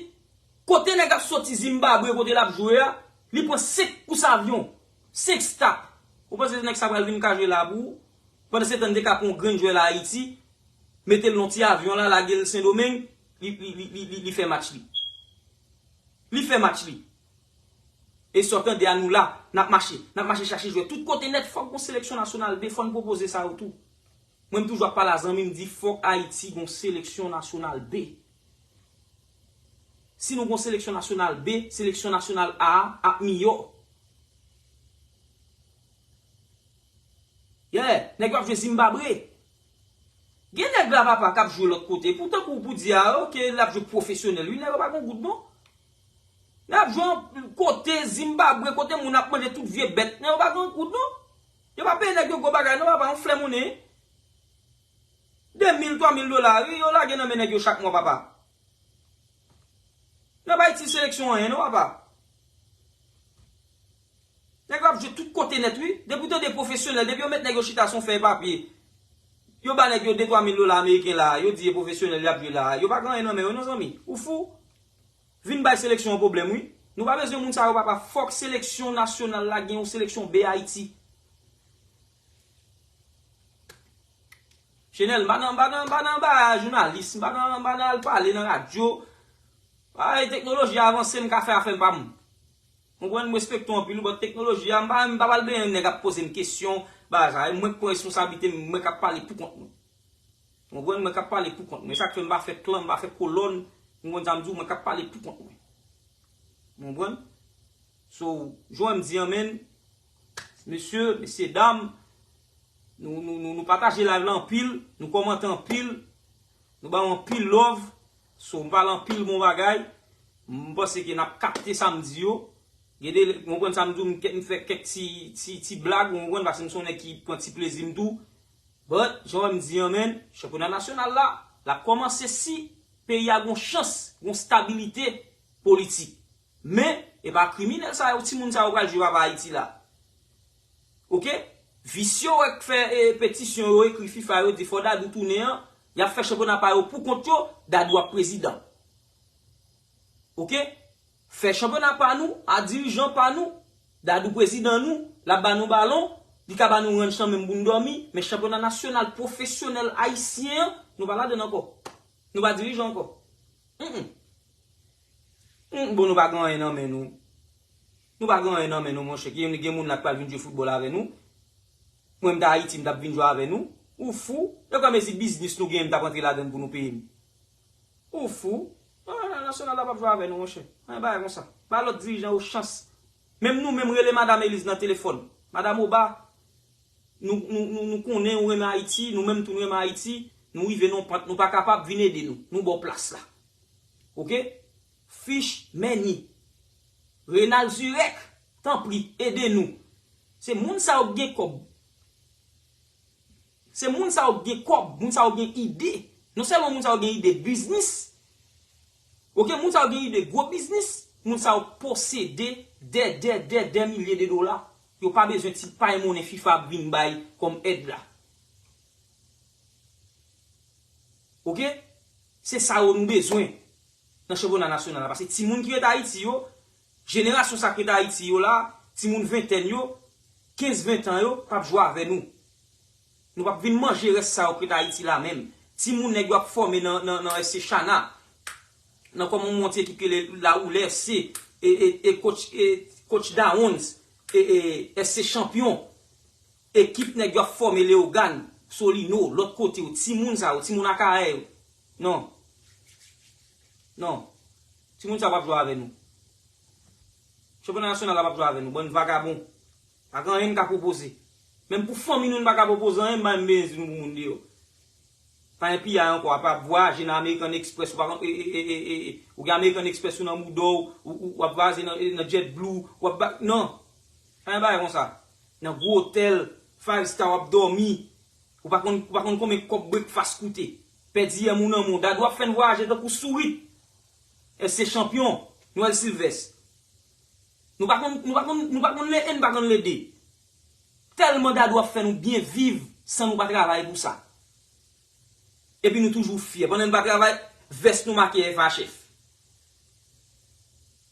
Kote nèg ap soti Zimbabwe, kote l ap jwe a, li pran senk kous avyon, senk stop. Ou panse nèg sa pral vin ka jwe la pou ou? Pandan se tan, n te ka pran yon grenn jwè la Ayiti, mete l nan ti avyon la, lage l Sendomeng, li, li, li, li, li, li fè match li. Li fè match li. E sa w tande a, nou la, n ap mache. N ap mache chache jwè tout kote nèt. Fòk gon seleksyon nasyonal B, fò n pwopoze sa yo tou. Mwen, m toujou ap pale a zanmi m, di fòk Ayiti gon seleksyon nasyonal B. Si nou gon seleksyon nasyonal B, seleksyon nasyonal A a ap miyò. Yeah, nèg yo ap jwe Zimbabwe. Gen nèg la, papa, k ap jwe lòt kote. Poutan kou pou di a, ok, l ap jwe pwofesyonèl. Wi, nèg yo pa gon goud, non. Nèg ap jwe yon kote Zimbabwe, kote moun ap manje tout vye bèt. Nèg yo pa gen goud, non. Yo pa peye nèg yo gwo bagay, non, papa, yon flè monnen. De mil, twa mil dola, wi, yo lage nan men nèg yo chak mwa, papa. Nèg pa itil seleksyon anyen, non, papa. Nèg yo ap jwe tout kote nèt, wi. Depi w tande pwofesyonèl, depi yo met nèg yo chita sou fèy papye, yo ba nèg yo de, twa mil dola ameriken la, yo di e pwofesyonèl y ap jwe la, yo pa gen anyen nan men yo, non, zanmi. Ou fou? Vin bay seleksyon an pwoblèm, wi. Nou pa bezwen moun sa yo, papa. Fòk seleksyon nasyonal la gen yon seleksyon B Ayiti. Chenèl, m pa nan, m pa nan, m pa nan ba jounalis, m pa nan, m pa nan al pale nan radyo. Ay, teknoloji a avanse, m ka fè afè m pa m. Konprann, m respekte w anpil, but teknoloji a, m pa, m pa pral benyen nèg ap poze m kesyon, bagay sa, mwen k pran responsablite m, mwen k ap pale pou kont mwen. Konprann, mwen k ap pale pou kont mwen. Sa k fè m pa fè klan, m pa fè kolòn, ou konprann sa m di w, mwen k ap pale pou kont mwen. Ou konprann? So, jan m di an, menn, mesye, mesye dam, nou, nou, nou, nou pataje live la anpil, nou kòmante anpil, nou ba w anpil love. So, m pale anpil bon bagay. M panse ke n ap kapte sa m di yo. Gen de, ou konprann sa m di w, m, m fè kèk ti, ti, ti blag, ou konprann, paske m se yon nèg ki pran ti plezi m tou. But, jan w wè m di an, menn, chanpyona nasyonal la, l ap kòmanse si peyi a gon chans, gon stabilite politik. Men, e pa kriminèl sa yo, timoun sa yo pral jwe papa Ayiti la. Oke? Visye yo k fè, e, petisyon yo, ekri fifa, yo di fò Dadou tounen an, y ap fè chanpyona pa yo pou kont yo, Dadou ap prezidan. Oke? Fè chanpyona pa nou, a dirijan pa nou, Dadou prezidan nou, l ap ba nou balon, li ka ba nou ranch lan menm pou n dòmi, men chanpyona nasyonal pwofesyonèl ayisyen an, nou pa ladann ankò. Nou pa dirije ankò. Mm, mm. Mm, bon, nou pa gen anyen nan men nou. Nou pa gen anyen nan men nou, monchè. Gen, gen moun la k pral vin jwe foutbòl avè nou. Mwen, m ta Ayiti, m t ap vin jwe avè nou. Ou fou? E kòm e si biznis nou genyen, m t ap antre ladann pou nou peye m. Ou fou? Non, non, non, nasyonal la p ap jwe avè nou, monchè. Anyen bagay konsa. Ba lòt dirijan yo chans. Menm nou menm rele Madanm Eliz nan telefòn. Madanm Oba, nou, nou, nou, nou konnen ou renmen Ayiti, nou menm tou nou renmen Ayiti, nou rive nan pant, nou pa kapab, vin ede nou. Nou ba w plas la. Oke? Fich Mèni. Renald Zurek, tanpri, ede nou. Se moun sa yo k gen kòb. Se moun sa yo k gen kòb, moun sa yo gen ide. Non sèlman moun sa yo gen ide biznis, oke, moun sa yo gen ide gwo biznis, moun sa yo posede dè, dè, dè, dè milye de dola. Yo pa bezwen ti pay monnen fifa ap vin bay kòm èd la. Oke? Se sa yo nou bezwen nan chanpyona nasyonal la. Paske timoun ki ret Ayiti yo, jenerasyon sa k ret Ayiti yo la, timoun ventèn yo, kenz, ven tan yo, p ap jwe avè nou. Nou p ap vin manje rès sa yo k ret Ayiti la menm. Timoun nèg yo ap fòme nan, nan, nan S C Chana. Nan kòman yon ti ekip ki rele La Roulè F C, e, e, e coach, e coach Dawons. e, e, S C Chanpyon. Ekip nèg yo ap fòme Leyogàn, Solino, lòt kote yo, timoun sa yo, timoun Akayè yo. Non. Non. Timoun sa yo p ap jwe avè nou. Chanpyona nasyonal la p ap jwe avè nou, bann vagabon. Pa gen anyen n ka pwopoze. Menm pou fanmi nou, n pa ka pwopoze anyen, m pa menm bezwen di nou pou moun deyò. Pa gen piyay ankò, apa vwayaje nan American Express, ou pa konn, e, e, e, e, e, e, ou gen American Express ou nan mouda w, ou, ou, w ap vwayaje nan, nan JetBlue, w ap ba, non. Pa gen bagay konsa. Nan gwo otèl, five star w ap dòmi. Ou pa konn, ou pa konn konbyen kòb breakfast koute. Pèdi yè moun nan moun. Dadou ap fè n vwayaje tankou sourit. S C Chanpyon, Noël Sylvestre. Nou pa konn, nou pa konn, nou pa konn le en, nou pa konn le de. Tèlman Dadou ap fè nou byen viv san nou pa travay pou sa. Epi nou toujou fyè. Pandan n pa travay, vès nou make F H F.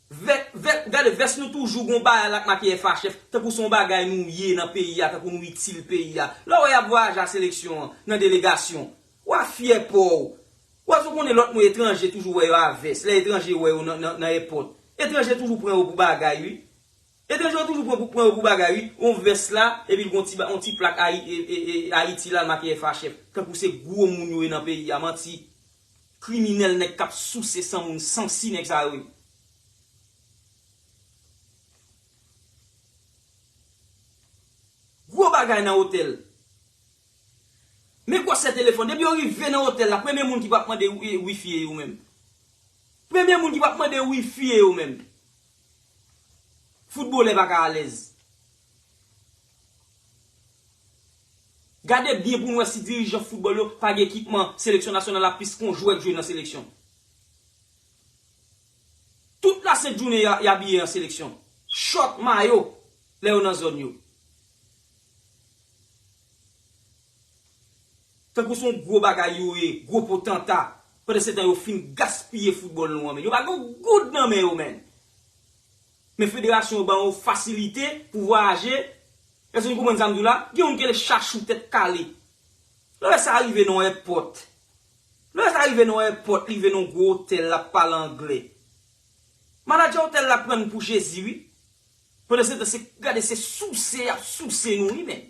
Vè, vè, gade, vès nou toujou gon bagay la k make F H F, tankou se yon bagay nou ye nan peyi a, tankou nou itil peyi a. Lè w wè y ap vwayaje a seleksyon an, nan delegasyon, w a fyè pa w. W a sou konnen lòt moun etranje toujou wè yo a vès. Lè etranje wè yo nan, nan, nan èpòt, etranje toujou pran yo pou bagay, wi. Etranje yo toujou pran pou, pran yo pou bagay, wi. Yon vès la, epi l gon ti ba, yon ti plak Ayi-, e, e, e, Ayiti la, l make F H F. Tankou se gwo moun yo ye nan peyi a, manti. Kriminèl, nèg k ap souse san moun, sansi nèg sa yo ye. Gwo bagay nan otèl. Men gwosè telefòn. Depi yo rive nan otèl la, premye moun ki p ap mande wi-, wifi e ou menm. Premye moun ki p ap mande wifi e ou menm. Foutbolè pa ka alèz. Gade byen pou n wè si dirijan foutbòl yo pa gen ekipman seleksyon nasyonal la plis ke yon jwè k jwe nan seleksyon. Tout lasent jounen y a, y abiye an seleksyon. Chòt, mayo, lè yo nan zòn yo. Tankou se yon gwo bagay yo ye, gwo potanta. Pandansetan yo fin gaspiye foutbòl nou an, men. Yo pa gen yon goud nan men yo, men. Men federasyon yo ba yo fasilite pou vwayaje. Èske nou konprann sa m di w la? Gen youn ki rele chachou tèt kale. Lè sa rive nan yon èpòt. Lè sa rive nan yon èpòt, li rive nan yon gwo otèl, l ap pale anglè. Manadjè otèl la pran n pou Jezi, wi. Pandansetan, se, gade, se souse y ap souse nou, wi, men.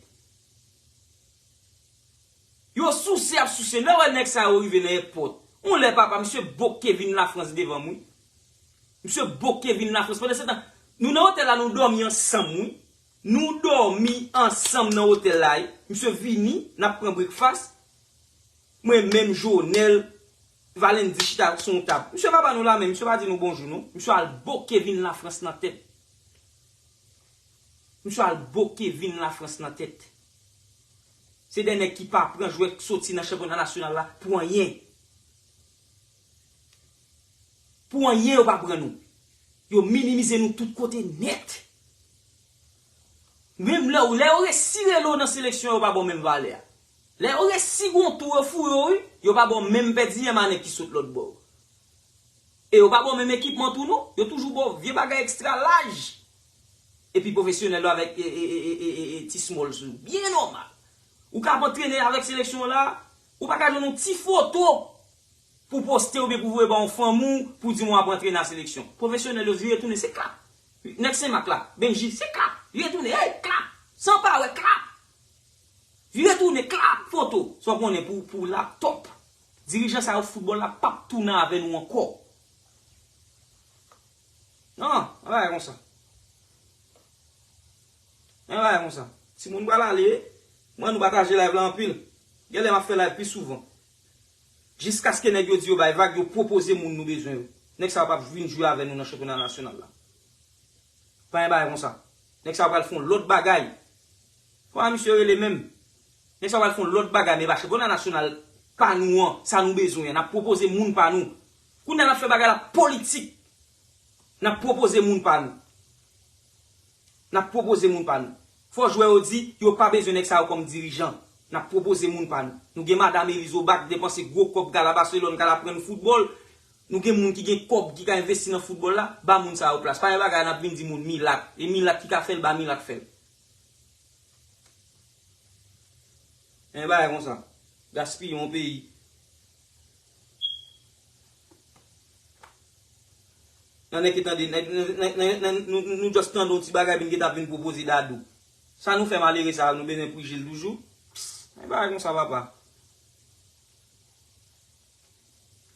Yo souse, y ap souse. Lè w wè nèg sa yo rive nan èpòt, yon lè, papa, misye boke vin Lafrans devan m, wi. Misye boke vin Lafrans. Pandansetan, nou nan otèl la, nou dòmi ansanm, wi. Nou dòmi ansanm nan otèl la, wi. Misye vini, n ap pran breakfast. Mwen menm, Jonèl, Valendy chita sou yon tab. Misye pa ba nou lamen, misye pa di nou bonjou, non. Misye al boke vin Lafrans nan tèt. Misye al boke vin Lafrans nan tèt. Se de nèg ki pa pran jwè k soti nan chanpyona nasyonal la pou anyen. Pou anyen yo pa pran nou. Yo minimize nou tout kote nèt. Menm lè, lè yo resi rele w nan seleksyon, yo pa ba w menm valè a. Lè yo resi gon tou yo foure w, wi, yo pa ba w menm pèdi yè manen ki sot lòt bò. E yo pa ba w menm ekipman tou non, yo toujou ba w vye bagay ekstra laj. Epi pwofesyonèl yo avèk, e, e, ti small sou. Byen nòmal. Ou ka ap antrene avèk seleksyon la, ou pa ka jwenn yon ti foto pou poste oubyen pou voye ba yon fanmi w pou di w ap antrene a seleksyon. Pwofesyonèl yo vire tounen, se klap. Nèg Senmak la, Benji, se klap. Vire tounen, hey, klap. San pawè, klap. Vire tounen, klap, foto. Sa w konnen pou, pou laptop. Dirijan sa yo foutbòl la p ap tounen avè nou ankò. Non, ann bagay konsa. Ann bagay konsa. Timoun pral ale, mwen nou pataje live la anpil. Genlè m ap fè live pi souvan. Jiskaske nèg yo di yo bay vag, yo pwopoze moun nou bezwen yo. Nèg sa yo p ap vin jwe avè nou nan chanpyona nasyonal la. Pa gen bagay konsa. Nèg sa yo pral fè yon lòt bagay. Kòman misye rele menm? Nèg sa yo pral fè yon lòt bagay, men pa chanpyona nasyonal pa nou an, sa nou bezwen an. N ap pwopoze moun pa nou. Kounye a n ap fè bagay la politik. N ap pwopoze moun pa nou. N ap pwopoze moun pa nou. Fò jwè yo di, yo pa bezwen nèg sa yo kòm dirijan. N ap pwopoze moun pa nou. Nou gen Madanm Eliz Oba k depanse gwo kòb k al a Baselòn, k al aprann foutbòl. Nou gen moun ki gen kòb ki ka envesti nan foutbòl la, ba moun sa yo plas. Pa gen bagay n ap vin di moun milat. E milat ki ka fè l, ba milat fè l. Gen bagay konsa. Gaspiye yon peyi. Nan nèg ki tande, nèg, nèg, nèg, nèg, nou, nou, nou just tande yon ti bagay, vin gentan vin pwopoze Dadou. Sa nou fè malere sa, nou bezwen prijil toujou. Pss, men bagay konsa, papa.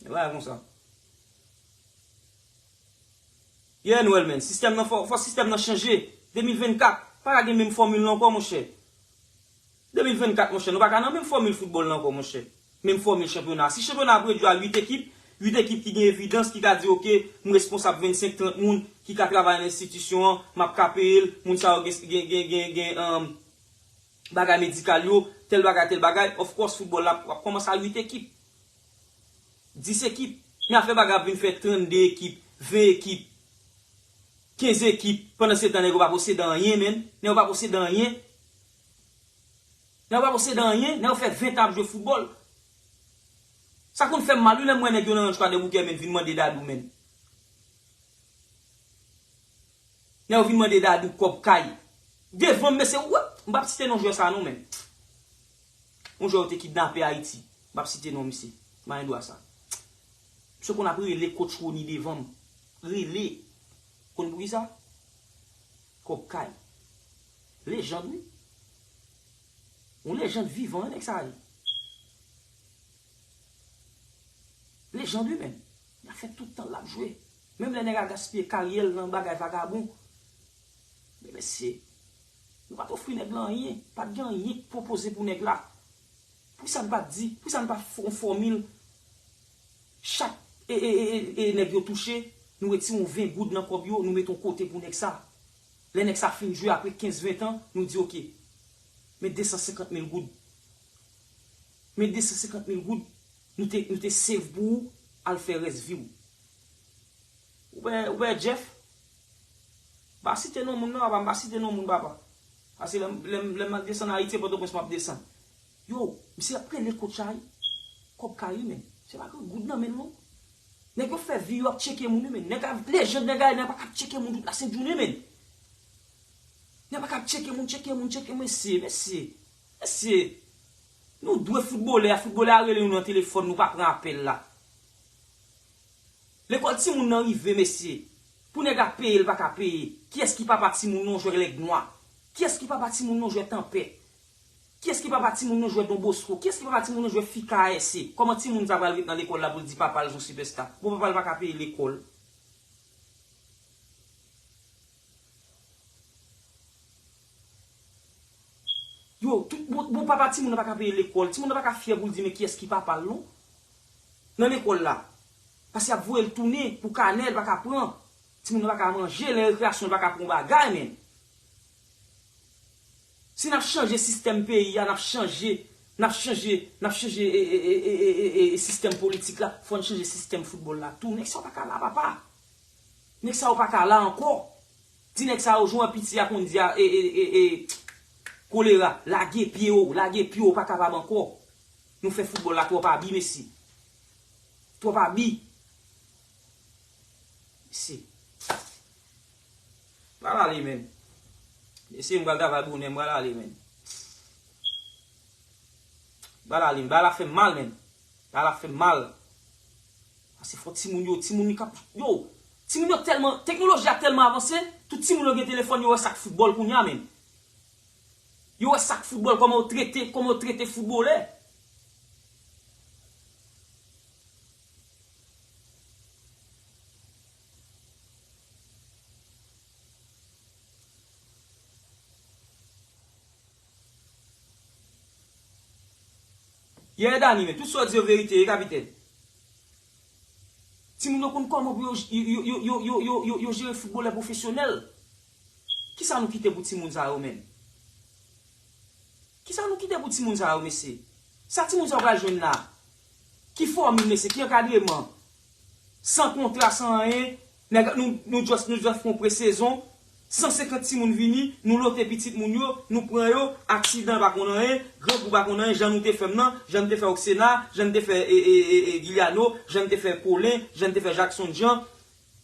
Men bagay konsa. Yeah, Noël, men. Sistèm nan, fò, fò sistèm nan chanje. De mil vennkat, pa ka gen menm fòmil la ankò, monchè. De mil vennkat, monchè, nou pa ka nan menm fòmil foutbòl la ankò, monchè. Menm fòmil chanpyona. Si chanpyona ap redui a uit ekip, uit ekip ki gen evidans, ki ka di, oke, m responsab vennsenk, trant moun ki ka travay nan enstitisyon an, m ap ka peye l, moun sa yo gen, gen, gen, gen, gen, um, bagay medikal yo, tèl bagay, tèl bagay, of course, foutbòl la ap kòmanse a uit ekip, dis ekip. Men afè bagay ap vin fè trannde ekip, ven ekip, kenz ekip, pandan se tan nèg yo pa posede anyen, menn. Nèg yo pa posede anyen. Nèg yo pa posede anyen, nèg yo fè ven tan ap jwe foutbòl. Sa konn fè m mal, wi, lè m wè nèg yo nan Ranch Kwadèboukè, menn, vin mande Dadou, menn. Nèg yo vin mande Dadou kòb kay. Devan m, mesye, wè, m p ap site non jwè sa non, menn. Yon jwè yo te kidnape Ayiti. M p ap site non misye. M pa gen dwa sa. Misye konn ap rele Coach Rony devan m. Rele. Konn poukisa? Kòb kay. Lejann, wi. Yon lejann vivan, nèg sa ye. Lejann, wi, menn. Li ap fè tout tan l ap jwe. Menm lè nèg la gaspiye karyè l nan bagay vagabon. Men mesye, nou pa t ofri nèg la anyen. Pa t gen anyen k pwopoze pou nèg la. Poukisa n pa t di? Poukisa n pa fè yon fòmil? Chak e, e, e, e, e nèg yo touche, nou retire yon ven goud nan kòb yo, nou mete yon kote pou nèg sa. Lè nèg sa fin jwe apre kenz, ven tan, nou di, oke, men de san senkant mil goud. Men de san senkant mil goud, nou te, nou te save pou ou, al fè rès vi w. Ou wè, ou wè Jeff? M pa site non moun non, papa, m pa site non moun, papa. Paske lè m, lè m, lè m ap desann Ayiti, e Pòtoprens m ap desann. Yo, misye ap rele Coach Rony. Kòb kay, wi, menn. Se pa gen goud nan men l non. Nèg yo fè vi yo ap tcheke moun, wi, menn. Nèg a, lejann nèg a, nèg pa ka ap tcheke moun tout lasent jounen, menn. Nèg pa ka ap tcheke moun, tcheke moun, tcheke, mesye, mesye, mesye. Nou dwe foutbolè a, foutbolè a rele nou nan telefòn, nou pa pran apèl la. Lekòl timoun nan rive, mesye. Pou nèg ap peye, l pa ka peye. Kiyès ki papa timoun nan jwè Lèg Nwa? Kiyès ki papa timoun nan jwè Tanpè? Kiyès ki papa timoun nan jwè Don Bosco? Kiyès ki papa timoun nan jwè Fika S C? Kòman timoun sa pral ret nan lekòl la pou l di papa l se yon sipèsta? Bon, papa l pa ka peye lekòl. Yo, tout, bon, bon, papa timoun nan pa ka peye lekòl. Timoun nan pa ka fyè pou l di men kiyès ki papa l non. Nan lekòl la. Paske y ap voye l tounen pou kanè l pa ka pran. Timoun nan pa ka manje, lè rekreyasyon l pa ka pran yon bagay, menn. Si n ap chanje sistèm peyi a, n ap chanje, n ap chanje, n ap chanje e, e, e, e, e, e, e sistèm politik la, fò n chanje sistèm foutbòl la tou. Nèg sa yo pa ka la, papa. Nèg sa yo pa ka la ankò. Di nèg sa yo, jan piti a konn di a, e, e, e, e, kolera, lage pye w, lage pye w, pa kapab ankò. Nou fè foutbòl la twòp abi, mesye. Twòp abi. Mesye. M pral ale, menn. Mesye, m pral travay bonè, m pral ale, menn. M pral ale, bagay la fè m mal, menn. Bagay la fè m mal. Paske fò timoun yo, timoun yo k ap, yo, timoun yo tèlman, teknoloji a tèlman avanse, tout timoun yo gen telefòn, yo wè sa k foutbòl kounye a, menn. Yo wè sa k foutbòl, kòman yo trete, kòman yo trete foutbolè. Yeah, Dani, men tout sa w di yo verite, wi, kapitèn. Timoun yo konn kòman pou yo, yo, yo jere foutbolè pwofesyonèl. Kisa nou kite pou timoun sa yo, menn? Kisa nou kite pou timoun sa yo, mesye? Sa timoun sa yo pral jwenn la? Ki fòmil, mesye? Ki ankadreman? San kontra, san anyen. Nèg, nou, nou just, nou just fè yon presezon. San senkant timoun vini, nou lote pitit moun yo, nou pran yo, aksidan pa konn anyen, grangou pa konn anyen, jan nou te fè m nan, jan n te fè Oksena, jan n te fè, e, e, e, e, Giuliano, jan n te fè Colin, jan n te fè Jackson Jean,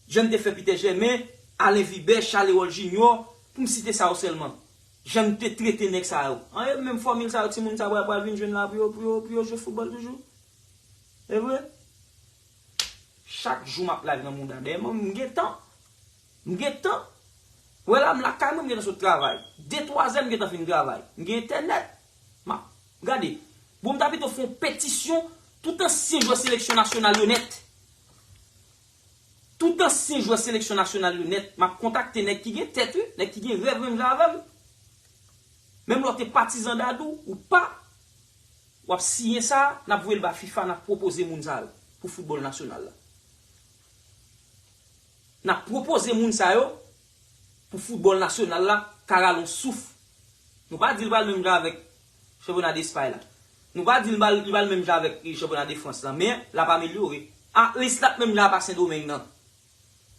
jan n te fè Peter Germain, Alain Vibert, Charles Ewol Junior, pou m site sa yo sèlman. Jan n te trete nèg sa yo. An, e menm fòmil sa yo, timoun sa yo pral, pral vin jwenn la pou yo, pou yo, pou yo jwe foutbòl toujou. E vre? Chak jou m ap live nan mouda dèyè m, m gen tan. M gen tan. Wè la, m lakay mwen, m gentan sot travay. De, twa zè, m gentan fin travay. M gen entènèt. M ap gade. Bon, m ta pito fè yon petisyon, tout ansyen jwè seleksyon nasyonal yo nèt. Tout ansyen jwè seleksyon nasyonal yo nèt. M ap kontakte nèg ki gen tèt, wi. Nèg ki gen rèv menm jan avè m. Menm lè w te patizan Dadou ou pa, w ap siyen sa, n ap voye l ba fifa, n ap pwopoze moun sa yo pou foutbòl nasyonal la. N ap pwopoze moun sa yo pou foutbòl nasyonal la ka rale yon souf. Nou pa di l pral menm jan avèk chanpyona Despay la. Nou pa di l pral, li pral menm jan avèk chanpyona de Frans la, men l ap amelyore. At least l ap menm jan avèk Sendomeng nan.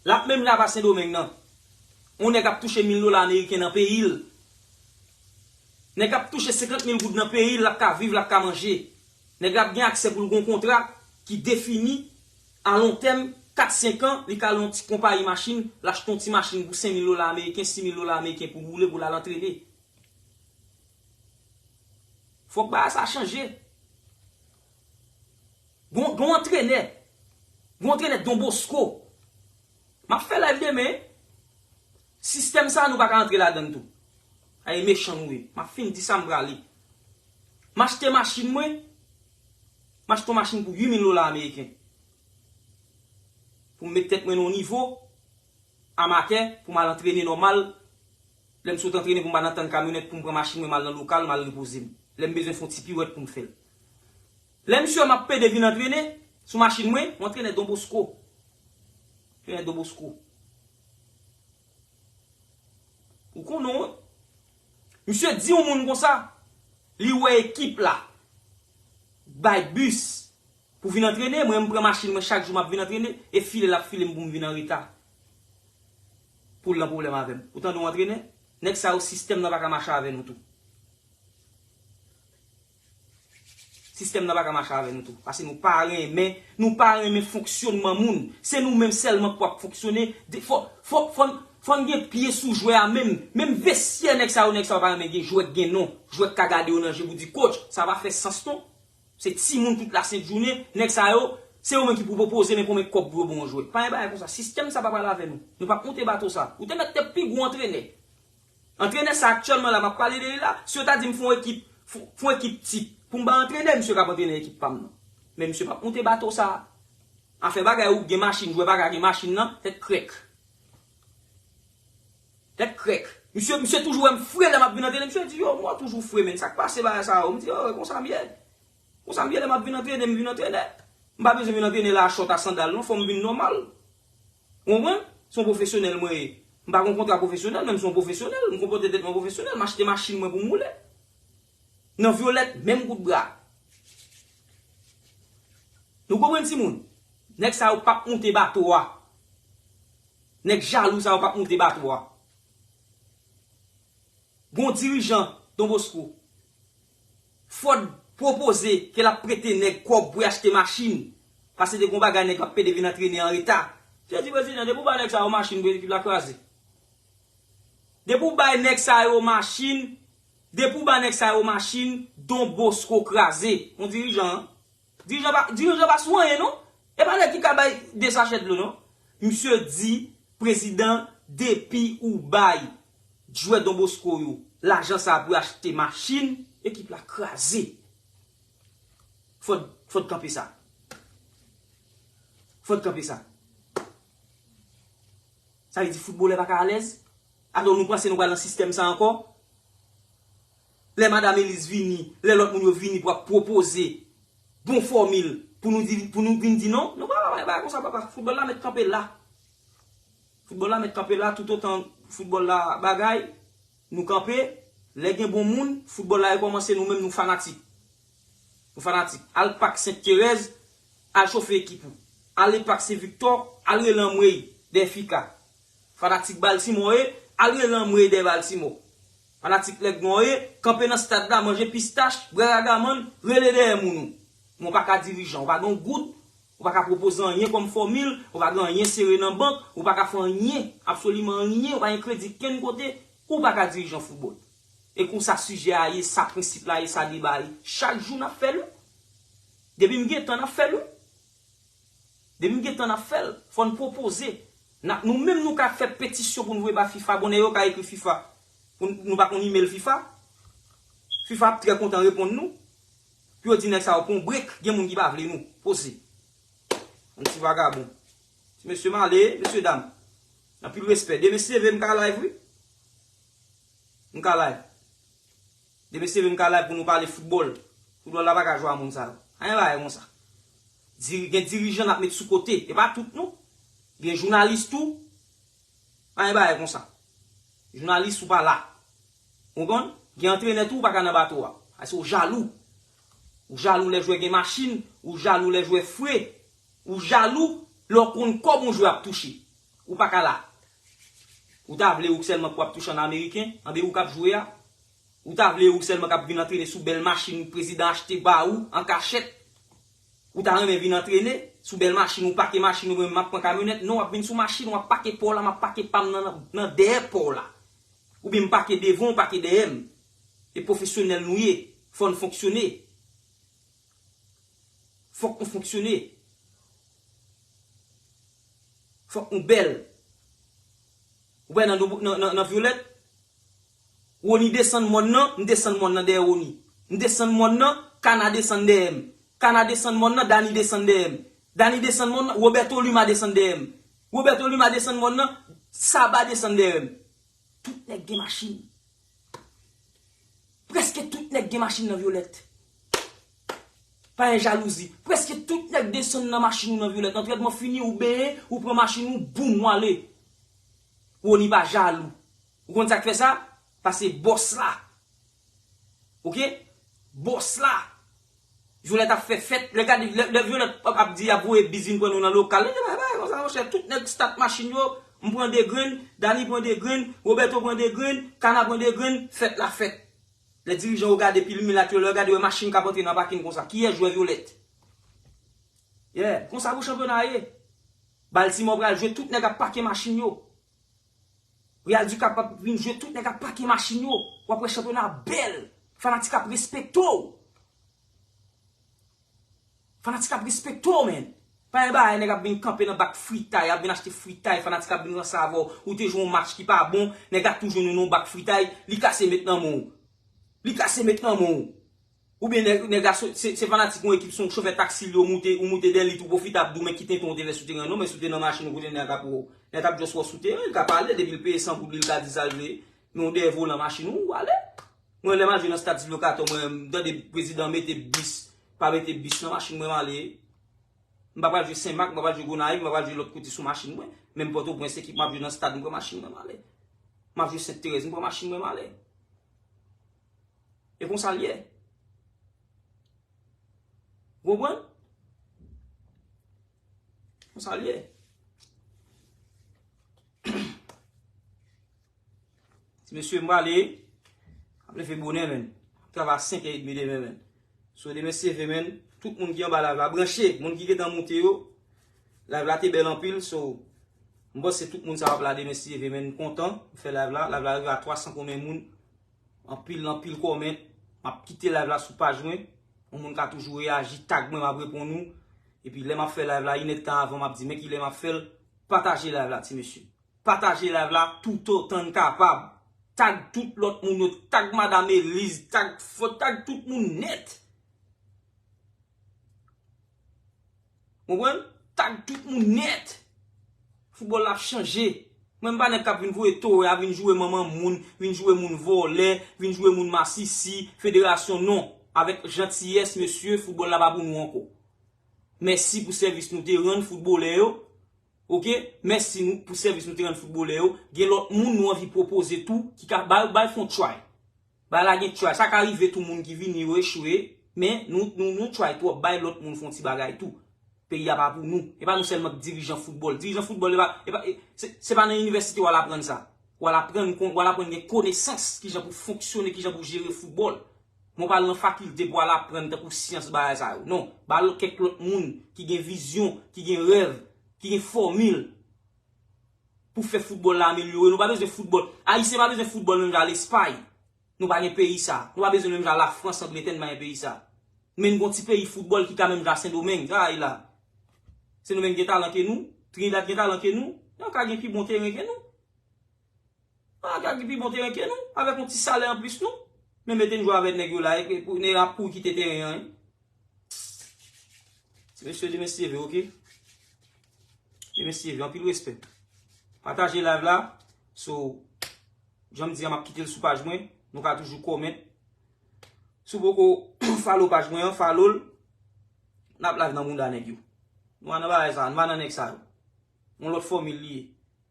L ap menm jan avèk Sendomeng nan. Yon nèg ap touche mil dola ameriken nan peyi l. Nèg ap touche senkant mil goud nan peyi l, l ap ka viv, l ap ka manje. Nèg la ap gen aksè pou l gen yon kontra ki defini a lon tèm, kat, senk an, li ka al yon ti konpayi machin, l achte yon ti machin pou senk mil dola ameriken, sis mil dola ameriken pou boule, pou l al antrene. Fòk bagay sa chanje. Gon, gon antrenè. Gon antrenè Don Bosco. M ap fè live demen. Sistèm sa nou pa ka antre ladan l tou. Ay mechan nou ye. M ap fin di sa m prale. M achte machin mwen. M achte yon machin pou uit mil dola ameriken. Pou m met tèt mwen nan yon nivo amatè, pou m al antrene nòmal. Lè m sot antrene pou m pa nan tann kamyonèt, pou m pran machin mwen, m al nan lokal, m al repoze m. Lè m bezwen fè yon ti piwèt pou m fè l. Lè misye m ap pede vin antrene sou machin mwen, yon antrenè Don Bosco. Antrenè Don Bosco. Ou konnen, wi. Misye di yon moun konsa, li wè ekip la bay bis pou vin antrene, mwen m pran machin mwen chak jou m ap vin antrene, e file l ap file m pou m vin an reta. Pou l nan pwoblèm avè m. Ou tande yon antrenè? Nèg sa yo, sistèm nan pa ka mache avè nou tou. Sistèm nan pa ka mache avè nou tou. Paske nou pa renmen, nou pa renmen fonksyonman moun. Se nou menm sèlman k ap fonksyone. De- Fò, fò, fò, n- fò n gen pye sou jwè a menm. Menm vestyè nèg sa yo, nèg sa yo pa renmen gen jwè k gen non. Jwè k ka gade yo nan je pou di, coach, sa pa fè sans non. Se timoun tout lasent jounen, nèg sa yo, se yo menm ki pou pwopoze men konbyen kòb pou yo ba yon jwè. Pa gen bagay konsa. Sistèm sa pa pral avè nou. Nou p ap monte bato sa. Ou te mèt te pi gwo antrenè. Antrenè sa aktyèlman la, m ap pale de li la, si yo ta di m fè yon ekip, fè, fè yon ekip tip, pou m ba antrenè, misye k ap antrene ekip pa m nan. Men misye p ap monte bato sa. Afè bagay ou gen machin, jwè pa ka gen machin nan, tèt krèk. Tèt krèk. Misye, misye toujou wè m fre lè m ap vin antrene. Misye di, yo, mwen toujou fre, men sa k pase bagay sa yo? M di, yo, konsa m ye. Konsa m ye, lè m ap vin antrene, m vin antrene. M pa bezwen vin antrene la a chòt, a sandal, non, fò m vin nòmal. Ou konprann? Se yon pwofesyonèl mwen ye. M pa gen kontra pwofesyonèl, men m se yon pwofesyonèl. M konpòte tèt mwen pwofesyonèl, m achte machin mwen pou m woule. Nan vyolèt, menm kout bra. Nou konprann, timoun? Nèg sa yo p ap monte bato a. Nèg jalou sa yo p ap monte bato a. Gon dirijan, Don Bosco, Fòd pwopoze ke l ap prete nèg kòb pou y achte machin, paske te gon bagay nèg ap pede vin antrene an reta. Misye di, prezidan, depi w ba nèg sa yo machin, ekip la kraze. Depi w bay nèg sa yo machin, depi w ba nèg sa yo machin, Don Bosco kraze. Yon dirijan, dirijan pa, dirijan pa sou anyen, non. E pa nèg ki ka bay de sachè dlo, non. Misye di, prezidan, depi ou bay jwè Don Bosco yo lajan sa pou achte machin, ekip la kraze. Fòd, fòd kanpe sa. Fòd kanpe sa. Sa vle di foutbolè pa ka alèz? Atò nou panse nou pral nan sistèm sa ankò? Lè Madam Elise vini, lè lòt moun yo vini pou ap pwopoze bon fòmil pou nou di, pou nou vin di non, nou pa bay bagay konsa, papa. Foutbòl la mèt kanpe la. Foutbòl la mèt kanpe la, toutotan foutbòl la bagay, nou kanpe. Lè gen bon moun, foutbòl la rekòmanse, nou menm nou fanatik. Nou fanatik. Al pak Sent Terèz, al chofe ekip ou. Ale pak Sen Viktò, al rele anmwey dèyè Fika. Fanatik Baltimò ye, al rele anmwey dèyè Baltimò. Fanatik Lèg Nwa ye, kanpe nan stad la, manje pistach, bwè ragamann, rele dèyè moun ou. Men w pa ka dirijan, w pa gen yon goud, ou pa ka pwopoze anyen kòm fòmil, ou pa gen anyen sere nan bank, ou pa ka fè anyen, absoliman anyen, ou pa gen kredi kenn kote, ou pa ka dirijan foutbòl. E konsa sijè a ye, sa prensip la ye, sa deba a ye. Chak jou n ap fè l wi. Depi m gen tan n ap fè l wi. Depi m gen tan n ap fè l, fò n pwopoze. N ap, nou menm nou ka fè petisyon pou n voye ba fifa. Bon, nèg yo ka ekri fifa. Pou n, nou pa konn imèl fifa. Fifa ap trè kontan reponn nou. Pou yo di nèg sa yo pran yon brek, gen moun ki pa vle nou. Poze. Yon ti vagabon. Ti mesye m ale, mesye dam. Anpil respè. Demen si Dye vle m ka live, wi. M ka live. Demen si Dye vle m ka live pou nou pale foutbòl. Foutbòl la pa ka jwe a moun sa yo. Anyen bagay konsa. Diri, gen dirijan n ap met sou kote. E pa tout non. Gen jounalis tou. Anyen bagay konsa. Jounalis ou pa la. Ou konprann? Gen antrenè tou ou pa ka nan bato a. Paske ou jalou. Ou jalou lè jwè gen machin, ou jalou lè jwè fre, ou jalou lè w konn kòb yon jwè ap touche. Ou pa ka la. Ou ta vle ou sèlman pou ap touche an ameriken, anben ou k ap jwe a. Ou ta vle ou sèlman k ap vin antrene sou bèl machin prezidan achte ba ou an kachèt. Ou ta renmen vin antrene sou bèl machin ou pake machin ou, men m ap pran kamyonèt. Non, w ap vin sou machin, w ap pake pa w la, m ap pake pa m nan, nan, nan dèyè pa w la. Oubyen m pake devan, w pake dèyè m. E pwofesyonèl nou ye. Fò n fonksyone. Fòk nou fonksyone. Fòk nou bèl. Ou wè nan, nan, nan, nan Vyolèt, Rony desann mòn nan, m desann mòn nan dèyè Rony. M desann mòn nan, Kana desann dèyè m. Kana desann mòn nan, Dani desann dèyè m. Dani desann mòn nan, Roberto Lima desann dèyè m. Roberto Lima desann mòn nan, Saba desann dèyè m. Tout nèg gen machin. Prèske tout nèg gen machin nan Vyolèt. Pa gen jalouzi. Prèske tout nèg desann nan machin ou nan Vyolèt. Antrèdman fini, ou benyen, ou pran machin ou, boum, ou ale. Rony pa jalou. Ou konn sa k fè sa? Paske bòs la. Oke? Bòs la. Vyolèt ap fè fèt. Lè gade, lè, lè Vyolèt ap, ap di y ap voye biz vin pran nou nan lokal. Li di, bay, bay, konsa, monchè, tout nèg stat machin yo, m pran de grenn, Dani pran de grenn, Roberto pran de grenn, Kana pran de grenn, fèt la fèt. Lè dirijan yo gade pil milat yo, lè yo gade wè machin k ap antre nan pakin konsa. Kiyès jwè Vyolèt? Yeah, konsa pou chanpyona ye. Baltimore pral jwe, tout nèg ap pake machin yo. Real du Cap ap vin jwe, tout nèg ap pake machin yo. W ap wè chanpyona bèl. Fanatik ap respekte w. Fanatik ap respekte w, men. Pa gen bagay, nèg ap vin kanpe nan bak fritay, ap vin achte fritay, fanatik ap vin ranse avè w. Ou te jwe yon match ki pa bon, nèg la tou jwenn ou nan yon bak fritay, li kase met nan men w. Li kase met nan men w. Oubyen nèg, nèg la se, se fanatik yon ekip, se yon chofè taksi li, ou moute, ou moute dèyè li tou pwofite ap di w, men ki tenten w te fè sou teren an, non, men si w te nan machin ou kote nèg la t ap wè w. Nèg la t ap just wè w sou teren, li ka pale, depi l peye san goud li, li ka di sa l vle, men w dèyè volan machin ou, ou ale. Mwen, lè m al jwe nan stad Sylvio Cator, mwen, m tande prezidan mete bis, pa mete bis nan machin mwen, m ale. M pa pral jwe Senmak, m pa pral jwe Gonayiv, m pa pral jwe lòt kote sou machin mwen. Men m Pòtoprens, ekip m ap jwe nan stad, m pran machin mwen, m ale. M ap jwe Sent Terèz, m pran machin mwen, m ale. E konsa l ye. Ou konprann? Konsa l ye. Ti mesye, m prale. M ap leve bonè, menn. M ap travay a senk è edmi demen, menn. So, demen se ve, menn. Tout moun ki anba live la, branche. Moun ki gentan moute yo, live la te bèl anpil. So, m panse tout moun sa w ap la demen si Dye vle, menn. M kontan m fè live la. Live la rive a twa san konbyen moun. Anpil, anpil kòmèt. M ap kite live la sou paj mwen. Yon moun ka toujou reyaji, tag mwen, m ap reponn ou. Epi lè m ap fè live la, inèdtan avan, m ap di, men kilè m ap fè l. Pataje live la, ti mesye. Pataje live la toutotan n kapab. Tag tout lòt moun yo, tag Madam Eliz, tag Fò, tag tout moun nèt. Konprann? Tag tout moun nèt. Foutbòl la ap chanje. Mwen m pa nèg k ap vin voye toya, vin joure manman moun, vin joure moun vòlè, vin joure moun masisi, federasyon non. Avèk jantiyès, mesye, foutbòl la pa pou nou ankò. Mèsi pou sèvis nou te rann foutbolè yo. Oke, mèsi nou pou sèvis nou te rann foutbolè yo. Gen lòt moun nou anvi pwopoze tou ki ka bay, bay fè yon try. Bagay la gen try. Sa ka rive tou moun ki vini yo echwe, men nou, nou, nou try twòp. Bay lòt moun fè yon ti bagay tou. Peyi a pa pou nou. E pa nou sèlman k dirijan foutbòl. Dirijan foutbòl, e pa, e pa, e, se, se pa nan inivèsite w al aprann sa. W al aprann kon, w al aprann gen konesans kijan pou fonksyone, kijan pou jere foutbòl. Mwen pa al nan fakilte pou al aprann tankou syans bagay sa yo. Non, ba l kèk lòt moun ki gen vizyon, ki gen rèv, ki gen fòmil pou fè foutbòl la amelyore. Nou pa bezwen foutbòl. Ayisyen pa bezwen foutbòl menm jan a Lespay. Nou pa gen peyi sa. Nou pa bezwen menm jan a Lafrans, Angletè, nou pa gen peyi sa. Men n gon ti peyi foutbòl ki ka menm jan a Sendomeng. Sa a ye la. Sendomeng gen talan ke nou, Trinidad gen talan ke nou, yo ka gen pi bon teren ke nou. Yo ka gen pi bon teren ke nou, avèk yon ti salè anplis nou. Men mete n jwe avèk nèg yo la, e pou nèg ap kouri kite teren an. Ti mesye, demen si Dye vle, oke? Demen si Dye vle, anpil respè. Pataje live la. So, jan m di a, m ap kite l sou paj mwen. Nou ka toujou comment. Si w poko follow paj mwen an, follow l. N ap live nan bounda nèg yo. Nou pa nan bagay sa, nou pa nan nèg sa yo. Yon lòt fòmil li ye.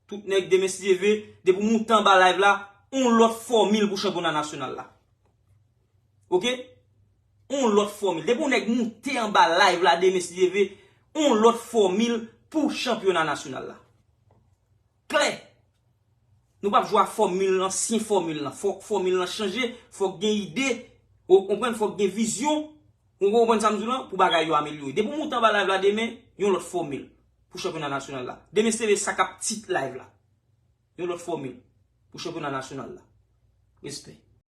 Tout nèg demen si Dye vle, depi w moute anba live la, yon lòt fòmil pou chanpyona nasyonal la. Oke? Yon lòt fòmil. Depi yon nèg moute anba live la demen si Dye vle, yon lòt fòmil pou chanpyona nasyonal la. Klè. Nou p ap jwe ak fòmil, ansyen fòmil lan. Fòk fòmil lan chanje, fòk gen ide, ou konprann, fòk gen vizyon. Ou konprann sa m di w lan? Pou bagay yo amelyore. Depi w moute anba live la demen, yon lòt fòmil pou chanpyona nasyonal la. Demen si Dye vle, sa k ap tit live la. Yon lòt fòmil pou chanpyona nasyonal la. Respè.